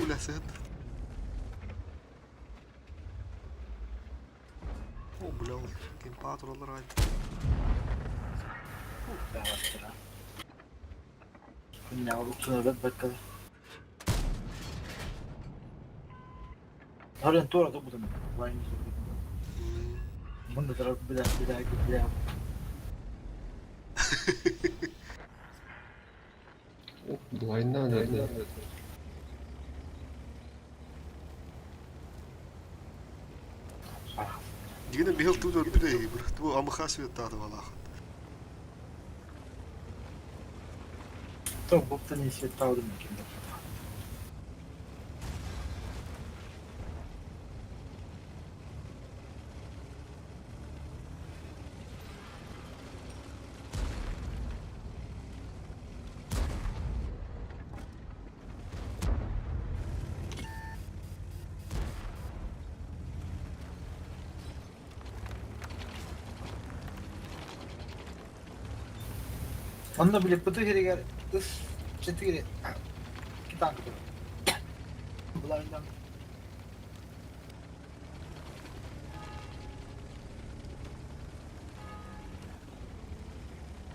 бля, сыһыт. О, бля, ол кемпа тураллар ай. Харен туора турбутум. Мында турар бля бля бля. Блайна, наверное. Дигенен бихил туу өрбүдэ бір. Туу амыха свет тааты балаах. То буптан не таудым екен. Онно биле пыты херегер ыс четыре китанка Булардан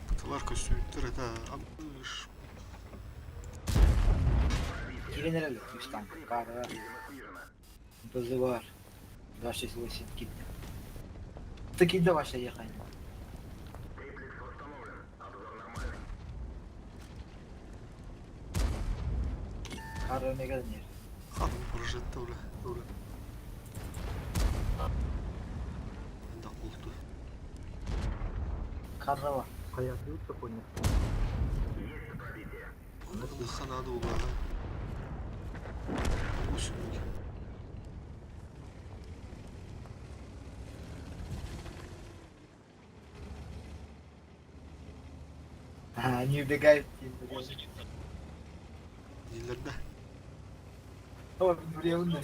Пыталар көстүүттер это амыш. Киренереле үч танк кара. БЗ бар. 268 китте. Ты кидде ваша ехай. Кара мега не. Хадым прожитта бля. Бля. Да болду. Кара бар. Хайаты такой нет. Ханады улаға. Усүнүк. А, не убегает. Нелерде? О, буревунда. О,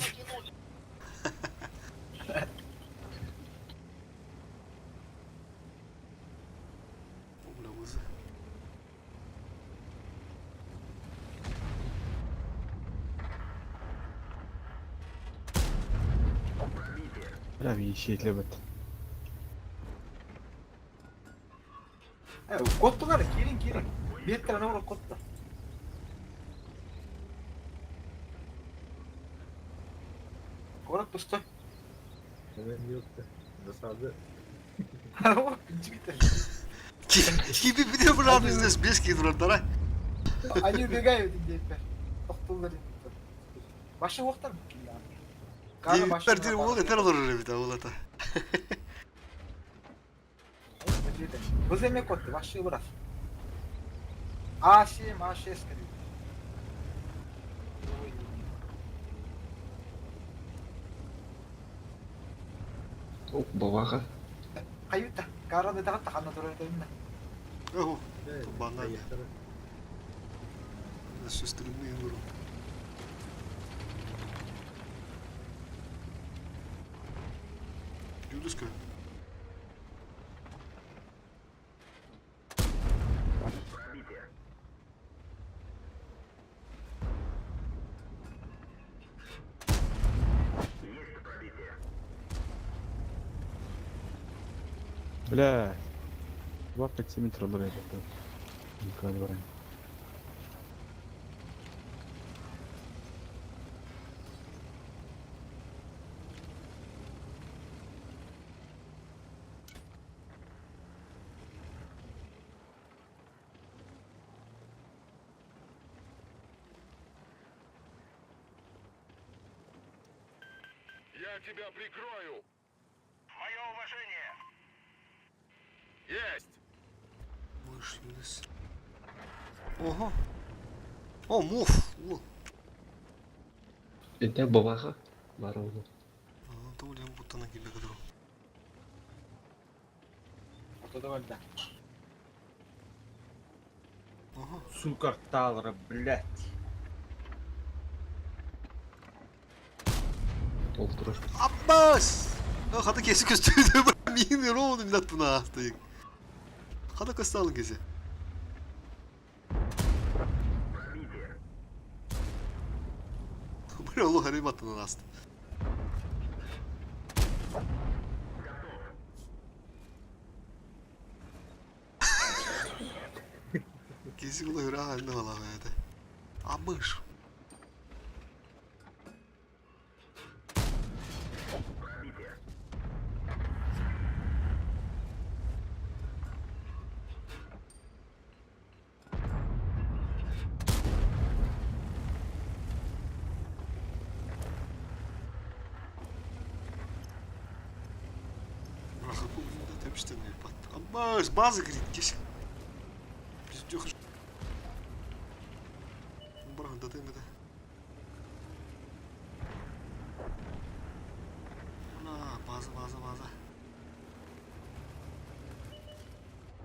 бля, вызы. Бля, вещи бит. Коттулар, кирин, кирин. Беттер ана котта. Город пустой. Засады. Киби биде булар бизнес бес кидурар Они убегают теперь. Тоқтулар. Башы оқтар. Бер дир ол этер олор бит олата. Быз эме котты, башы бұрас. А7, А6 скорее. О, бабаха. Каюта, караны тағатта қана турар дедим. О, бана. Сөстүрүнүү ngуру. Юдуска. Бля. 2 метра это. Никогда не баран. Я тебя прикрою! Мое уважение! Есть! Мыш Юдус. Ого. О, муф. О. Это бабаха. Барону. То ли будто на кибе кадру. Ортода бар да. Ага. Сука, Талра, блядь. Олтурар. Аббас! Хата кеси көстүдү. Мин роуну минат буна астык. Хата көсталын кеси. Олох эрэй баттанан ааста. Киси була ыраах анны балаҕа этэ. Амыш. Аббас, база говорит, киш. Пиздёх. Брахан, да ты это. На, база, база, база.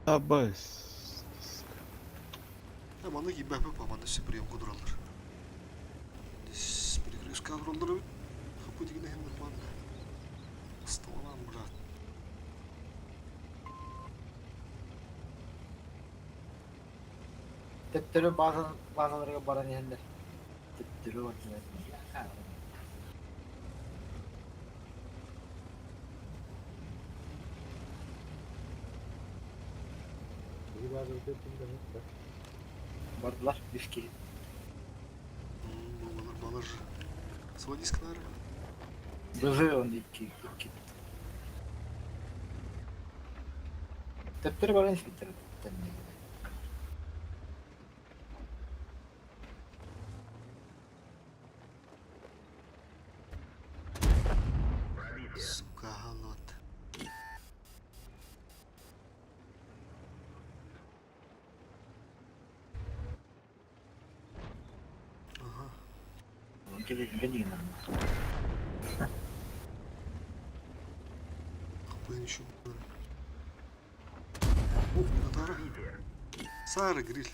Абас. Манна киирбэппит ба, манна өссө приемка тураллар. Перекрестка тураллар эбит. Хаппы дигин иһин нормально. Оставалаан брат. Төттөрү базаларга баран иһэллэр. Төттөрү бардылар. Бардылар үс киһи. Балар, балар. Сводись нары. Бызы он икки, икки. Төттөрү баран испиттэр. Сука, вот. Ага. Блин, еще Ух, Минотавра. Сара гриль.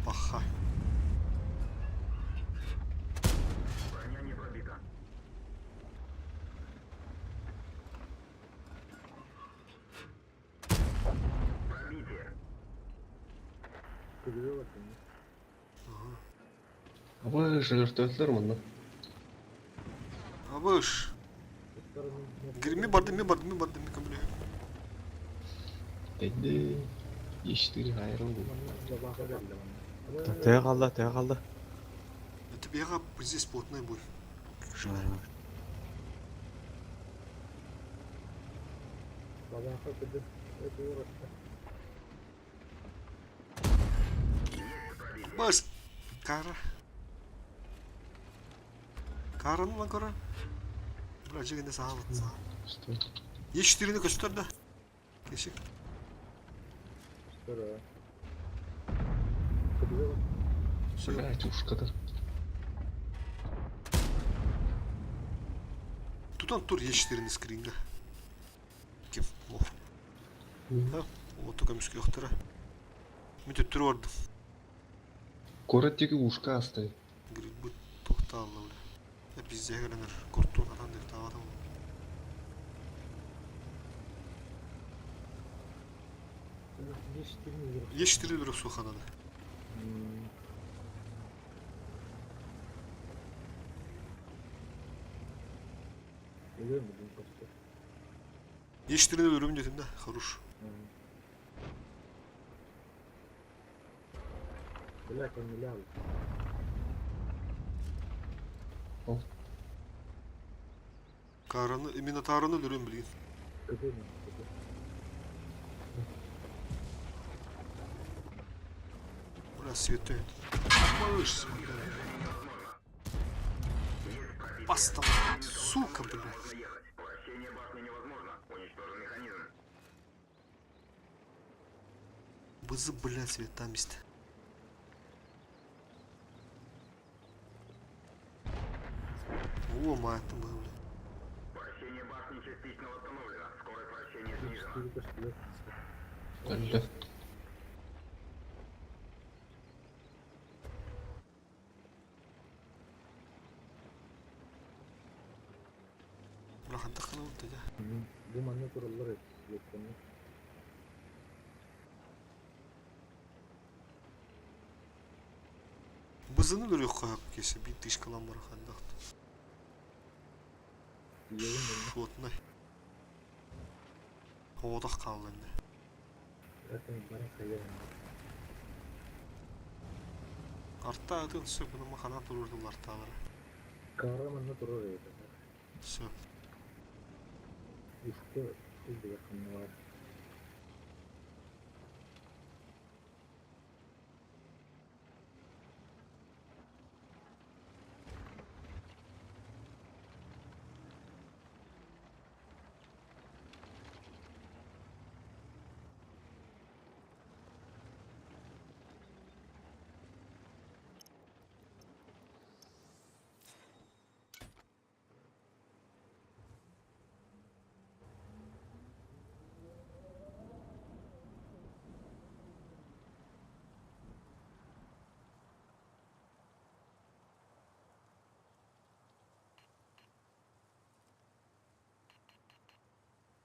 Паха. Броня не пробита. Пробитие. Ага. Абыш, өлөртөллөр манна. Абыш. Грими барды, ми барды, ми барды, ми камлю. Эдди. Е4 айрыл. Тыа қалды, тыа қалды. Это бега здесь плотная будет. Бас. Кара. Караны lan кара. Бра жигинде саалыт. Что? Е4-ни көстөр да. Кешик. Все. Блять, ушка-то. Тутан тур Е4-ни скринге. Ким? О. Ha, о көмүскө яктыра. Мен төттөрү бардым. Город тиги ушка астай. Говорит, бу тоқталды бля. Я пизде келенер. Куртун атан деп табатам. Е4 бирок суханада. Е4-ни өлөрүм дедим да, хорош. Караны, Минотавраны өлөрүм билген. Бля, светы. Малыш, бля. Паста, сука, бля. Вращение башни невозможно. Уничтожен механизм. Бызы, бля, цвета месте. О, мать, там было, бля. Вращение башни частично восстановлено. Скорость вращения снижена. Әллә. Бля, хантахана вот тогда. ПЗ-ны көрүөххэ кесе биир тышкалан бар хандах. Шотнай. Оҕотох хаалла инде. Арта атын сөп гына ханан турурдулар артаалара. Кара манна турар эбит. Сөп. Ушка үрдүгэр ханна бар.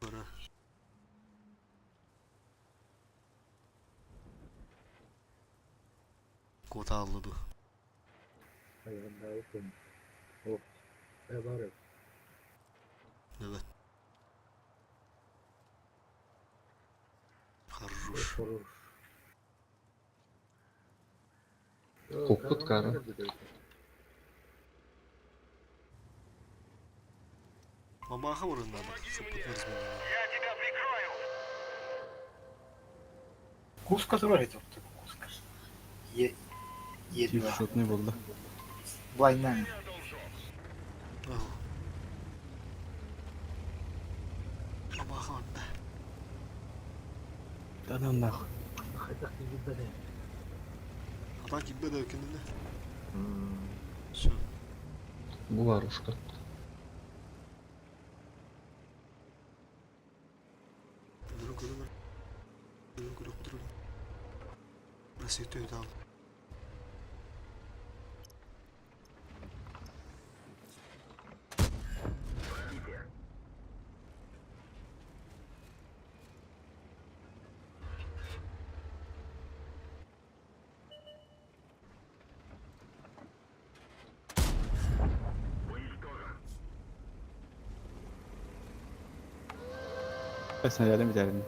Бара. Кота аллы ду. Evet. Хорош. Коппут кара. Мамаха орыннады. Сыппыт разменяли. Я тебя прикрою! Куска турар эти вот куска. Е Тип Е2. шотный болды. Блайнан. Ага. Мамаха орында. Да на нахуй. Ата кибе да өкінді. Все. Буларушка. Көрін көрін. Көрін көрін құдырын. Россия төйді ал. Снарядом битәрин.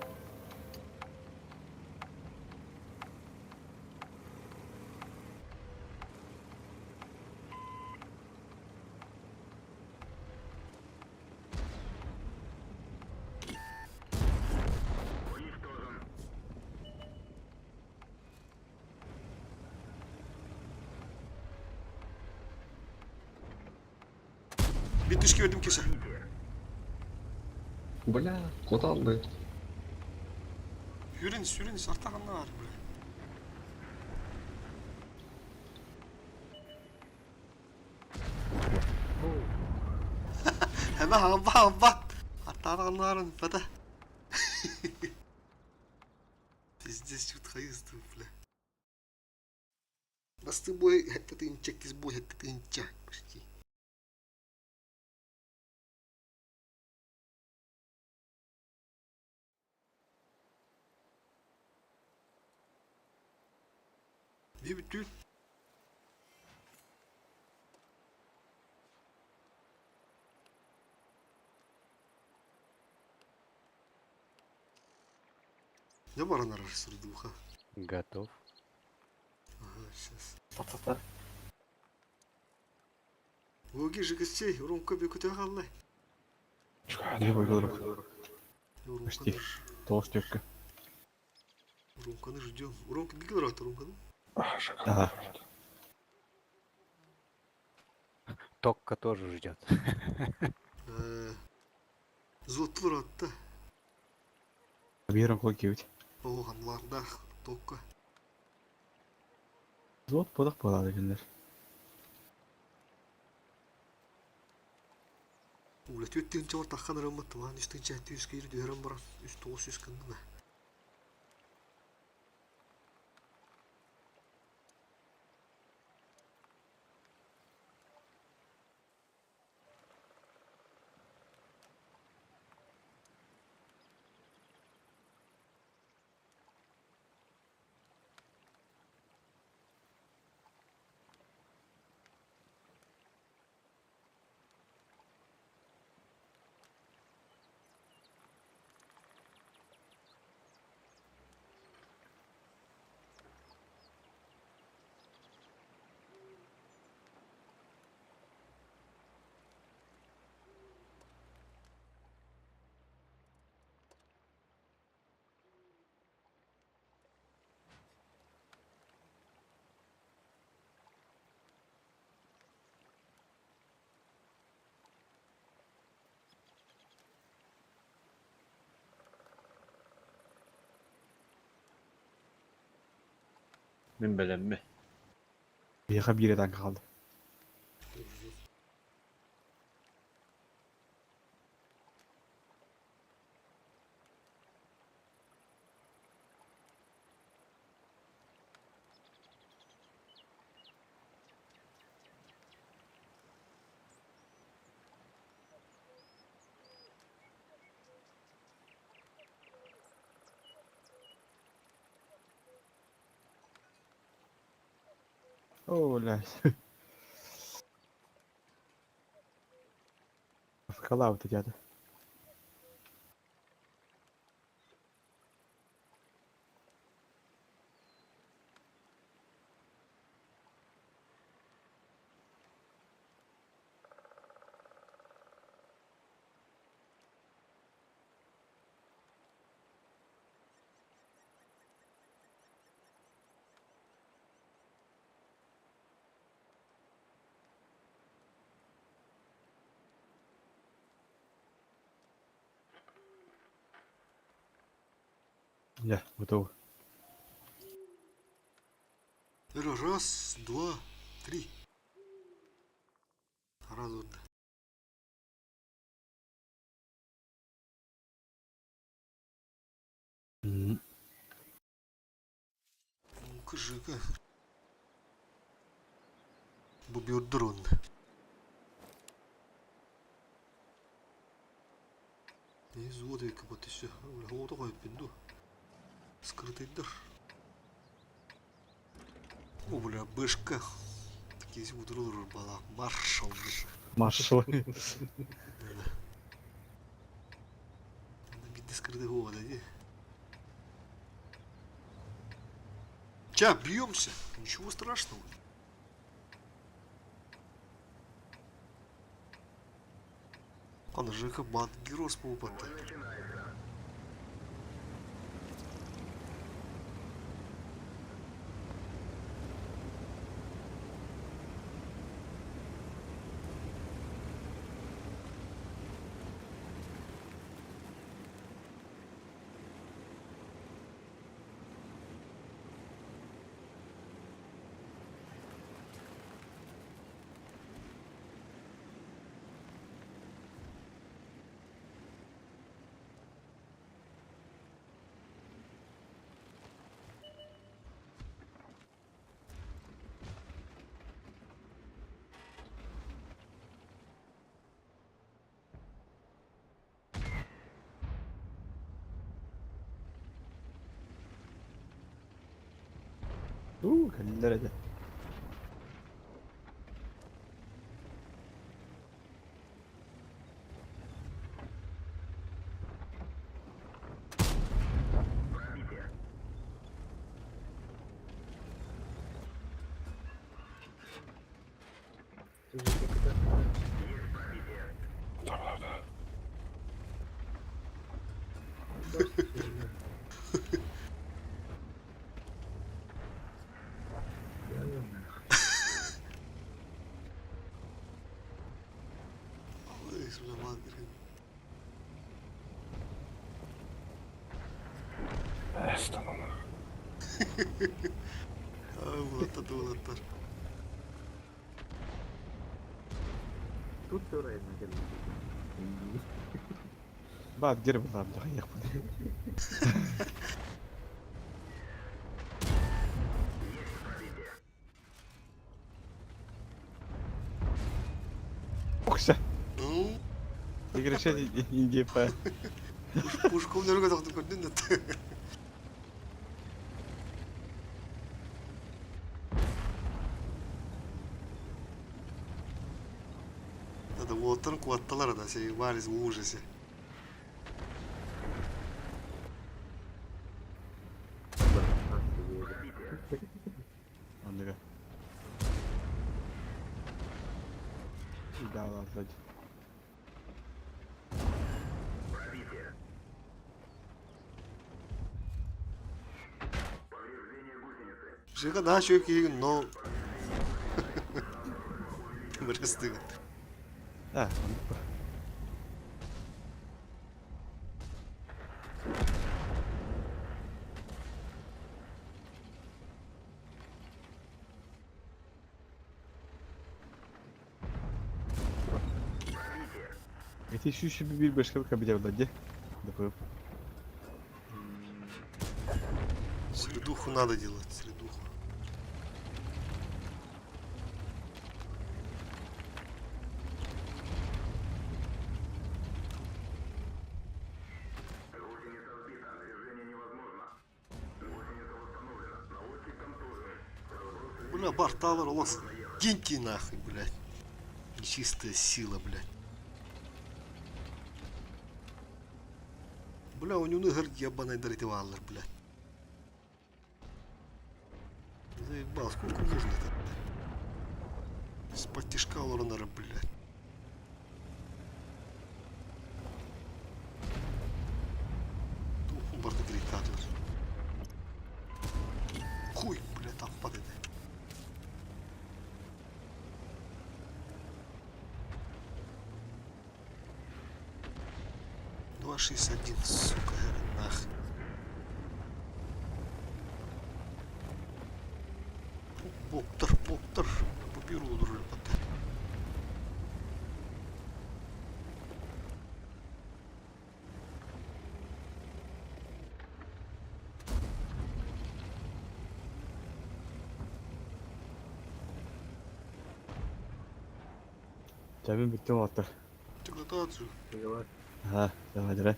Bir düşkü verdim keşe. Бля, кот алды. Yürün, sürün, артағанна бар, бля. Hemen hamba hamba. Артағаннарын, бада. Пиздец, чуть хайысты, бля. Басты бой, это ты инча, бой, это ты инча, почти. Ne bütün? Ne var anar arasında Готов. Ага, сейчас. Та-та-та. Оги жигісей, Ромка бекүтө қаллай. Не бойдырып. Почти. Тоғыз төккі. Ромканы ждем. Ромка бігіл рат, Ромканы. Ага. Токка тоже ждет. Зотлы ратта. Биром кол кеуть. Оғанларда токка. Зот бодақ болады екендер. Уля төттен чор таққан ырымы тыман үстін чәтті үске ир дөһөрөн баран үс тоғыз үс кынны. Мин бэлэммин. Биһиэхэ биир танка хаалла. О, блядь. Скала вот эти. Я, готов. Раз, два, три. Раз, два. Кыжыка. Бу бюрдурун. Не зуот эки бот еще. Ото коюп бинду. Скрытыйдыр. О, бля, бышка. Такие удрур бала. Маршал. Маршал. Битте скрытый года, не? Ча, бьемся. Ничего страшного. Ана ЖК бат герос попадты. Кэллэр этэ. Ой, Сулейман, Улаттар, улаттар. Тут правильно Бат гер булам да яхпын. Охша. Ну, Игреше Индия па. пушку нөргө токтуп көрдүн да. Надо уоттан куатталар да, сей валис в ужасе. Андыга. Да, ладно. Жига да шөк кийин, но Бырыстыгы. А, Эти 121 бешка кабинет де. Допы. Средуху надо делать, средуху. Гусеница сбита. Движение невозможно. Гусеница восстановлена. Наводчик контужен. Разброс Бля, Барталар, лос. Киньте нахуй, блядь. Нечистая сила, блядь. Бля, у него гар ебаный даритываллер, блядь. Заебал, сколько можно-то? С-под тишка лорнера, блядь. Туху барда гритатор. Хуй, блядь, там падает. 2,61, сука, нах. Боптор, боптор, поберу ребята. Чабин бүттүм аттар. Ты готов? Ага, давай, давай.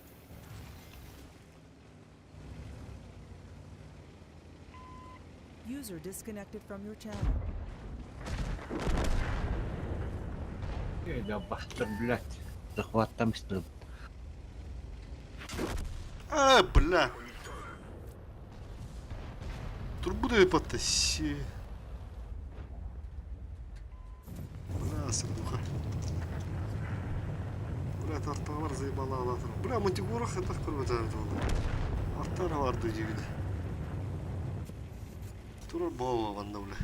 User disconnected from your channel. Я бастыр, блядь. Захваттамыстыр. А, бля. Турбуды потаси. Бля, сердуха. Бля, тарталар заебала алатыр. Бля, мантигора хатах көрбөтөр Артара барды дегиде. Турар баба ванда, бля.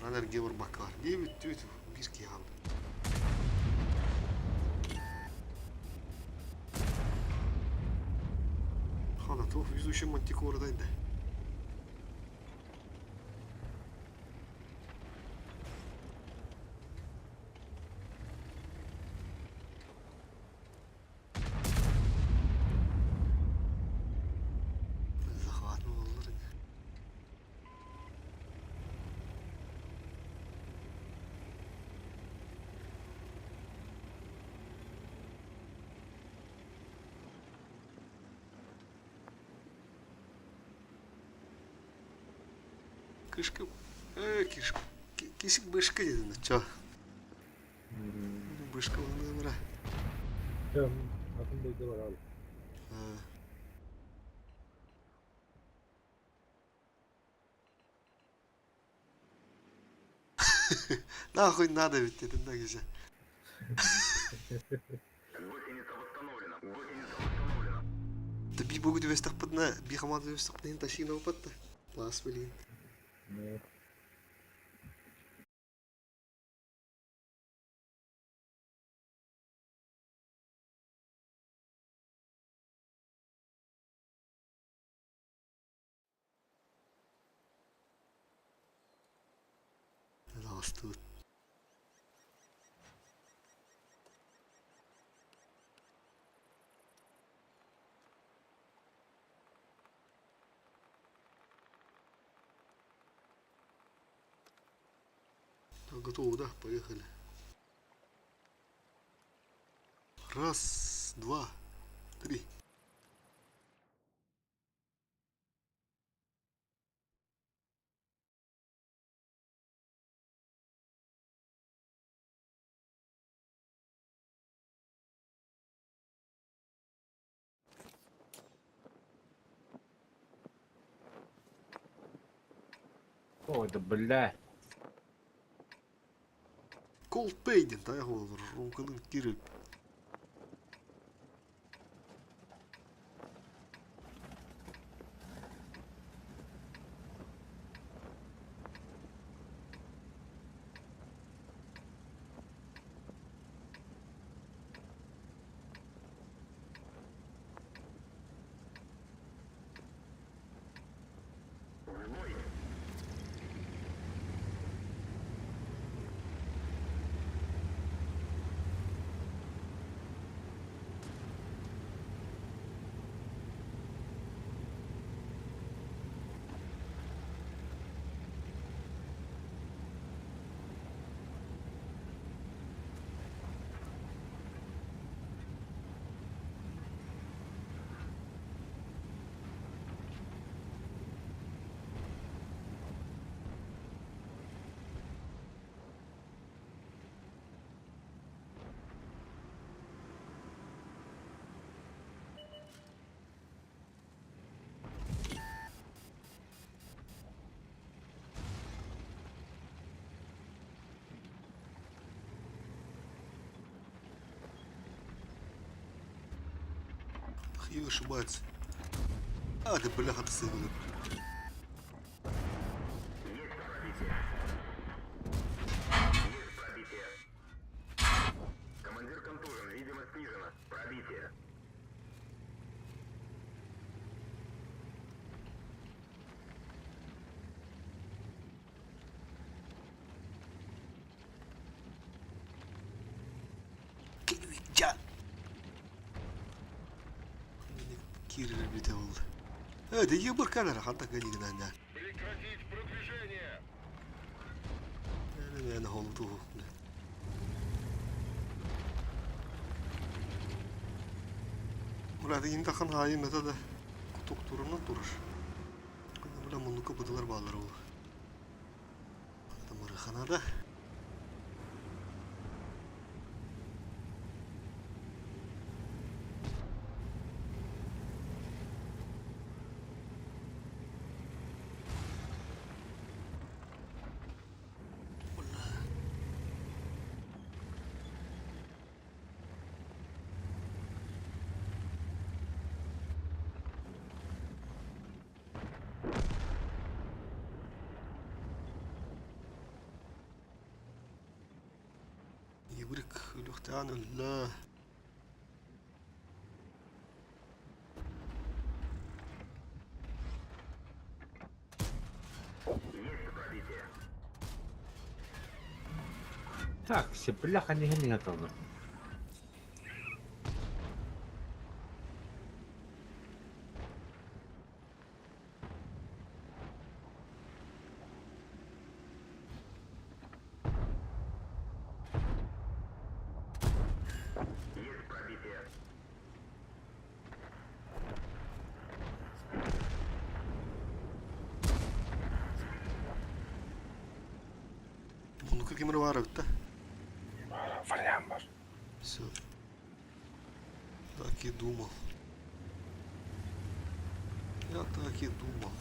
Ранер гевр бакар. 9 9 бирки алды. Хана, то везущий мантикора дайды. Захват болдыр. Кышка, кишка, кисик бышка дедin, чо? Бышка оны бра. Атын да бар ал. Нахуй надо ведь это да güzel. Гусеница восстановлена. Гусеница восстановлена. Да би бугу дивестах подна, би хамад дивестах подна ташина опатта. Лас блин. Лас тут. Так, готово, да? Поехали. Раз, два, три. Ой, да бля. Cold Pay диэн тайах болор. Румкалын кирип. И ошибается. А, да бляха ты сыграл. Есть пробитие. Есть пробитие. Командир контужен, видимо снижена. Пробитие. Жан. Кирилл бите болды. Э, да ебыр камера, ханта ганигна. Прекратить продвижение! Мен холду. Мурат интахан хайын мета да кутук турунан турur. Бula муннука быдылар баалар ол. Мырыханада. Ебрик үлүхтээн өллө. Есть пробитие. Так, все, бляха, не не готовы. Есть пробитие. Муннука кемер бар битте. Вариант бар. Все. Так и думал. Я так и думал.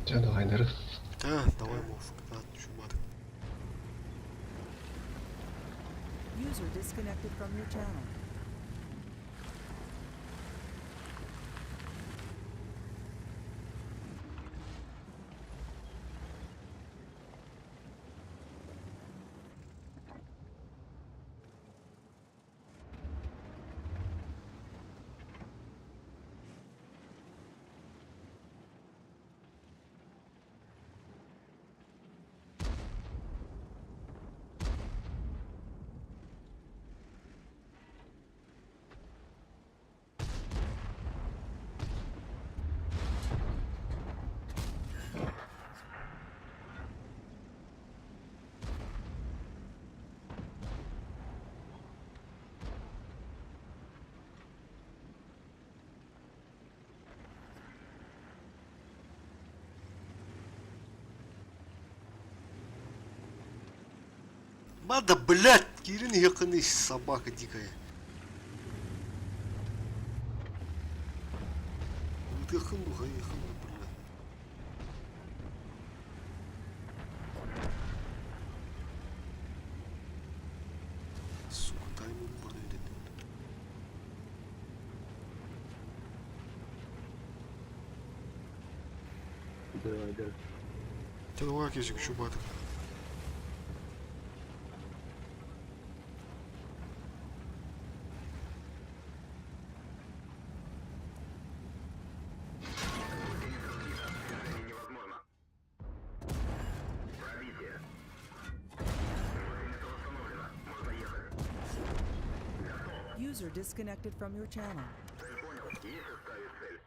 Дьэ, давай, Да, давай, мов. Да, чумады. User disconnected from your channel. Мада, блядь, Кирин якыны собака дикая. Yakın bu, yakın bu, блядь. Сука, тайминг burada ödedim. Давай, давай. Давай, кезик, чубатый. Движение невозможно. Пробитие. Гусеница восстановлена. Можно ехать. User disconnected from your channel. Цель понял. Есть оставить цель.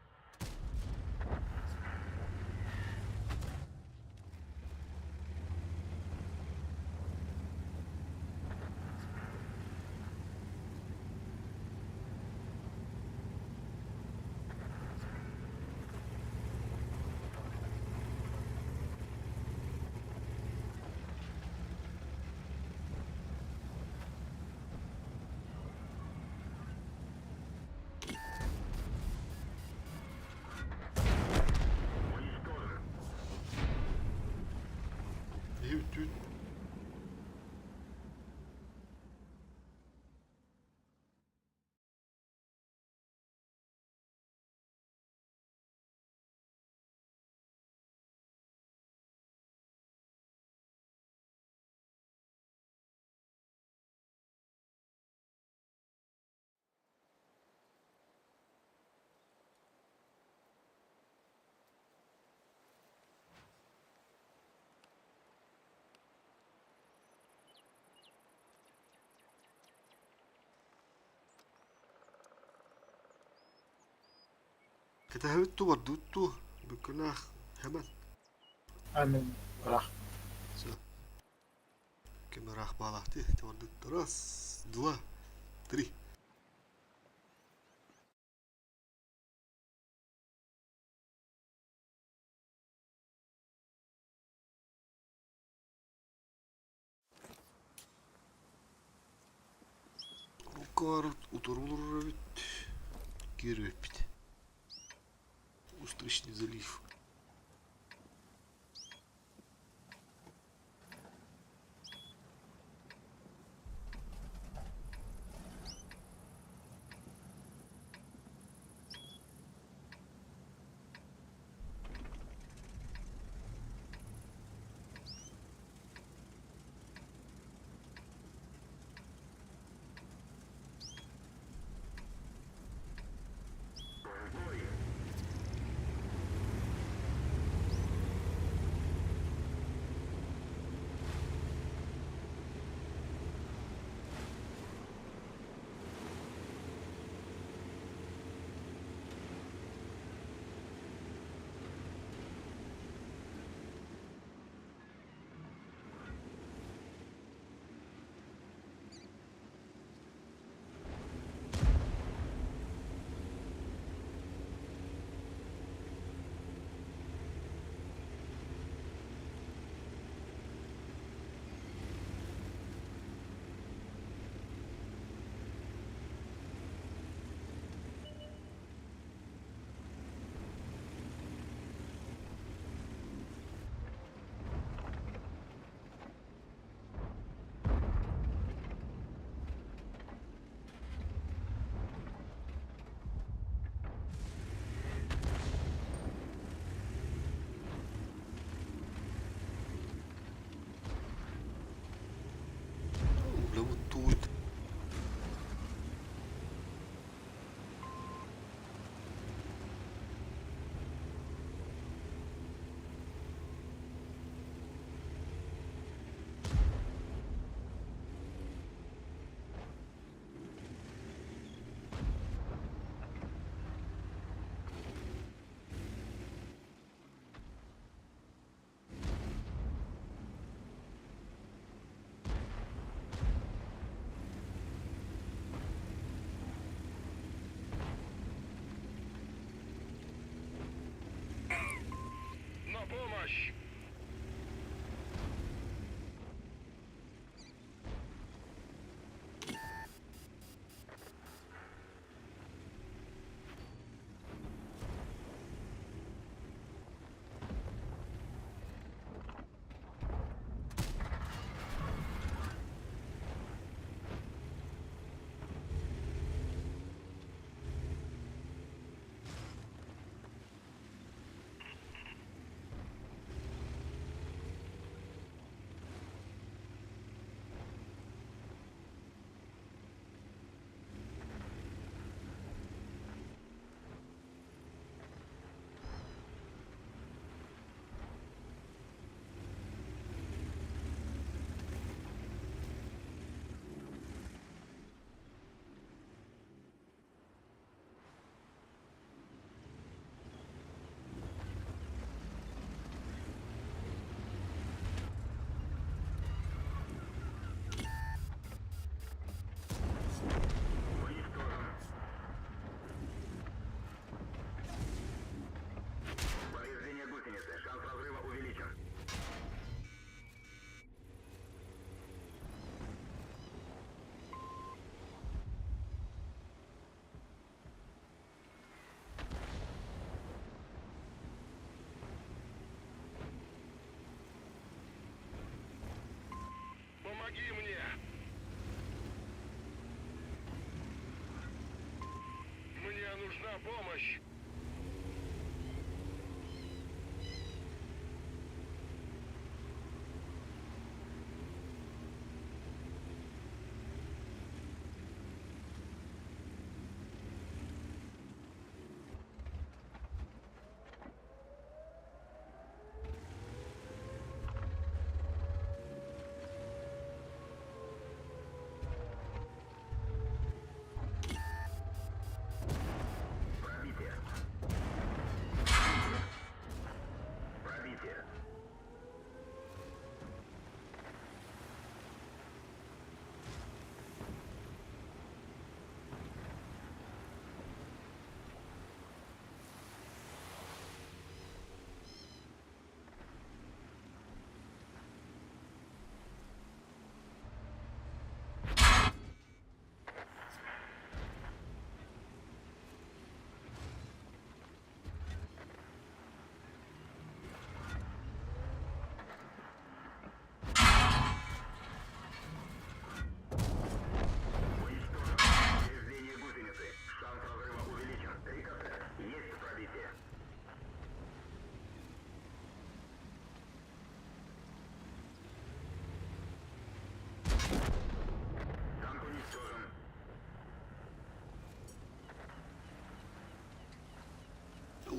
Кэтэһэбит дуу, бардыбыт дуу? Бүккүнээх, хэмэн. Амин ыраах. Все. Ким ыраах баалаахтыы, бардыт. Раз, два, три. Рукаар утурулур эбит. Киирбиппит. Устричный залив. Тут. На помощь! Повреждение гусеницы. Шанс разрыва увеличен. Помоги мне! Мне нужна помощь! Пробитие.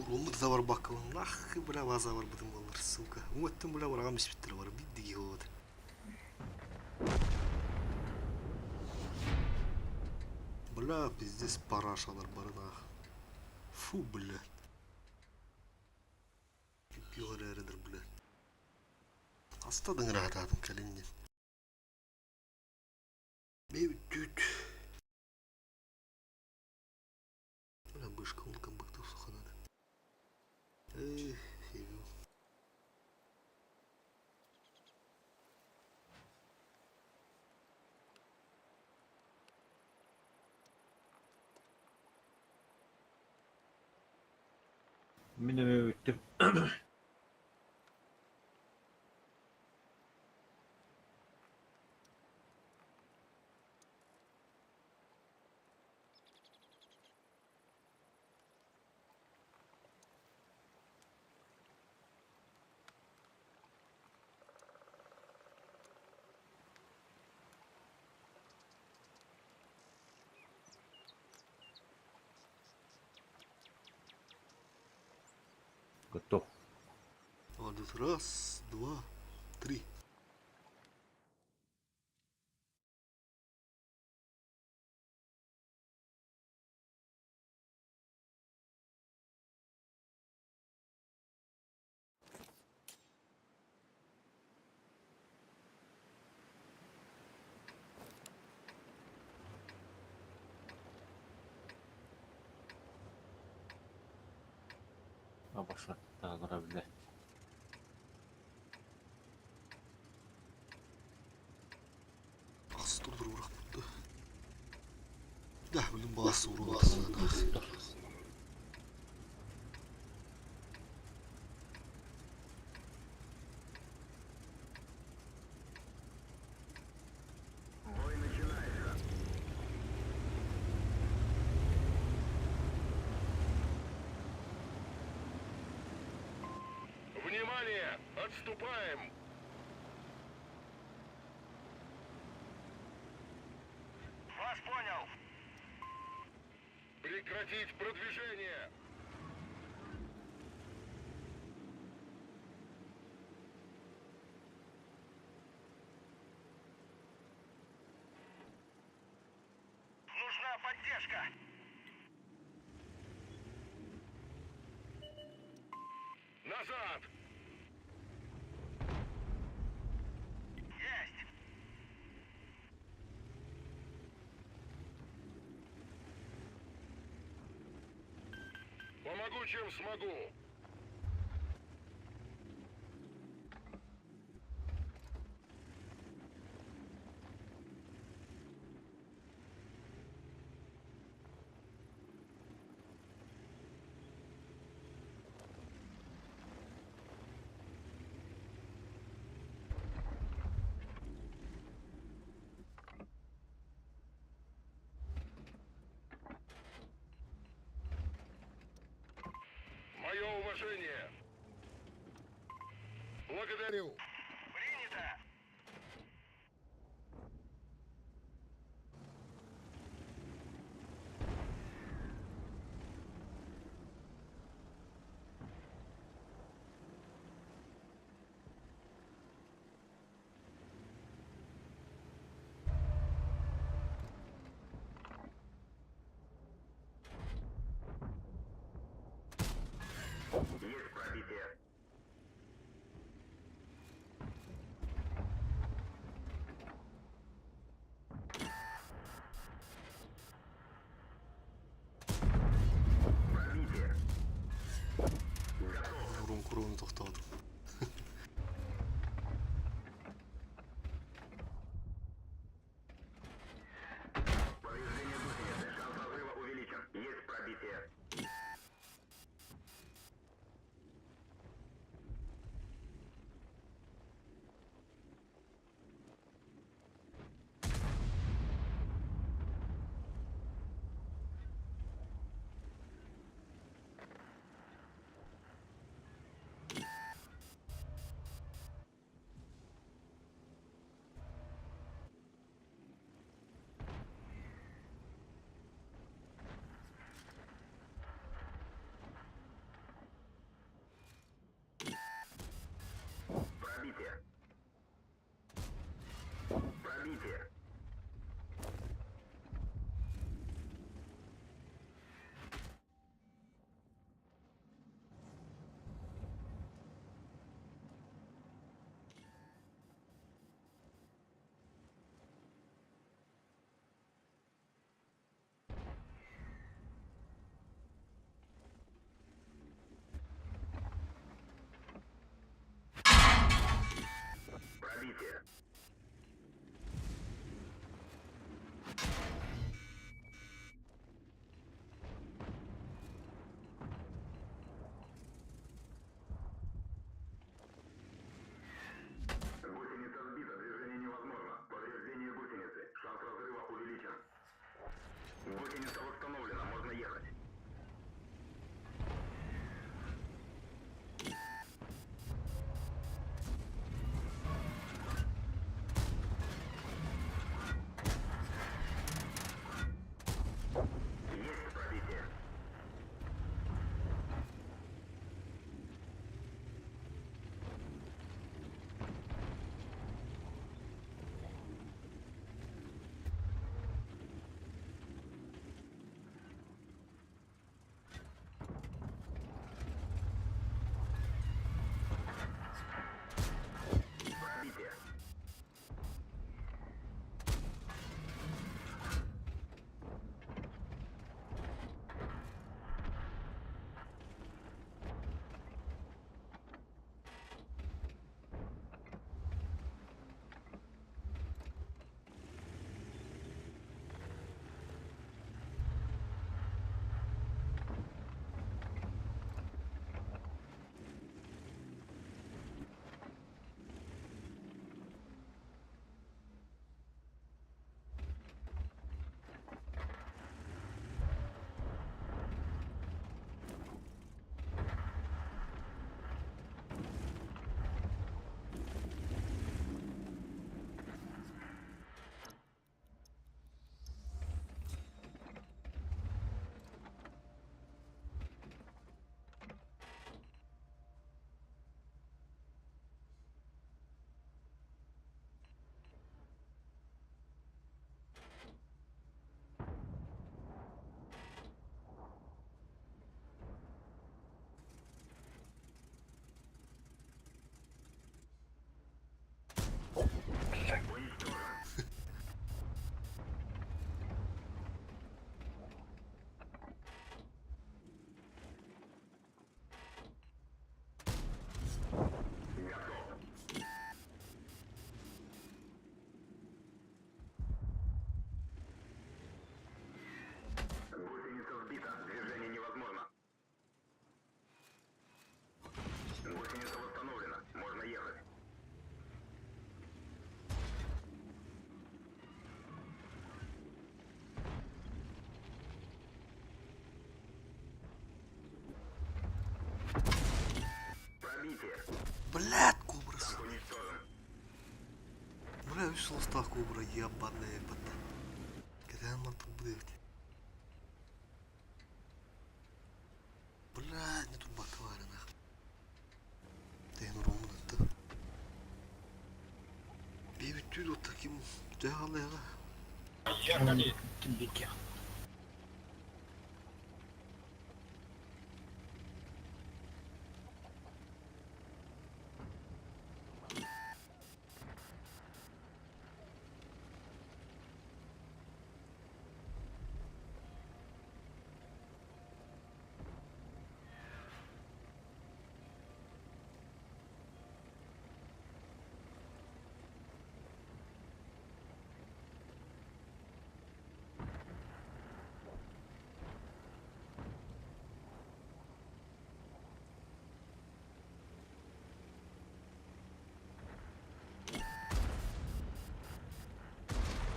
Уруоммут да барбаккабын, нахуй, бля, база барбытым буоллар, сука. Уҥа өттүн, бля, быраҕан испиттэрэ бары, биир киһи буолбут. Бля, пиздец, парашалар бары нах. Фу, бля. Пипиор эрэнэр, бля. Хаста дыҥыраатаатым кэлин диэн. Бэйбит Бля, бышка улкан быктых суханады. Эх, ебю. Мин эмиэ бүттүм. Готов. Вот тут раз, два, три. А башла тағылара бля. Ас турдур бырахпытты. Да, блин, бас уруласы. Бой начинается. Внимание! Отступаем! Вас понял. Прекратить продвижение! Нужна поддержка. Назад! Есть. Помогу, чем смогу! Мое уважение! Благодарю! Принято. Есть пробитие. Пробитие. Урун куруну тоқтадым. Повреждение гусеницы. Шанс разрыва увеличен. Есть пробитие. Блядь, кобра. Бля, үс сылыстаах кобра ебаная ебаная. Кэтээн мантан быдыгыт. Бля, не турбакка баар нах. Тэһин уруумун ытты. Биэбит вот таким дьаалыга. Ким бикке.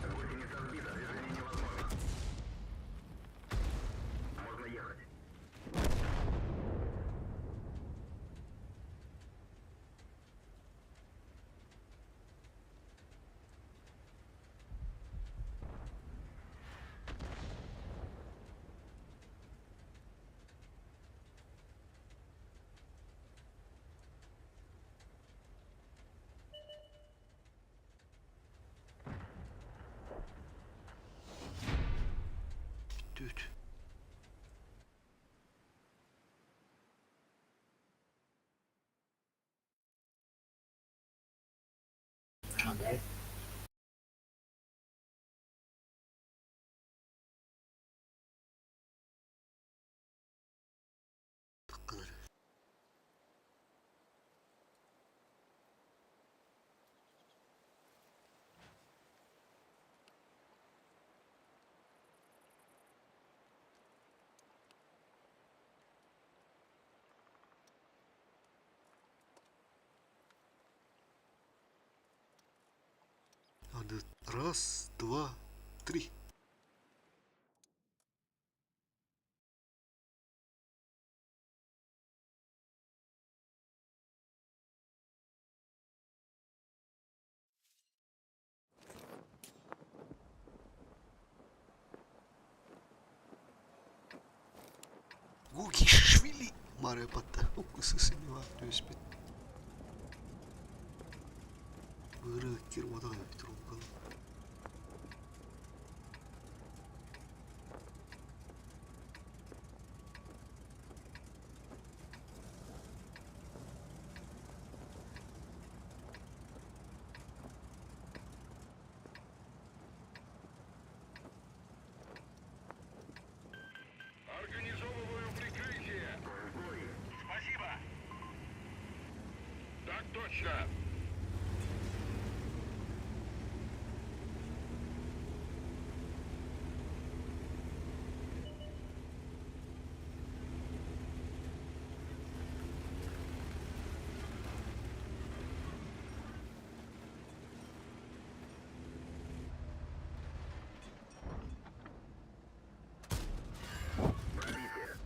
Гусеница сбита, движение невозможно. Можно ехать. Түт. Такканар. Надо раз, два, три. Гугишвили Мария Патта. Укусусинива түспүт. Быры кирмадан трубканы. Организовываю прикрытие. Спасибо. Так точно. Пробитие.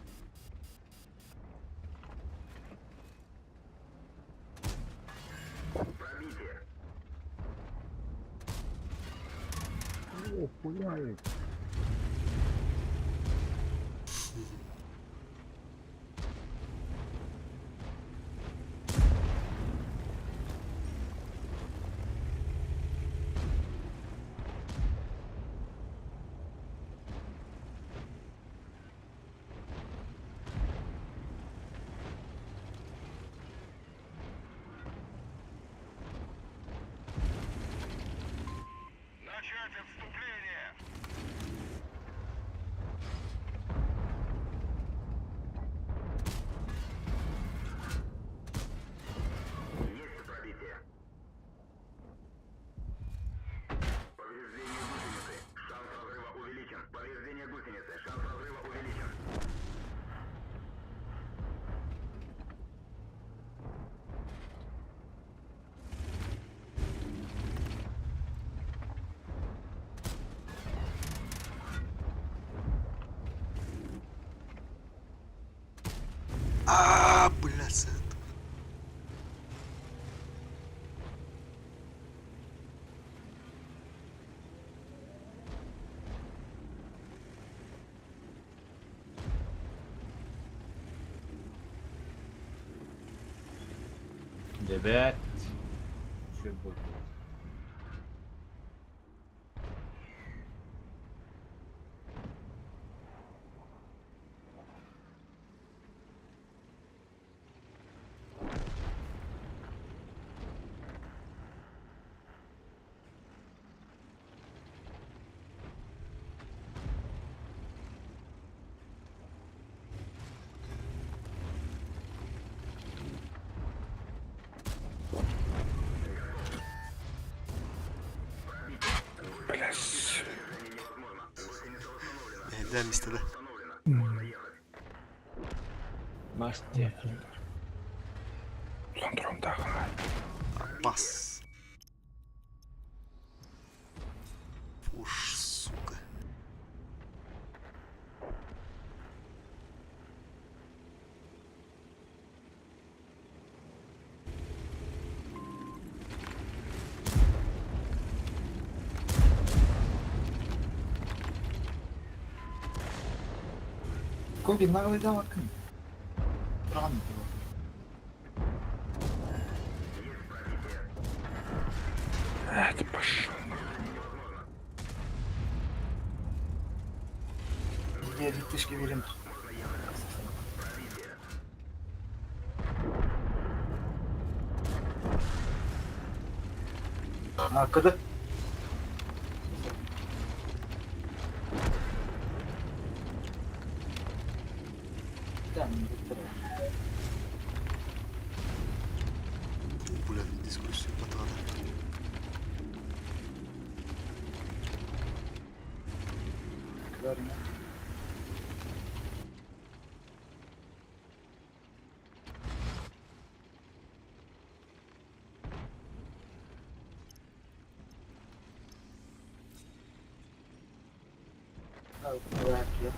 Пробитие. О, хуяет. Начать отступление. Есть пробитие. Повреждение гусеницы. Шанс разрыва увеличен. Повреждение гусеницы. Шанс разрыва увеличен. А, блядь, это. Биллибэт. Үчүгэй буолбут. Блядь. Эһэдээн истэлэ. Мастер. Лондром даҕа. Бас. Уж, сука. Коби наглый акын. Турган. А, ты пошел. Бизге биттешке берем. А, кыды. Там, биттер. Бля, дискуссию потада. Көрүнө. А, бля.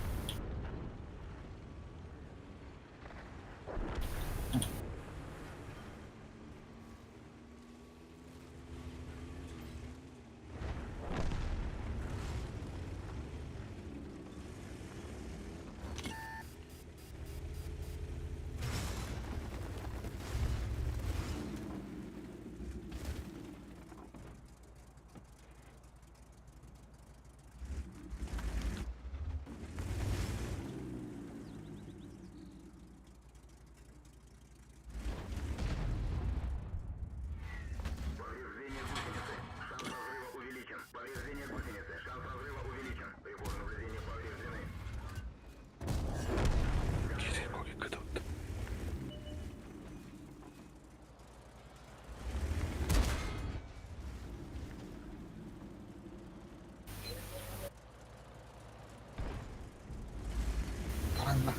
Повреждение гусеницы. Шанс разрыва увеличен. Повреждение гусеницы. Шанс разрыва увеличен. Приборы наблюдения повреждены. Кири боги кыдут. Таранна.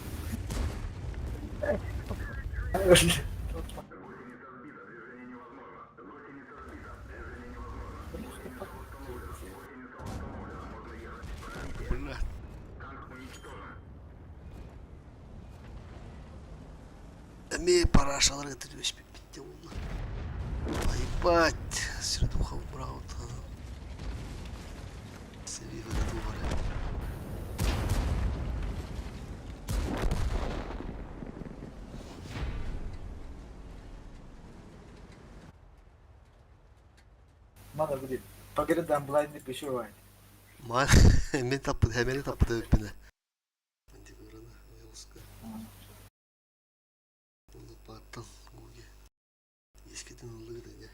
Гусеница сбита. Движение невозможно. Гусеница сбита. Движение невозможно. Гусеница восстановлена. Гусеница восстановлена. Можно ехать. Пробитие. Бля. Танк уничтожен. Эми парашалар это битте болду. Ебать. Средуха убрал. Севива готова. Мана будет. Погредан блайнды пешевай. Ма мен таппыт, хемени таппыт өппүнэ. Антигурана, Уэлска. Оны баттан гуге. Ескетин улыгы да не.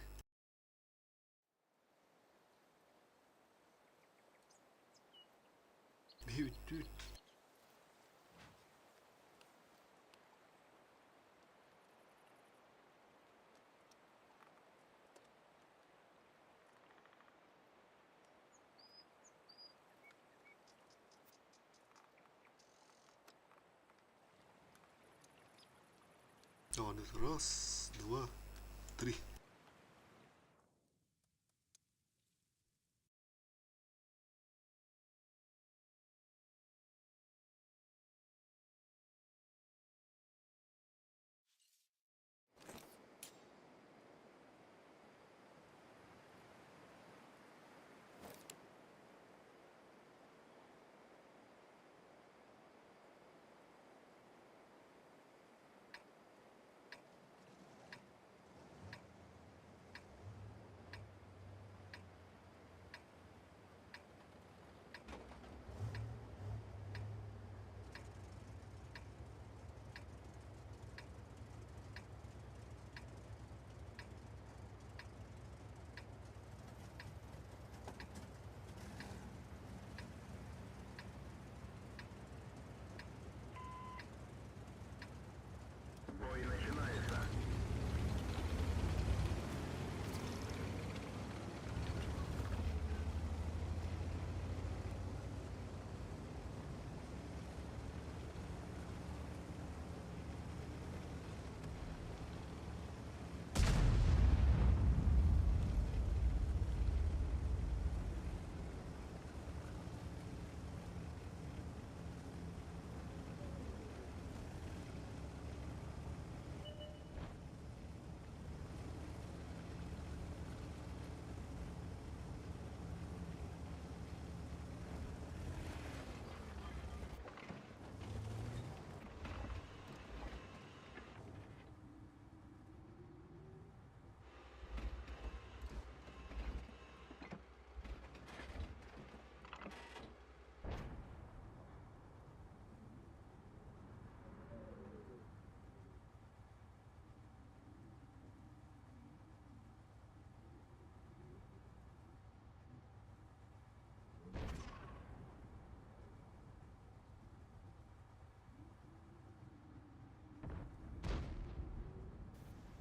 Бүүт. Раз, два, три.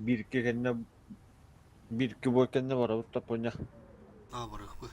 Бииргэ кэннэ бииргэ буол кэннэ барабыт топпуня. Аа барыахпы.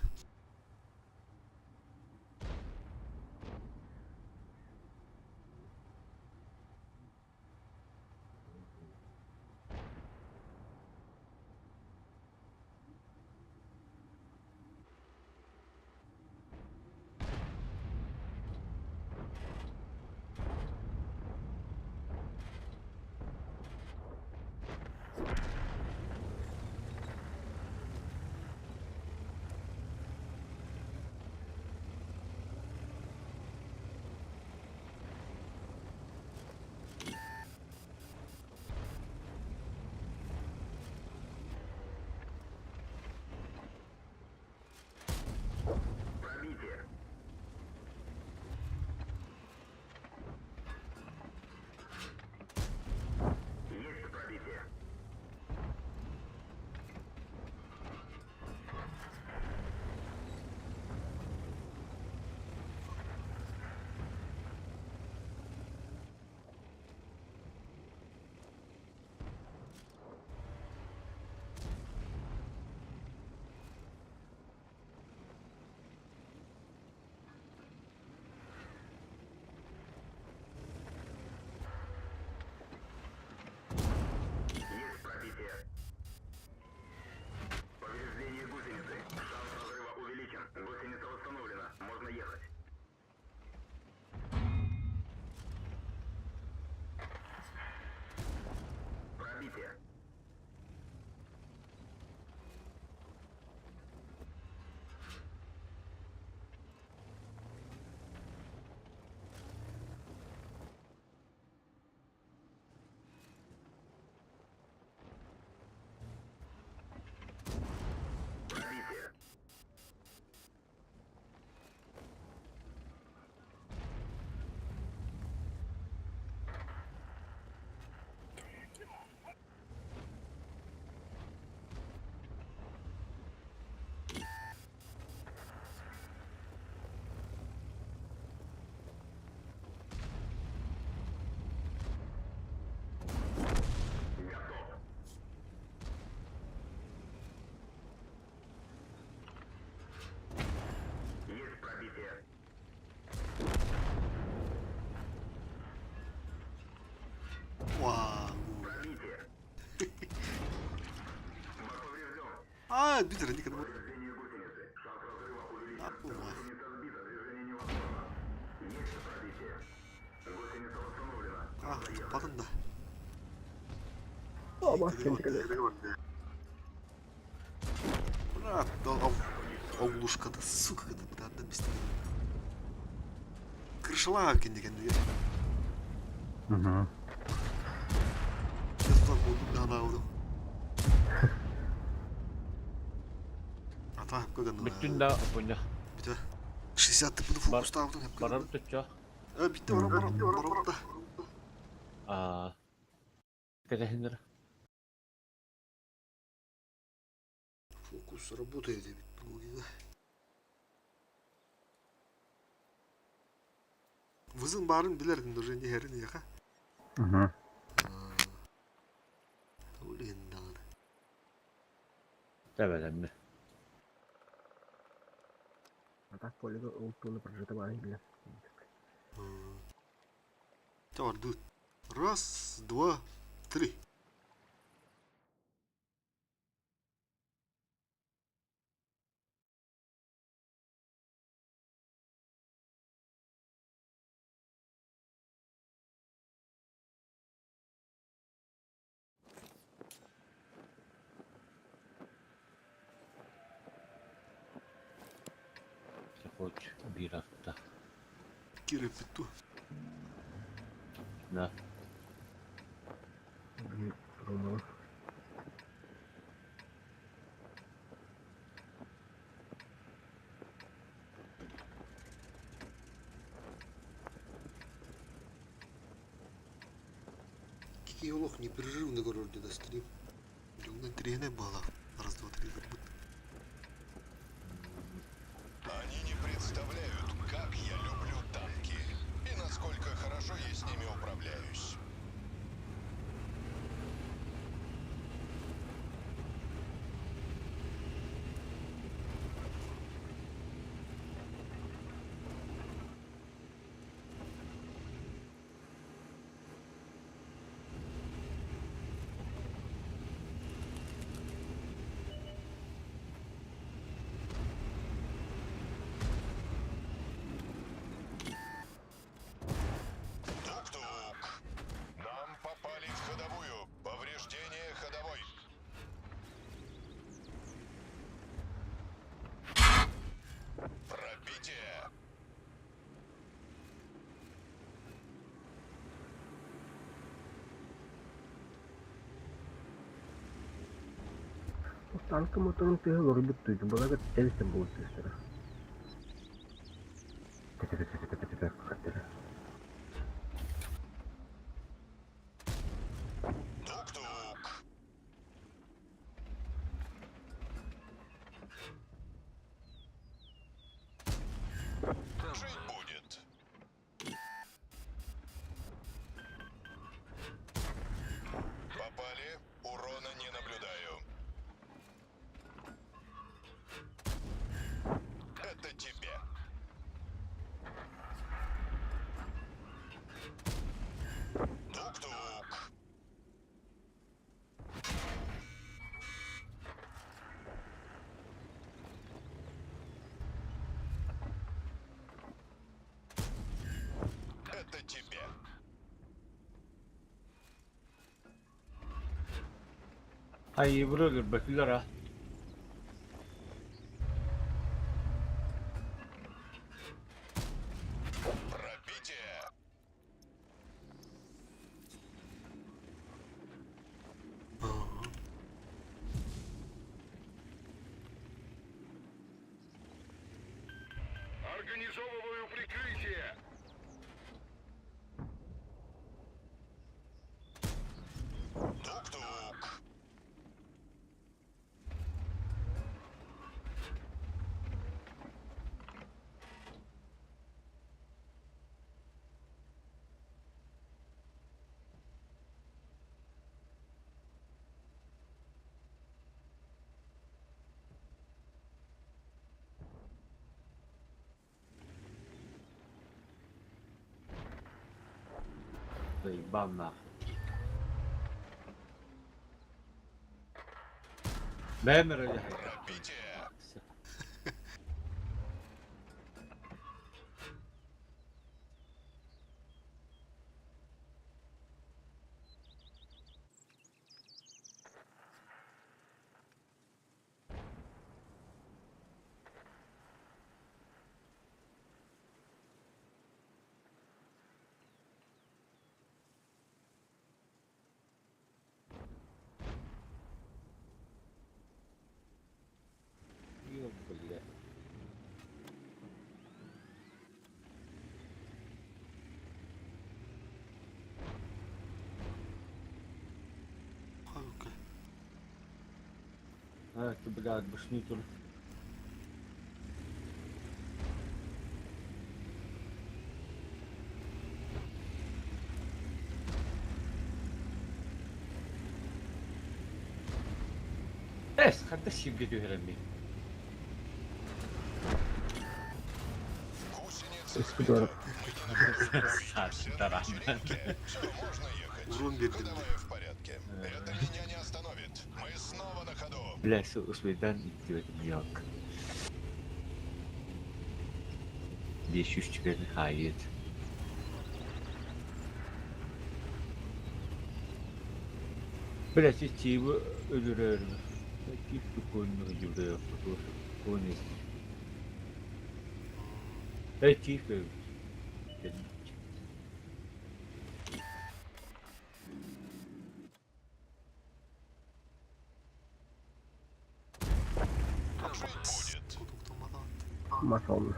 Вау. А, Дмитрий, никогда. А, туппатын да. Брат, оглушката, сука, это быстро. Крышалаах кэннигэн Угу. Бүттүн да оппуня. Бүтэ. 60 тыпыны фокустаабытын хапка. Барар төччө. Э, битте барар барар барар да. Аа. Кэтэһиннэр. Фокус работает бит логика. Вызын барын билердин уже не херин яха. Угу. Тэбэлэммит. А так полига ол туону прожита баар билэр. Чэ Раз, два, три. Хоть биир атта. Киирбит дуу. Да. Романов. Кики олох непрерывно көрөр да стрим. Дьоҥҥо интэриэһинэй буолла. Раз, два, три көрбүт. Они не представляют, как я люблю танки и насколько хорошо я с ними управляюсь. Тук-тук. Нам попали в ходовую. Повреждение ходовой. Пробитие. Танка моторун тыаһа уларыйбыт дуу, балаҕа тэбистэн буолуо сыыстара. Тук-тук. Жить будет. Попали. Урона не наблюдаю. Это тебе. Тук-тук. Это тебе. Ay buraya bakıyorlar ha. Пробитие. Организовываю прикрытие. Тук-тук. Заебал нахуй. Бэмэр öyle. Пробитие. Ёб, бля. Окей. А, ты, блядь, башни тур. Эс, ханта сиргэ түһэрэммин. Өспүт Сааттаран. Урун бердим де. Бля, успейдан иттибетим yok. 500 түгэн хайыт. Бля, чиибы өлөрөрүм. Кип тукунну жүлдө Кони. Эй, чип Масалны.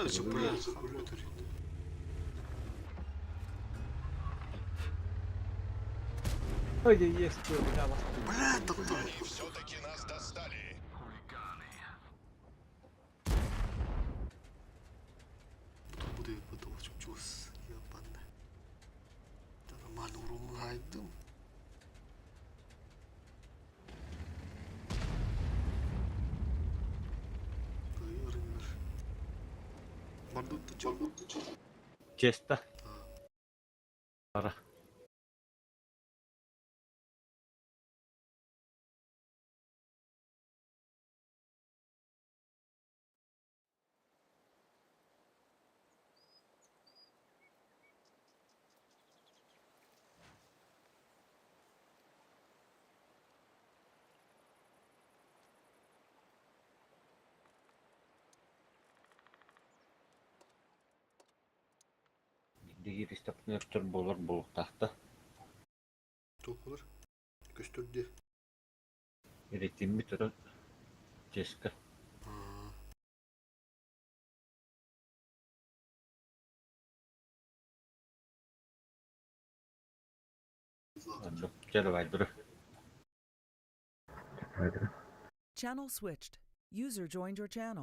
Супер. Ой, есть, бля, вас. Бля, топтал. Они все-таки нас достали. Буду потом чус. Ебаный. Да нормально урон хайдым. Често. Пора. Дигир истәпнер болар булуктахта. Тоқылар. Көстөрдө. Эретимми туран ческа. Channel switched. User joined your channel.